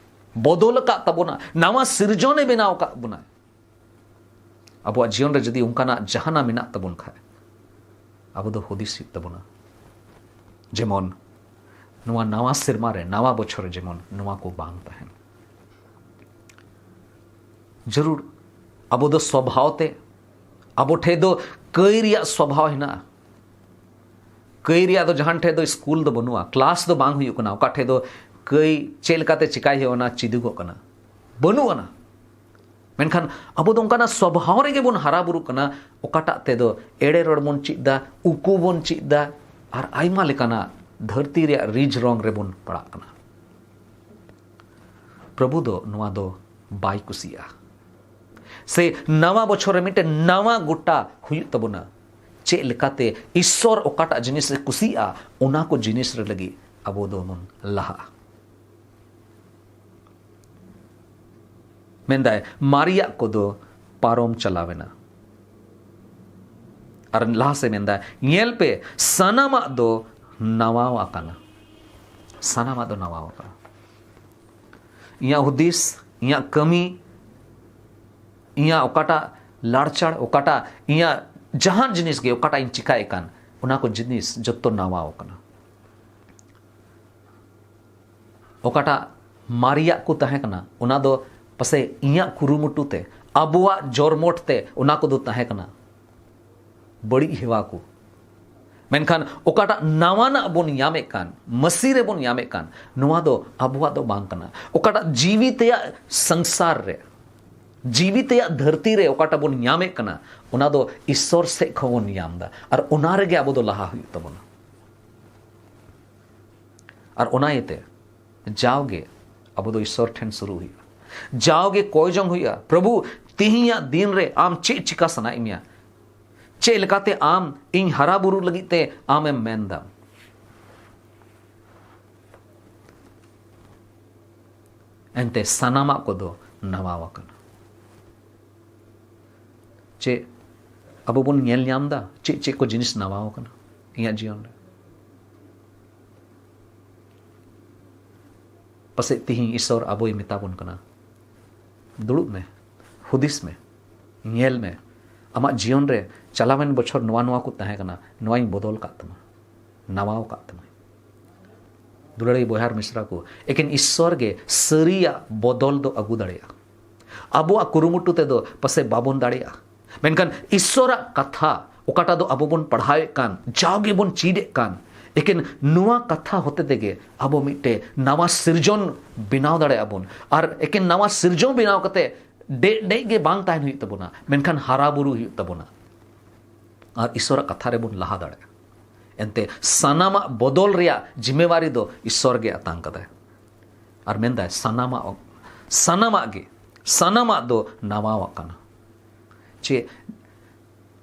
ᱵᱚᱫᱚᱞ ᱟᱠᱟᱫ ᱛᱟᱵᱚᱱᱟ, ᱱᱟᱣᱟ ᱥᱤᱨᱡᱚᱱᱮ ᱵᱮᱱᱟᱣ ᱟᱠᱟᱫ ᱵᱚᱱᱟ᱾ ᱟᱵᱚᱣᱟᱜ ᱡᱤᱭᱚᱱ ᱨᱮ ᱡᱩᱫᱤ ᱚᱱᱠᱟᱱᱟᱜ ᱡᱟᱦᱟᱱᱟᱜ ᱢᱮᱱᱟᱜ ᱛᱟᱵᱚᱱ ᱠᱷᱟᱡ, ᱟᱵᱚ ᱫᱚ ᱦᱩᱫᱤᱥ ᱦᱩᱭᱩᱜ ᱛᱟᱵᱚᱱᱟ, ᱡᱮᱢᱚᱱ ᱱᱚᱣᱟ ᱱᱟᱣᱟ ᱥᱮᱨᱢᱟ ᱨᱮ, ᱱᱟᱣᱟ ᱵᱚᱪᱷᱚᱨ ᱨᱮ ᱡᱮᱢᱚᱱ ᱱᱚᱣᱟ ᱠᱚ ᱵᱟᱝ ᱛᱟᱦᱮᱱ᱾ ᱡᱟᱹᱨᱩᱲ ᱟᱵᱚ ᱫᱚ ᱥᱚᱵᱷᱟᱣ ᱛᱮ, ᱟᱵᱚ ᱴᱷᱮᱡ ᱫᱚ ᱠᱟᱹᱭ ᱨᱮᱭᱟᱜ ᱥᱚᱵᱷᱟᱣ ᱦᱮᱱᱟᱜᱼᱟ᱾ ᱠᱟᱹᱭ ᱨᱮᱭᱟᱜ ᱫᱚ ᱡᱟᱦᱟᱱ ᱴᱷᱮᱡ ᱫᱚ ᱥᱠᱩᱞ ᱫᱚ ᱵᱟᱹᱱᱩᱜᱼᱟ, ᱠᱞᱟᱥ ᱫᱚ ᱵᱟᱝ ᱦᱩᱭᱩᱜ ᱠᱟᱱᱟ, ᱚᱠᱟ ᱴᱷᱮᱡ ᱫᱚ ᱠᱟᱹᱭ ᱪᱮᱫ ᱞᱮᱠᱟᱛᱮ ᱪᱤᱠᱟᱭ ᱦᱩᱭᱩᱜᱼᱟ ᱚᱱᱟ ᱪᱮᱫᱚᱜᱚᱜ ᱠᱟᱱᱟ, ᱵᱟᱹᱱᱩᱜ ᱟᱱᱟ᱾ ᱢᱮᱱᱠᱷᱟᱱ ᱟᱵᱚ ᱫᱚ ᱚᱱᱠᱟᱱᱟᱜ ᱥᱚᱵᱷᱟᱣ ᱨᱮᱜᱮ ᱵᱚᱱ ᱦᱟᱨᱟ ᱵᱩᱨᱩᱜ ᱠᱟᱱᱟ, ᱚᱠᱟᱴᱟᱜ ᱛᱮᱫᱚ ᱮᱲᱮ ᱨᱚᱲ ᱵᱚᱱ ᱪᱮᱫ ᱫᱟ, ᱩᱠᱩ ᱵᱚᱱ ᱪᱮᱫ ᱫᱟ, ᱟᱨ ᱟᱭᱢᱟ ᱞᱮᱠᱟᱱᱟᱜ ᱫᱷᱟᱹᱨᱛᱤ ᱨᱮᱭᱟᱜ ᱨᱤᱡ ᱨᱚᱝ ᱨᱮᱵᱚᱱ ᱯᱟᱲᱟᱜ ᱠᱟᱱᱟ᱾ ᱯᱨᱚᱵᱷᱩ ᱫᱚ ᱱᱚᱣᱟ ᱫᱚ ᱵᱟᱭ ᱠᱩᱥᱤᱭᱟᱜᱼᱟ᱾ ᱥᱮ ᱱᱟᱣᱟ ᱵᱚᱪᱷᱚᱨ ᱨᱮ ᱢᱤᱫᱴᱮᱱ ᱱᱟᱣᱟ ᱜᱚᱴᱟ ᱦᱩᱭᱩᱜ ᱛᱟᱵᱚᱱᱟ, ᱪᱮᱫ ᱞᱮᱠᱟᱛᱮ ᱤᱥᱥᱚᱨ ᱚᱠᱟᱴᱟᱜ ᱡᱤᱱᱤᱥ ᱮ ᱠᱩᱥᱤᱭᱟᱜᱼᱟ, ᱚᱱᱟ ᱠᱚ ᱡᱤᱱᱤᱥ ᱨᱮ ᱞᱟᱹᱜᱤᱫ ᱟᱵᱚ ᱫᱚᱵᱚᱱ ᱞᱟᱦᱟᱜᱼᱟ᱾ ᱢᱮᱱᱫᱟᱭ, ᱢᱟᱨᱮᱭᱟᱜ ᱠᱚᱫᱚ ᱯᱟᱨᱚᱢ ᱪᱟᱞᱟᱣᱮᱱᱟ᱾ ᱟᱨ ᱞᱟᱦᱟ ᱥᱮᱫ ᱢᱮᱱᱫᱟᱭ, ᱧᱮᱞ ᱯᱮ, ᱥᱟᱱᱟᱢᱟᱜ ᱫᱚ ᱱᱟᱣᱟ ᱟᱠᱟᱱᱟ᱾ ᱥᱟᱱᱟᱢᱟᱜ ᱫᱚ ᱱᱟᱣᱟ ᱟᱠᱟᱱᱟ᱾ ᱤᱧᱟᱹᱜ ᱦᱩᱫᱤᱥ, ᱤᱧᱟᱹᱜ ᱠᱟᱹᱢᱤ, ᱤᱧᱟᱹᱜ ᱚᱠᱟᱴᱟᱜ ᱞᱟᱲᱪᱟᱲ, ᱚᱠᱟᱴᱟᱜ ᱤᱧᱟᱹᱜ ᱡᱟᱦᱟᱱ ᱡᱤᱱᱤᱥ ᱜᱮ, ᱚᱠᱟᱴᱟᱜ ᱤᱧ ᱪᱤᱠᱟᱹᱭᱮᱫ ᱠᱟᱱ, ᱚᱱᱟ ᱠᱚ ᱡᱤᱱᱤᱥ ᱡᱚᱛᱚ ᱱᱟᱣᱟᱣ ᱠᱟᱱᱟ᱾ ᱚᱠᱟᱴᱟᱜ ᱢᱟᱨᱮᱭᱟᱜ ᱠᱚ ᱛᱟᱦᱮᱸ ᱠᱟᱱᱟ, ᱚᱱᱟ ᱫᱚ ᱯᱟᱥᱮᱡ ᱤᱧᱟᱹᱜ ᱠᱩᱨᱩᱢᱩᱴᱩ ᱛᱮ, ᱟᱵᱚᱣᱟᱜ ᱡᱚᱨᱢᱚᱴ ᱛᱮ ᱚᱱᱟ ᱠᱚᱫᱚ ᱛᱟᱦᱮᱸ ᱠᱟᱱᱟ, ᱵᱟᱹᱲᱤᱡ ᱦᱮᱣᱟ ᱠᱚ᱾ ᱢᱮᱱᱠᱷᱟᱱ ᱚᱠᱟᱴᱟᱜ ᱱᱟᱣᱟᱱᱟᱜ ᱵᱚᱱ ᱧᱟᱢᱮᱫ ᱠᱟᱱ, ᱢᱟᱹᱥᱤ ᱨᱮᱵᱚᱱ ᱧᱟᱢᱮᱫ ᱠᱟᱱ, ᱱᱚᱣᱟ ᱫᱚ ᱟᱵᱚᱣᱟᱜ ᱫᱚ ᱵᱟᱝ ᱠᱟᱱᱟ᱾ ᱚᱠᱟᱴᱟᱜ ᱡᱤᱣᱤ ᱛᱮᱭᱟᱜ ᱥᱚᱝᱥᱟᱨ ᱨᱮ, ᱡᱤᱣᱤ ᱛᱮᱭᱟᱜ ᱫᱷᱟᱹᱨᱛᱤ ᱨᱮ ᱚᱠᱟᱴᱟᱜ ᱵᱚᱱ ᱧᱟᱢᱮᱫ ᱠᱟᱱᱟ, ᱚᱱᱟ ᱫᱚ ᱤᱥᱥᱚᱨ ᱥᱮᱫ ᱠᱷᱚᱱ ᱵᱚᱱ ᱧᱟᱢ ᱮᱫᱟ᱾ ᱟᱨ ᱚᱱᱟ ᱨᱮᱜᱮ ᱟᱵᱚ ᱫᱚ ᱞᱟᱦᱟ ᱦᱩᱭᱩᱜ ᱛᱟᱵᱚᱱᱟ᱾ ᱟᱨ ᱚᱱᱟ ᱤᱭᱟᱹᱛᱮ ᱡᱟᱣᱜᱮ ᱟᱵᱚ ᱫᱚ ᱤᱥᱥᱚᱨ ᱴᱷᱮᱱ ᱥᱩᱨᱩᱜ ᱦᱩᱭᱩᱜᱼᱟ᱾ ᱡᱟᱣᱜᱮ ᱠᱚᱭ ᱡᱚᱝ ᱦᱩᱭᱩᱜᱼᱟ, "ᱯᱨᱚᱵᱷᱩ, ᱛᱤᱦᱤᱧᱟᱜ ᱫᱤᱱ ᱨᱮ ᱟᱢ ᱪᱮᱫ ᱪᱤᱠᱟ ᱥᱟᱱᱟᱭᱮᱫ ᱢᱮᱭᱟ? ᱪᱮᱫ ᱞᱮᱠᱟᱛᱮ ᱟᱢ ᱤᱧ ᱦᱟᱨᱟ ᱵᱩᱨᱩ ᱞᱟᱹᱜᱤᱫ ᱛᱮ ᱟᱢᱮᱢ ᱢᱮᱱ ᱫᱟᱢ?" ᱮᱱᱛᱮ ᱥᱟᱱᱟᱢᱟᱜ ᱠᱚᱫᱚ ᱱᱟᱣᱟ ᱟᱠᱟᱱᱟ᱾ ᱪᱮᱫ ᱟᱵᱚ ᱵᱚᱱ ᱧᱮᱞ ᱧᱟᱢ ᱮᱫᱟ? ᱪᱮᱫ ᱪᱮᱫ ᱠᱚ ᱡᱤᱱᱤᱥ ᱱᱟᱣᱟ ᱟᱠᱟᱱᱟ ᱤᱧᱟᱹᱜ ᱡᱤᱭᱚᱱ ᱨᱮ? ᱯᱟᱥᱮᱡ ᱛᱤᱦᱤᱧ ᱤᱥᱚᱨ ᱟᱵᱚᱭ ᱢᱮᱛᱟ ᱵᱚᱱ ᱠᱟᱱᱟ, "ᱫᱩᱲᱩᱵ ᱢᱮ, ᱦᱩᱫᱤᱥ ᱢᱮ, ᱧᱮᱞ ᱢᱮ, ᱟᱢᱟᱜ ᱡᱤᱭᱚᱱ ᱨᱮ ᱪᱟᱞᱟᱣᱮᱱ ᱵᱚᱪᱷᱚᱨ ᱱᱚᱣᱟ ᱱᱚᱣᱟ ᱠᱚ ᱛᱟᱦᱮᱸ ᱠᱟᱱᱟ, ᱱᱚᱣᱟᱧ ᱵᱚᱫᱚᱞ ᱠᱟᱜ ᱛᱟᱢᱟ, ᱱᱟᱣᱟᱣ ᱠᱟᱜ ᱛᱟᱢᱟ᱾" ᱫᱩᱞᱟᱹᱲᱤ ᱵᱚᱭᱦᱟᱨ ᱢᱤᱥᱨᱟ ᱠᱚ, ᱮᱠᱮᱱ ᱤᱥᱚᱨ ᱜᱮ ᱥᱟᱹᱨᱤᱭᱟᱜ ᱵᱚᱫᱚᱞ ᱫᱚ ᱟᱹᱜᱩ ᱫᱟᱲᱮᱭᱟᱜᱼᱟ᱾ ᱟᱵᱚᱣᱟᱜ ᱠᱩᱨᱩᱢᱩᱴᱩ ᱛᱮᱫᱚ ᱯᱟᱥᱮᱡ ᱵᱟᱵᱚᱱ ᱫᱟᱲᱮᱭᱟᱜᱼᱟ, ᱢᱮᱱᱠᱷᱟᱱ ᱤᱥᱚᱨᱟᱜ ᱠᱟᱛᱷᱟ ᱚᱠᱟᱴᱟᱜ ᱫᱚ ᱟᱵᱚ ᱵᱚᱱ ᱯᱟᱲᱦᱟᱣᱮᱫ ᱠᱟᱱ, ᱡᱟᱣ ᱜᱮᱵᱚᱱ ᱪᱮᱫ ᱮᱫ ᱠᱟᱱ, ᱮᱠᱮᱱ ᱱᱚᱣᱟ ᱠᱟᱛᱷᱟ ᱦᱚᱛᱮ ᱛᱮᱜᱮ ᱟᱵᱚ ᱢᱤᱫᱴᱮᱡ ᱱᱟᱣᱟ ᱥᱤᱨᱡᱚᱱ ᱵᱮᱱᱟᱣ ᱫᱟᱲᱮᱭᱟᱜᱼᱟ ᱵᱚᱱ᱾ ᱟᱨ ᱮᱠᱮᱱ ᱱᱟᱣᱟ ᱥᱤᱨᱡᱚᱱ ᱵᱮᱱᱟᱣ ᱠᱟᱛᱮ ᱰᱮᱡ ᱰᱮᱡ ᱜᱮ ᱵᱟᱝ ᱛᱟᱦᱮᱱ ᱦᱩᱭᱩᱜ ᱛᱟᱵᱚᱱᱟ, ᱢᱮᱱᱠᱷᱟᱱ ᱦᱟᱨᱟ ᱵᱩᱨᱩ ᱦᱩᱭᱩᱜ ᱛᱟᱵᱚᱱᱟ᱾ ᱟᱨ ᱤᱥᱚᱨᱟᱜ ᱠᱟᱛᱷᱟ ᱨᱮᱵᱚᱱ ᱞᱟᱦᱟ ᱫᱟᱲᱮᱭᱟᱜᱼᱟ᱾ ᱮᱱᱛᱮ ᱥᱟᱱᱟᱢᱟᱜ ᱵᱚᱫᱚᱞ ᱨᱮᱭᱟᱜ ᱡᱤᱢᱮᱣᱟᱨᱤ ᱫᱚ ᱤᱥᱚᱨ ᱜᱮ ᱟᱛᱟᱝ ᱠᱟᱫᱟᱭ᱾ ᱟᱨ ᱢᱮᱱᱫᱟᱭ, "ᱥᱟᱱᱟᱢᱟᱜ, ᱥᱟᱱᱟᱢᱟᱜ ᱜᱮ, ᱥᱟᱱᱟᱢᱟᱜ ᱫᱚ ᱱᱟᱣᱟᱣᱟᱜ ᱠᱟᱱᱟ᱾" ᱪᱮᱫ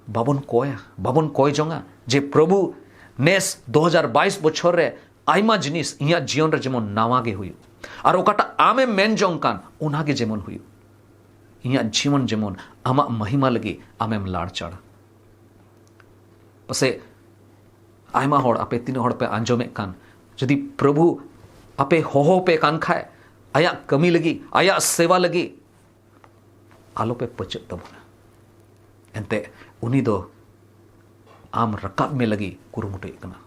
ᱵᱟᱵᱚᱱ ᱠᱚᱭᱟ, ᱵᱟᱵᱚᱱ ᱠᱚᱭ ᱡᱚᱝᱟ ᱡᱮ, "ᱯᱨᱚᱵᱷᱩ, ᱱᱮᱥ ᱫᱩ ᱦᱟᱡᱟᱨ ᱵᱟᱭᱤᱥ ᱵᱚᱪᱷᱚᱨ ᱨᱮ ᱟᱭᱢᱟ ᱡᱤᱱᱤᱥ ᱤᱧᱟᱹᱜ ᱡᱤᱭᱚᱱ ᱨᱮ ᱡᱮᱢᱚᱱ ᱱᱟᱣᱟ ᱜᱮ ᱦᱩᱭᱩᱜ, ᱟᱨ ᱚᱠᱟᱴᱟᱜ ᱟᱢᱮᱢ ᱢᱮᱱ ᱡᱚᱝ ᱠᱟᱱ, ᱚᱱᱟ ᱜᱮ ᱡᱮᱢᱚᱱ ᱦᱩᱭᱩᱜ᱾ ᱤᱧᱟᱹᱜ ᱡᱤᱭᱚᱱ ᱡᱮᱢᱚᱱ ᱟᱢᱟᱜ ᱢᱚᱦᱤᱢᱟ ᱞᱟᱹᱜᱤᱫ ᱟᱢᱮᱢ ᱞᱟᱲᱪᱟᱲ᱾" ᱯᱟᱥᱮᱡ ᱟᱭᱢᱟ ᱦᱚᱲ, ᱟᱯᱮ ᱛᱤᱱᱟᱹᱜ ᱦᱚᱲ ᱯᱮ ᱟᱸᱡᱚᱢᱮᱫ ᱠᱟᱱ, ᱡᱩᱫᱤ ᱯᱨᱚᱵᱷᱩ ᱟᱯᱮ ᱦᱚᱦᱚ ᱯᱮ ᱠᱟᱱ ᱠᱷᱟᱡ, ᱟᱭᱟᱜ ᱠᱟᱹᱢᱤ ᱞᱟᱹᱜᱤᱫ, ᱟᱭᱟᱜ ᱥᱮᱵᱟ ᱞᱟᱹᱜᱤᱫ, ᱟᱞᱚᱯᱮ ᱯᱟᱹᱪᱟᱹᱜ ᱛᱟᱵᱚᱱᱟ᱾ ᱮᱱᱛᱮ ᱩᱱᱤ ᱫᱚ ᱟᱢ ᱨᱟᱠᱟᱵ ᱢᱮ ᱞᱟᱹᱜᱤᱫ ᱠᱩᱨᱩᱢᱩᱴᱩᱭᱮᱫ ᱠᱟᱱᱟ᱾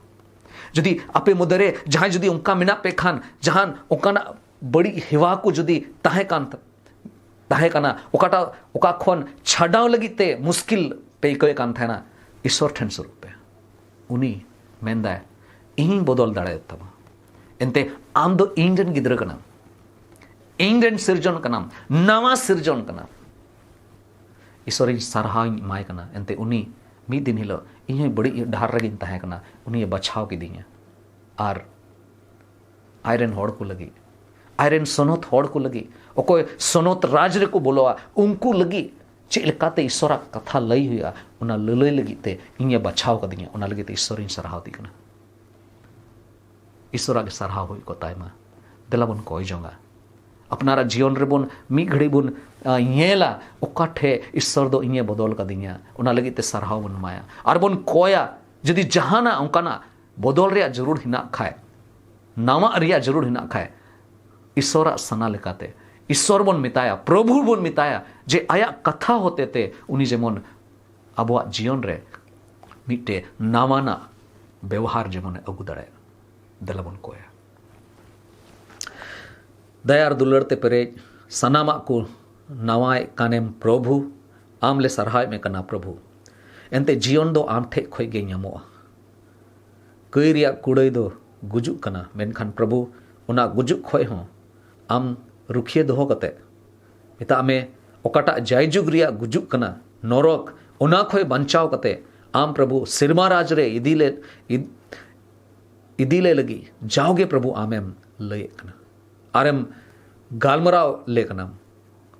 ᱡᱩᱫᱤ ᱟᱯᱮ ᱢᱚᱫᱽᱫᱷᱮ ᱨᱮ ᱡᱟᱦᱟᱸᱭ ᱡᱩᱫᱤ ᱚᱱᱠᱟ ᱢᱮᱱᱟᱜ ᱯᱮ ᱠᱷᱟᱱ, ᱡᱟᱦᱟᱱ ᱚᱱᱠᱟᱱᱟᱜ ᱵᱟᱹᱲᱤᱡ ᱦᱮᱣᱟ ᱠᱚ ᱡᱩᱫᱤ ᱛᱟᱦᱮᱸ ᱠᱟᱱ ᱛᱟᱦᱮᱸ ᱠᱟᱱᱟ, ᱚᱠᱟᱴᱟᱜ ᱚᱠᱟ ᱠᱷᱚᱱ ᱪᱷᱟᱰᱟᱣ ᱞᱟᱹᱜᱤᱫ ᱛᱮ ᱢᱩᱥᱠᱤᱞ ᱯᱮ ᱟᱹᱭᱠᱟᱹᱣᱮᱫ ᱠᱟᱱ ᱛᱟᱦᱮᱱᱟ, ᱤᱥᱚᱨ ᱴᱷᱮᱱ ᱥᱩᱨᱩᱜ ᱯᱮ᱾ ᱩᱱᱤ ᱢᱮᱱᱫᱟᱭ, "ᱤᱧᱤᱧ ᱵᱚᱫᱚᱞ ᱫᱟᱲᱮᱭᱟᱛᱟᱢᱟ᱾ ᱮᱱᱛᱮ ᱟᱢ ᱫᱚ ᱤᱧ ᱨᱮᱱ ᱜᱤᱫᱽᱨᱟᱹ ᱠᱟᱱᱟᱢ, ᱤᱧ ᱨᱮᱱ ᱥᱤᱨᱡᱚᱱ ᱠᱟᱱᱟᱢ, ᱱᱟᱣᱟ ᱥᱤᱨᱡᱚᱱ ᱠᱟᱱᱟᱢ᱾ ᱤᱥᱚᱨᱤᱧ ᱥᱟᱨᱦᱟᱣᱤᱧ ᱮᱢᱟᱭ ᱠᱟᱱᱟ᱾ ᱮᱱᱛᱮ ᱩᱱᱤ ᱢᱤᱫ ᱫᱤᱱ ᱦᱤᱞᱳᱜ, ᱤᱧ ᱦᱚᱸ ᱵᱟᱹᱲᱤᱡ ᱰᱟᱦᱟᱨ ᱨᱮᱜᱮᱧ ᱛᱟᱦᱮᱸ ᱠᱟᱱᱟ, ᱩᱱᱤᱭᱮ ᱵᱟᱪᱷᱟᱣ ᱠᱤᱫᱤᱧᱟ᱾ ᱟᱨ ᱟᱡᱨᱮᱱ ᱦᱚᱲ ᱠᱚ ᱞᱟᱹᱜᱤᱫ, ᱟᱡᱨᱮᱱ ᱥᱚᱱᱚᱛ ᱦᱚᱲ ᱠᱚ ᱞᱟᱹᱜᱤᱫ, ᱚᱠᱚᱭ ᱥᱚᱱᱚᱛ ᱨᱟᱡᱽ ᱨᱮᱠᱚ ᱵᱚᱞᱚᱜᱼᱟ, ᱩᱱᱠᱩ ᱞᱟᱹᱜᱤᱫ ᱪᱮᱫ ᱞᱮᱠᱟᱛᱮ ᱤᱥᱚᱨᱟᱜ ᱠᱟᱛᱷᱟ ᱞᱟᱹᱭ ᱦᱩᱭᱩᱜᱼᱟ, ᱚᱱᱟ ᱞᱟᱹᱞᱟᱹᱭ ᱞᱟᱹᱜᱤᱫ ᱛᱮ ᱤᱧᱮ ᱵᱟᱪᱷᱟᱣ ᱠᱟᱫᱤᱧᱟ᱾ ᱚᱱᱟ ᱞᱟᱹᱜᱤᱫ ᱛᱮ ᱤᱥᱚᱨᱤᱧ ᱥᱟᱨᱦᱟᱣ ᱫᱮ ᱠᱟᱱᱟ᱾ ᱤᱥᱚᱨᱟᱜ ᱜᱮ ᱥᱟᱨᱦᱟᱣ ᱦᱩᱭ ᱠᱚᱜ ᱛᱟᱭ ᱢᱟ᱾ ᱫᱮᱞᱟ ᱵᱚᱱ ᱠᱚᱭ ᱡᱚᱝᱟ᱾ ᱟᱯᱱᱟᱨᱟᱜ ᱡᱤᱭᱚᱱ ᱨᱮᱵᱚᱱ ᱢᱤᱫ ᱜᱷᱟᱹᱲᱤᱡ ᱵᱚᱱ, ᱟ, ᱧᱮᱞᱟ, ᱚᱠᱟ ᱴᱷᱮᱡ ᱤᱥᱚᱨ ᱫᱚ ᱤᱧᱮ ᱵᱚᱫᱚᱞ ᱠᱟᱫᱤᱧᱟ, ᱚᱱᱟ ᱞᱟᱹᱜᱤᱫ ᱛᱮ ᱥᱟᱨᱦᱟᱣ ᱵᱚᱱ ᱮᱢᱟᱭᱟ᱾ ᱟᱨ ᱵᱚᱱ ᱠᱚᱭᱟ, ᱡᱩᱫᱤ ᱡᱟᱦᱟᱱᱟᱜ ᱚᱱᱠᱟᱱᱟᱜ ᱵᱚᱫᱚᱞ ᱨᱮᱭᱟᱜ ᱡᱟᱹᱨᱩᱲ ᱦᱮᱱᱟᱜ ᱠᱷᱟᱡ, ᱱᱟᱣᱟᱜ ᱨᱮᱭᱟᱜ ᱡᱟᱹᱨᱩᱲ ᱦᱮᱱᱟᱜ ᱠᱷᱟᱡ, ᱤᱥᱚᱨᱟᱜ ᱥᱟᱱᱟ ᱞᱮᱠᱟᱛᱮ ᱤᱥᱚᱨ ᱵᱚᱱ ᱢᱮᱛᱟᱭᱟ, ᱯᱨᱚᱵᱷᱩ ᱵᱚᱱ ᱢᱮᱛᱟᱭᱟ, ᱡᱮ ᱟᱭᱟᱜ ᱠᱟᱛᱷᱟ ᱦᱚᱛᱮ ᱛᱮ ᱩᱱᱤ ᱡᱮᱢᱚᱱ ᱟᱵᱚᱣᱟᱜ ᱡᱤᱭᱚᱱ ᱨᱮ ᱢᱤᱫᱴᱮᱡ ᱱᱟᱣᱟᱱᱟᱜ ᱵᱮᱣᱦᱟᱨ ᱡᱮᱢᱚᱱᱮ ᱟᱹᱜᱩ ᱫᱟᱲᱮᱭᱟᱜ᱾ ᱫᱮᱞᱟ ᱵᱚᱱ ᱠᱚᱭᱟ᱾ ᱫᱟᱭᱟ ᱟᱨ ᱫᱩᱞᱟᱹᱲ ᱛᱮ ᱯᱮᱨᱮᱡ, ᱥᱟᱱᱟᱢᱟᱜ ᱠᱚ ᱱᱟᱣᱟᱭᱮᱫ ᱠᱟᱱᱮᱢ ᱯᱨᱚᱵᱷᱩ, ᱟᱢ ᱞᱮ ᱥᱟᱨᱦᱟᱣᱮᱫ ᱢᱮ ᱠᱟᱱᱟ ᱯᱨᱚᱵᱷᱩ᱾ ᱮᱱᱛᱮ ᱡᱤᱭᱚᱱ ᱫᱚ ᱟᱢ ᱴᱷᱮᱡ ᱠᱷᱚᱡ ᱜᱮ ᱧᱟᱢᱚᱜᱼᱟ᱾ ᱠᱟᱹᱭ ᱨᱮᱭᱟᱜ ᱠᱩᱲᱟᱹᱭ ᱫᱚ ᱜᱩᱡᱩᱜ ᱠᱟᱱᱟ, ᱢᱮᱱᱠᱷᱟᱱ ᱯᱨᱚᱵᱷᱩ, ᱚᱱᱟ ᱜᱩᱡᱩᱜ ᱠᱷᱚᱡ ᱦᱚᱸ ᱟᱢ ᱨᱩᱠᱷᱤᱭᱟᱹ ᱫᱚᱦᱚ ᱠᱟᱛᱮ, ᱢᱮᱛᱟᱜ ᱢᱮ, ᱚᱠᱟᱴᱟᱜ ᱡᱟᱭᱡᱩᱜᱽ ᱨᱮᱭᱟᱜ ᱜᱩᱡᱩᱜ ᱠᱟᱱᱟ, ᱱᱚᱨᱚᱠ, ᱚᱱᱟ ᱠᱷᱚᱡ ᱵᱟᱧᱪᱟᱣ ᱠᱟᱛᱮ ᱟᱢ ᱯᱨᱚᱵᱷᱩ ᱥᱮᱨᱢᱟ ᱨᱟᱡᱽ ᱨᱮ ᱤᱫᱤ ᱞᱮ, ᱤᱫ-, ᱤᱫᱤ ᱞᱮ ᱞᱟᱹᱜᱤᱫ ᱡᱟᱣᱜᱮ ᱯᱨᱚᱵᱷᱩ ᱟᱢᱮᱢ ᱞᱟᱹᱭᱮᱫ ᱠᱟᱱᱟ ᱟᱨᱮᱢ ᱜᱟᱞᱢᱟᱨᱟᱣ ᱞᱮ ᱠᱟᱱᱟᱢ᱾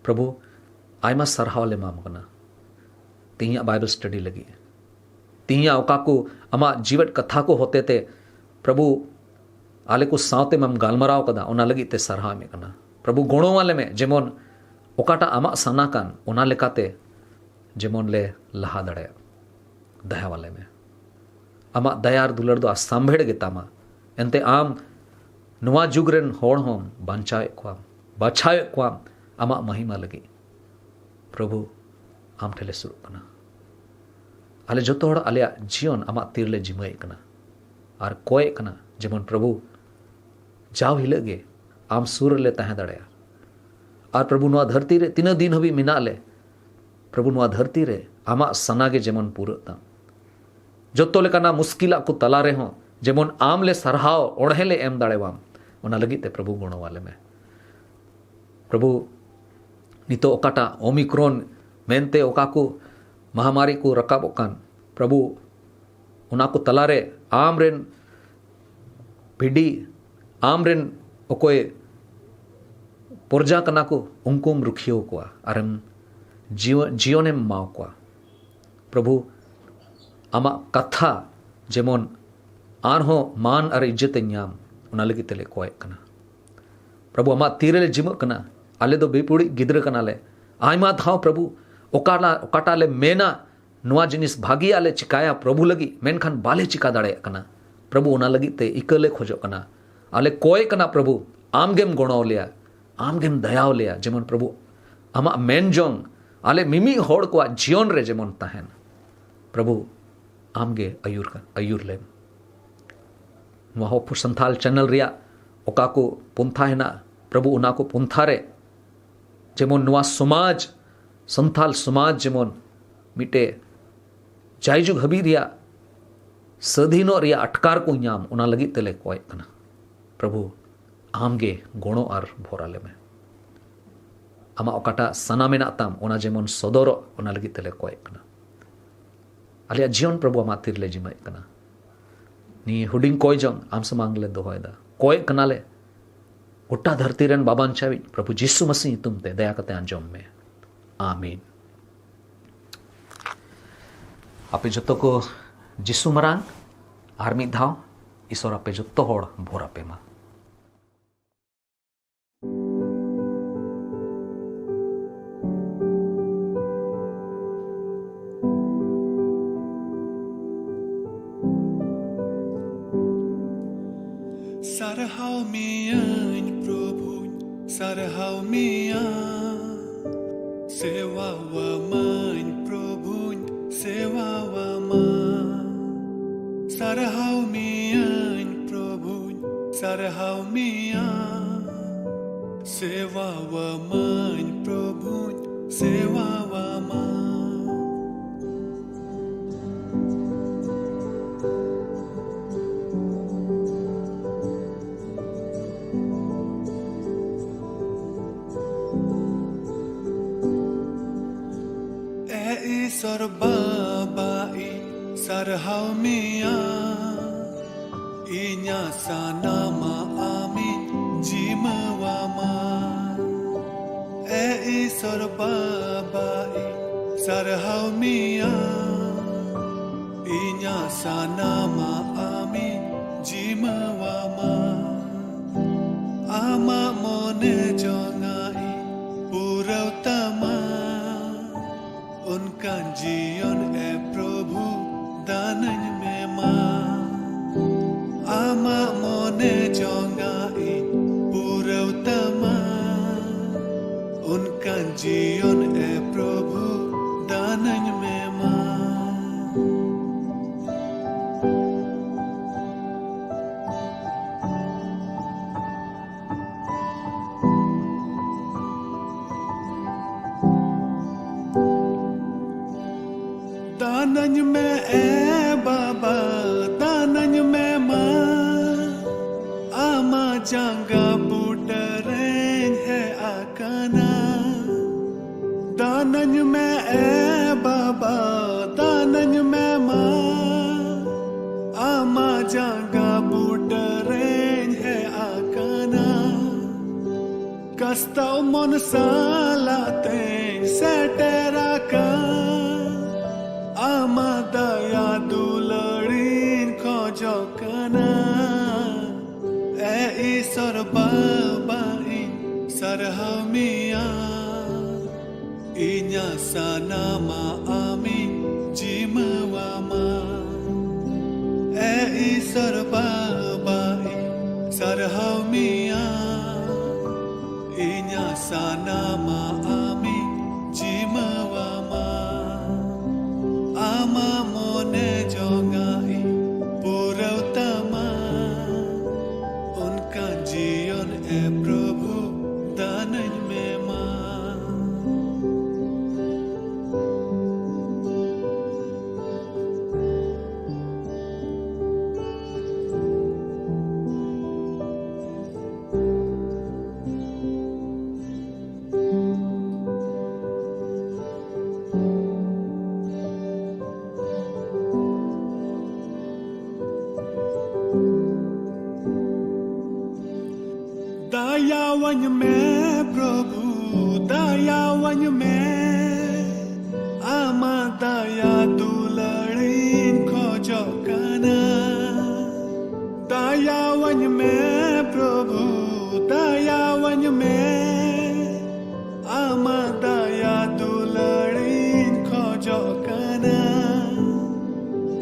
ᱯᱨᱚᱵᱷᱩ, ᱟᱭᱢᱟ ᱥᱟᱨᱦᱟᱣ ᱞᱮ ᱮᱢᱟᱢ ᱠᱟᱱᱟ ᱛᱮᱦᱮᱧᱟᱜ ᱵᱟᱭᱵᱮᱞ ᱥᱴᱟᱰᱤ ᱞᱟᱹᱜᱤᱫ᱾ ᱛᱮᱦᱮᱧᱟᱜ ᱚᱠᱟ ᱠᱚ ᱟᱢᱟᱜ ᱡᱤᱣᱮᱫ ᱠᱟᱛᱷᱟ ᱠᱚ ᱦᱚᱛᱮ ᱛᱮ, ᱯᱨᱚᱵᱷᱩ, ᱟᱞᱮ ᱠᱚ ᱥᱟᱶᱛᱮ ᱢᱟᱢ ᱜᱟᱞᱢᱟᱨᱟᱣ ᱠᱟᱫᱟ, ᱚᱱᱟ ᱞᱟᱹᱜᱤᱫ ᱛᱮ ᱥᱟᱨᱦᱟᱣ ᱮᱢᱮᱫ ᱠᱟᱱᱟ᱾ ᱯᱨᱚᱵᱷᱩ, ᱜᱚᱲᱚ ᱟᱞᱮ ᱢᱮ, ᱡᱮᱢᱚᱱ ᱚᱠᱟᱴᱟᱜ ᱟᱢᱟᱜ ᱥᱟᱱᱟ ᱠᱟᱱ, ᱚᱱᱟ ᱞᱮᱠᱟᱛᱮ ᱡᱮᱢᱚᱱ ᱞᱮ ᱞᱟᱦᱟ ᱫᱟᱲᱮᱭᱟᱜ᱾ ᱫᱟᱭᱟ ᱟᱞᱮ ᱢᱮ᱾ ᱟᱢᱟᱜ ᱫᱟᱭᱟ ᱟᱨ ᱫᱩᱞᱟᱹᱲ ᱫᱚ ᱟᱥᱟᱢᱵᱷᱮᱲ ᱜᱮᱛᱟᱢᱟ᱾ ᱮᱱᱛᱮ ᱟᱢ ᱱᱚᱣᱟ ᱡᱩᱜᱽ ᱨᱮᱱ ᱦᱚᱲ ᱦᱚᱸᱢ ᱵᱟᱧᱪᱟᱣᱮᱫ ᱠᱚᱣᱟᱢ, ᱵᱟᱪᱷᱟᱣᱮᱫ ᱠᱚᱣᱟᱢ ᱟᱢᱟᱜ ᱢᱟᱦᱤᱢᱟ ᱞᱟᱹᱜᱤᱫ᱾ ᱯᱨᱚᱵᱷᱩ, ᱟᱢ ᱴᱷᱮᱱ ᱞᱮ ᱥᱩᱨᱩᱜ ᱠᱟᱱᱟ᱾ ᱟᱞᱮ ᱡᱚᱛᱚ ᱦᱚᱲ ᱟᱞᱮᱭᱟᱜ ᱡᱤᱭᱚᱱ ᱟᱢᱟᱜ ᱛᱤ ᱨᱮᱞᱮ ᱡᱤᱢᱟᱹᱭᱮᱫ ᱠᱟᱱᱟ ᱟᱨ ᱠᱚᱭᱮᱜ ᱠᱟᱱᱟ, ᱡᱮᱢᱚᱱ ᱯᱨᱚᱵᱷᱩ, ᱡᱟᱣ ᱦᱤᱞᱳᱜ ᱜᱮ ᱟᱢ ᱥᱩᱨ ᱨᱮᱞᱮ ᱛᱟᱦᱮᱸ ᱫᱟᱲᱮᱭᱟᱜᱼᱟ᱾ ᱟᱨ ᱯᱨᱚᱵᱷᱩ, ᱱᱚᱣᱟ ᱫᱷᱟᱹᱨᱛᱤ ᱨᱮ ᱛᱤᱱᱟᱹᱜ ᱫᱤᱱ ᱦᱟᱹᱵᱤᱡ ᱢᱮᱱᱟᱜ ᱞᱮ, ᱯᱨᱚᱵᱷᱩ, ᱱᱚᱣᱟ ᱫᱷᱟᱹᱨᱛᱤ ᱨᱮ ᱟᱢᱟᱜ ᱥᱟᱱᱟ ᱜᱮ ᱡᱮᱢᱚᱱ ᱯᱩᱨᱟᱹᱜ ᱛᱟᱢ᱾ ᱡᱚᱛᱚ ᱞᱮᱠᱟᱱᱟᱜ ᱢᱩᱥᱠᱤᱞᱟᱜ ᱠᱚ ᱛᱟᱞᱟ ᱨᱮᱦᱚᱸ ᱡᱮᱢᱚᱱ ᱟᱢ ᱞᱮ ᱥᱟᱨᱦᱟᱣ ᱚᱬᱦᱮ ᱞᱮ ᱮᱢ ᱫᱟᱲᱮᱣᱟᱢ, ᱚᱱᱟ ᱞᱟᱹᱜᱤᱫ ᱛᱮ ᱯᱨᱚᱵᱷᱩ ᱜᱚᱲᱚ ᱟᱞᱮ ᱢᱮ᱾ ᱯᱨᱚᱵᱷᱩ, ᱱᱤᱛᱚᱜ ᱚᱠᱟᱴᱟᱜ ᱳᱢᱤᱠᱨᱚᱱ ᱢᱮᱱᱛᱮ ᱚᱠᱟ ᱠᱚ ᱢᱟᱦᱟᱢᱟᱨᱤ ᱠᱚ ᱨᱟᱠᱟᱵᱚᱜ ᱠᱟᱱ, ᱯᱨᱚᱵᱷᱩ, ᱚᱱᱟ ᱠᱚ ᱛᱟᱞᱟᱨᱮ ᱟᱢᱨᱮᱱ ᱵᱷᱤᱰᱤ, ᱟᱢᱨᱮᱱ ᱚᱠᱚᱭ ᱯᱨᱚᱡᱟ ᱠᱟᱱᱟ ᱠᱚ, ᱩᱱᱠᱩᱢ ᱨᱩᱠᱷᱤᱭᱟᱹᱣ ᱠᱚᱣᱟ ᱟᱨᱮᱢ ᱡᱤᱭᱚ-, ᱡᱤᱭᱚᱱᱮᱢ ᱮᱢᱟᱣ ᱠᱚᱣᱟ᱾ ᱯᱨᱚᱵᱷᱩ, ᱟᱢᱟᱜ ᱠᱟᱛᱷᱟ ᱡᱮᱢᱚᱱ ᱟᱨᱦᱚᱸ ᱢᱟᱱ ᱟᱨ ᱤᱡᱽᱡᱚᱛᱮ ᱧᱟᱢ, ᱚᱱᱟ ᱞᱟᱹᱜᱤᱫ ᱛᱮᱞᱮ ᱠᱚᱭᱮᱜ ᱠᱟᱱᱟ᱾ ᱯᱨᱚᱵᱷᱩ, ᱟᱢᱟᱜ ᱛᱤ ᱨᱮᱞᱮ ᱡᱤᱢᱟᱹᱜ ᱠᱟᱱᱟ᱾ ᱟᱞᱮ ᱫᱚ ᱵᱮᱯᱩᱲᱤᱡ ᱜᱤᱫᱽᱨᱟᱹ ᱠᱟᱱᱟᱞᱮ᱾ ᱟᱭᱢᱟ ᱫᱷᱟᱣ, ᱯᱨᱚᱵᱷᱩ, ᱚᱠᱟ ᱞᱟ-, ᱚᱠᱟᱴᱟᱜ ᱞᱮ ᱢᱮᱱᱟ, ᱱᱚᱣᱟ ᱡᱤᱱᱤᱥ ᱵᱷᱟᱹᱜᱤᱭᱟᱜ ᱞᱮ ᱪᱤᱠᱟᱭᱟ ᱯᱨᱚᱵᱷᱩ ᱞᱟᱹᱜᱤᱫ, ᱢᱮᱱᱠᱷᱟᱱ ᱵᱟᱞᱮ ᱪᱤᱠᱟ ᱫᱟᱲᱮᱭᱟᱜ ᱠᱟᱱᱟ᱾ ᱯᱨᱚᱵᱷᱩ, ᱚᱱᱟ ᱞᱟᱹᱜᱤᱫ ᱛᱮ ᱤᱠᱟᱹ ᱞᱮ ᱠᱷᱚᱡᱚᱜ ᱠᱟᱱᱟ᱾ ᱟᱞᱮ ᱠᱚᱭ ᱠᱟᱱᱟ, ᱯᱨᱚᱵᱷᱩ, ᱟᱢ ᱜᱮᱢ ᱜᱚᱲᱚ ᱞᱮᱭᱟ, ᱟᱢ ᱜᱮᱢ ᱫᱟᱭᱟᱣ ᱞᱮᱭᱟ, ᱡᱮᱢᱚᱱ, ᱯᱨᱚᱵᱷᱩ, ᱟᱢᱟᱜ ᱢᱮᱱ ᱡᱚᱝ ᱟᱞᱮ ᱢᱤᱢᱤᱫ ᱦᱚᱲ ᱠᱚᱣᱟᱜ ᱡᱤᱭᱚᱱ ᱨᱮ ᱡᱮᱢᱚᱱ ᱛᱟᱦᱮᱱ᱾ ᱯᱨᱚᱵᱷᱩ, ᱟᱢ ᱜᱮ ᱟᱹᱭᱩᱨ ᱠᱟ-, ᱟᱹᱭᱩᱨ ᱞᱮᱢ᱾ ᱱᱚᱣᱟ ᱦᱚᱸ ᱥᱟᱱᱛᱷᱟᱞ ᱪᱮᱱᱮᱞ ᱨᱮᱭᱟᱜ ᱚᱠᱟ ᱠᱚ ᱯᱚᱱᱛᱷᱟ ᱦᱮᱱᱟᱜᱼᱟ, ᱯᱨᱚᱵᱷᱩ, ᱚᱱᱟ ᱠᱚ ᱯᱚᱱᱛᱷᱟ ᱨᱮ ᱡᱮᱢᱚᱱ ᱱᱚᱣᱟ ᱥᱚᱢᱟᱡᱽ, ᱥᱟᱱᱛᱷᱟᱞ ᱥᱚᱢᱟᱡᱽ ᱡᱮᱢᱚᱱ ᱢᱤᱫᱴᱮᱡ ᱡᱟᱭᱡᱩᱜᱽ ᱦᱟᱹᱵᱤᱡ ᱨᱮᱭᱟᱜ ᱥᱟᱹᱫᱷᱤᱱᱚᱜ ᱨᱮᱭᱟᱜ ᱟᱴᱠᱟᱨ ᱠᱚ ᱧᱟᱢ, ᱚᱱᱟ ᱞᱟᱹᱜᱤᱫ ᱛᱮᱞᱮ ᱠᱚᱭᱮᱜ ᱠᱟᱱᱟ᱾ ᱯᱨᱚᱵᱷᱩ, ᱟᱢ ᱜᱮ ᱜᱚᱲᱚ ᱟᱨ ᱵᱷᱚᱨ ᱟᱞᱮ ᱢᱮ᱾ ᱟᱢᱟᱜ ᱚᱠᱟᱴᱟᱜ ᱥᱟᱱᱟ ᱢᱮᱱᱟᱜ ᱛᱟᱢ, ᱚᱱᱟ ᱡᱮᱢᱚᱱ ᱥᱚᱫᱚᱨᱚᱜ, ᱚᱱᱟ ᱞᱟᱹᱜᱤᱫ ᱛᱮᱞᱮ ᱠᱚᱭᱮᱜ ᱠᱟᱱᱟ᱾ ᱟᱞᱮᱭᱟᱜ ᱡᱤᱭᱚᱱ, ᱯᱨᱚᱵᱷᱩ, ᱟᱢᱟᱜ ᱛᱤ ᱨᱮᱞᱮ ᱡᱤᱢᱟᱹᱭᱮᱫ ᱠᱟᱱᱟ᱾ ᱱᱤᱭᱟᱹ ᱦᱩᱰᱤᱧ ᱠᱚᱭ ᱡᱚᱝ ᱟᱢ ᱥᱟᱢᱟᱝ ᱞᱮ ᱫᱚᱦᱚᱭᱮᱫᱟ᱾ ᱠᱚᱭᱮᱜ ᱠᱟᱱᱟᱞᱮ, ᱜᱚᱴᱟ ᱫᱷᱟᱹᱨᱛᱤ ᱨᱮᱱ ᱵᱟᱵᱟᱧᱪᱟᱣᱤᱡ ᱯᱨᱚᱵᱷᱩ ᱡᱤᱥᱩ ᱢᱟᱹᱥᱤ ᱧᱩᱛᱩᱢ ᱛᱮ ᱫᱟᱭᱟ ᱠᱟᱛᱮ ᱟᱸᱡᱚᱢ ᱢᱮ᱾ ᱟᱢᱤᱱ᱾ ᱟᱯᱮ ᱡᱚᱛᱚ ᱠᱚ ᱡᱤᱥᱩ ᱢᱟᱨᱟᱝ ᱟᱨ ᱢᱤᱫ ᱫᱷᱟᱣ ᱤᱥᱚᱨ ᱟᱯᱮ ᱡᱚᱛᱚ ᱦᱚᱲ ᱵᱷᱚᱨ ᱟᱯᱮ ᱢᱟ᱾ ᱥᱟᱨᱦᱟᱣ ᱢᱮᱭᱟᱹᱧ ᱯᱨᱚᱵᱷᱩᱧ, ᱥᱟᱨᱦᱟᱣ ᱢᱮᱭᱟ᱾ ᱥᱮᱣᱟᱣᱟᱢᱟᱹᱧ ᱯᱨᱚᱵᱷᱩᱧ, ᱥᱮᱣᱟᱣᱟᱢᱟᱹᱧ᱾ ᱥᱟᱨᱦᱟᱣ ᱢᱤᱭᱟᱹᱧ ᱯᱨᱚᱵᱷᱩᱧ, ᱥᱟᱨᱦᱟᱣ ᱢᱤᱭᱟ᱾ ᱥᱮᱣᱟᱣᱟᱢᱟᱹᱧ ᱯᱨᱚᱵᱷᱩᱧ, ᱥᱮᱣᱟᱣᱟᱢᱟ᱾ ᱮ ᱤᱥᱚᱨ ᱵᱟᱵᱟ ᱤᱧ ᱥᱟᱨᱦᱟᱣ ᱢᱮᱭᱟ, ᱤᱧᱟᱹᱜ ᱥᱟᱱᱟᱢᱟᱜ ᱟᱢᱤᱧ ᱡᱤᱢᱟᱹᱣᱟᱢᱟ᱾ ᱮ ᱤᱥᱚᱨ ᱵᱟᱵᱟ ᱤᱧ ᱥᱟᱨᱦᱟᱣ ᱢᱮᱭᱟ, ᱤᱧᱟᱹᱜ ᱥᱟᱱᱟᱢᱟᱜ ᱟᱢᱤᱧ ᱡᱤᱢᱟᱹᱣᱟᱢᱟ᱾ ᱟᱢᱟᱜ ᱢᱚᱱᱮ ᱡᱚᱝᱟᱜ ᱤᱧ ᱯᱩᱨᱟᱹᱣ ᱛᱟᱢᱟ, ᱚᱱᱠᱟᱱ ᱡᱤᱭᱚᱱ ᱮ ᱯᱨᱚᱵᱷᱩ ᱫᱟᱱᱟᱹᱧ ᱢᱮ ᱢᱟ᱾ ᱟᱢᱟᱜ ᱢᱚᱱᱮ ᱡᱚᱝᱟᱜ ᱤᱧ ᱯᱩᱨᱟᱹᱣ ᱛᱟᱢᱟ, ᱚᱱᱠᱟᱱ ᱡᱤᱭᱚᱱ ᱮ ᱯᱨᱚᱵᱷᱩ ᱫᱟᱱᱟᱹᱧ ᱢᱮ ᱢᱟ᱾ ᱫᱟᱱᱟᱹᱧ ᱢᱮ ᱮ ᱵᱟᱵᱟ, ᱫᱟᱱᱟᱹᱧ ᱢᱮ ᱢᱟ, ᱟᱢᱟᱜ ᱡᱟᱸᱜᱟ ᱵᱩᱴᱟᱹ ᱨᱮᱧ ᱦᱮᱡ ᱟᱠᱟᱱᱟ᱾ ᱫᱟᱱᱟᱹᱧ ᱢᱮ ᱮ ᱵᱟᱵᱟ, ᱫᱟᱱᱟᱹᱧ ᱢᱮ ᱢᱟ, ᱟᱢᱟᱜ ᱡᱟᱸᱜᱟ ᱵᱩᱴᱟᱹ ᱨᱮᱧ ᱦᱮᱡ ᱟᱠᱟᱱᱟ᱾ ᱠᱟᱥᱛᱟᱣ ᱢᱚᱱ ᱥᱟᱞᱟᱜ ᱛᱮᱧ ᱥᱮᱴᱮᱨ ᱟᱠᱟᱱ, ᱟᱢᱟᱜ ᱫᱟᱭᱟ ᱫᱩᱞᱟᱹᱲᱤᱧ ᱠᱷᱚᱡᱚᱜ ᱠᱟᱱᱟ᱾ ᱮ ᱤᱥᱚᱨ ᱵᱟᱵᱟ ᱤᱧ ᱥᱟᱨᱦᱟᱣ ᱢᱮᱭᱟ, ᱤᱧᱟᱹᱜ ᱥᱟᱱᱟᱢᱟᱜ ᱟᱢᱤᱧ ᱡᱤᱢᱟᱹᱣᱟᱢᱟ᱾ ᱮ ᱤᱥᱚᱨ ᱵᱟᱵᱟ ᱤᱧ ᱥᱟᱨᱦᱟᱣ ᱢᱮᱭᱟ, ᱤᱧᱟᱹᱜ ᱥᱟᱱᱟᱢᱟᱜ ᱟᱢᱤᱧ ᱡᱤᱢᱟᱹᱣᱟᱢᱟ᱾ ᱟᱢᱟᱜ ᱢᱚᱱᱮ ᱡᱚᱝᱟᱜ ᱤᱧ ᱢᱮ, ᱟᱢᱟᱜ ᱫᱟᱭᱟ ᱫᱩᱞᱟᱹᱲᱤᱧ ᱠᱷᱚᱡᱚᱜ ᱠᱟᱱᱟ᱾ ᱫᱟᱭᱟᱣᱟᱹᱧ ᱢᱮ ᱯᱨᱚᱵᱷᱩ, ᱫᱟᱭᱟᱣᱟᱹᱧ ᱢᱮ, ᱟᱢᱟᱜ ᱫᱟᱭᱟ ᱫᱩᱞᱟᱹᱲᱤᱧ ᱠᱷᱚᱡᱚᱜ ᱠᱟᱱᱟ᱾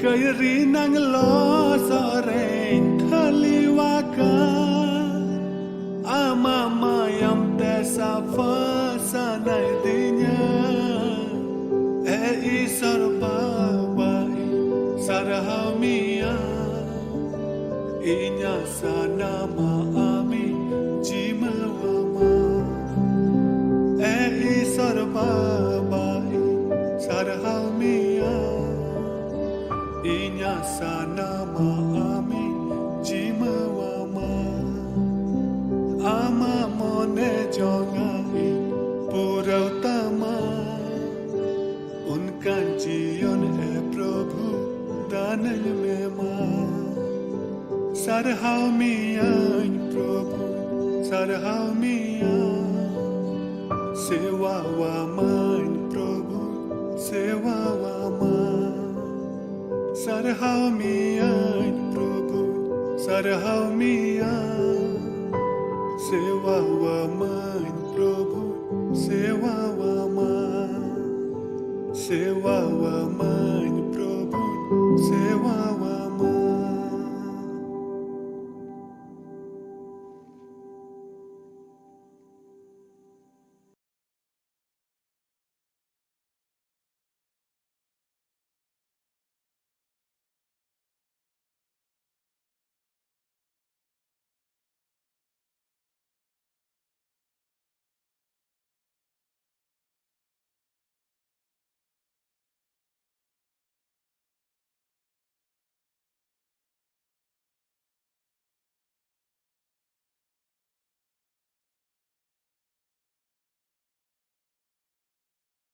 ᱠᱟᱹᱭᱨᱤ ᱱᱟᱝ ᱞᱚᱥᱚᱫ ᱨᱮᱧ ᱠᱷᱟᱹᱞᱤᱣᱟᱠᱟᱱ, ᱟᱢᱟᱜ ᱢᱟᱭᱟᱢ ᱛᱮ ᱥᱟᱯᱷᱟ ᱥᱟᱱᱟᱭᱮᱫᱤᱧᱟ᱾ ᱮ ᱤᱥᱚᱨ ᱵᱟᱵᱟ, ᱤᱧ ᱥᱟᱨᱦᱟᱣ ᱢᱮᱭᱟ, ᱤᱧᱟᱹᱜ ᱥᱟᱱᱟᱢᱟᱜ ᱟᱢᱤᱧ ᱡᱤᱢᱟᱹᱣᱟᱢᱟ᱾ ᱮ ᱤᱥᱚᱨ ᱵᱟᱵᱟ, ᱤᱧ ᱥᱟᱨᱦᱟᱣ ᱢᱮᱭᱟ, ᱤᱧᱟᱹᱜ ᱥᱟᱱᱟᱢᱟᱜ ᱟᱢᱤᱧ ᱡᱤᱢᱟᱹᱣᱟᱢᱟ᱾ ᱟᱢᱟᱜ ᱢᱚᱱᱮ ᱡᱚᱝᱟᱜ ᱤᱧ ᱯᱩᱨᱟᱹᱣ ᱛᱟᱢᱟ, ᱚᱱᱠᱟᱱ ᱡᱤᱭᱚᱱ ᱮ ᱯᱨᱚᱵᱷᱩ ᱫᱟᱱᱟᱹᱧ ᱢᱮ ᱢᱟ᱾ ᱥᱟᱨᱦᱟᱣ ᱢᱮᱭᱟᱹᱧ ᱯᱨᱚᱵᱷᱩ, ᱥᱟᱨᱦᱟᱣ ᱢᱮᱭᱟ, ᱥᱮᱣᱟᱣᱟᱢᱟᱹᱧ ᱯᱨᱚᱵᱷᱩ, ᱥᱮᱣᱟᱣᱟᱢᱟ᱾ ᱥᱟᱨᱦᱟᱣ ᱢᱮᱭᱟᱹᱧ ᱯᱨᱚᱵᱷᱩ, ᱥᱟᱨᱦᱟᱣ ᱢᱮᱭᱟ, ᱥᱮᱣᱟᱣᱟᱢᱟᱹᱧ ᱯᱨᱚᱵᱷᱩ, ᱥᱮᱣᱟᱣᱟᱢᱟ᱾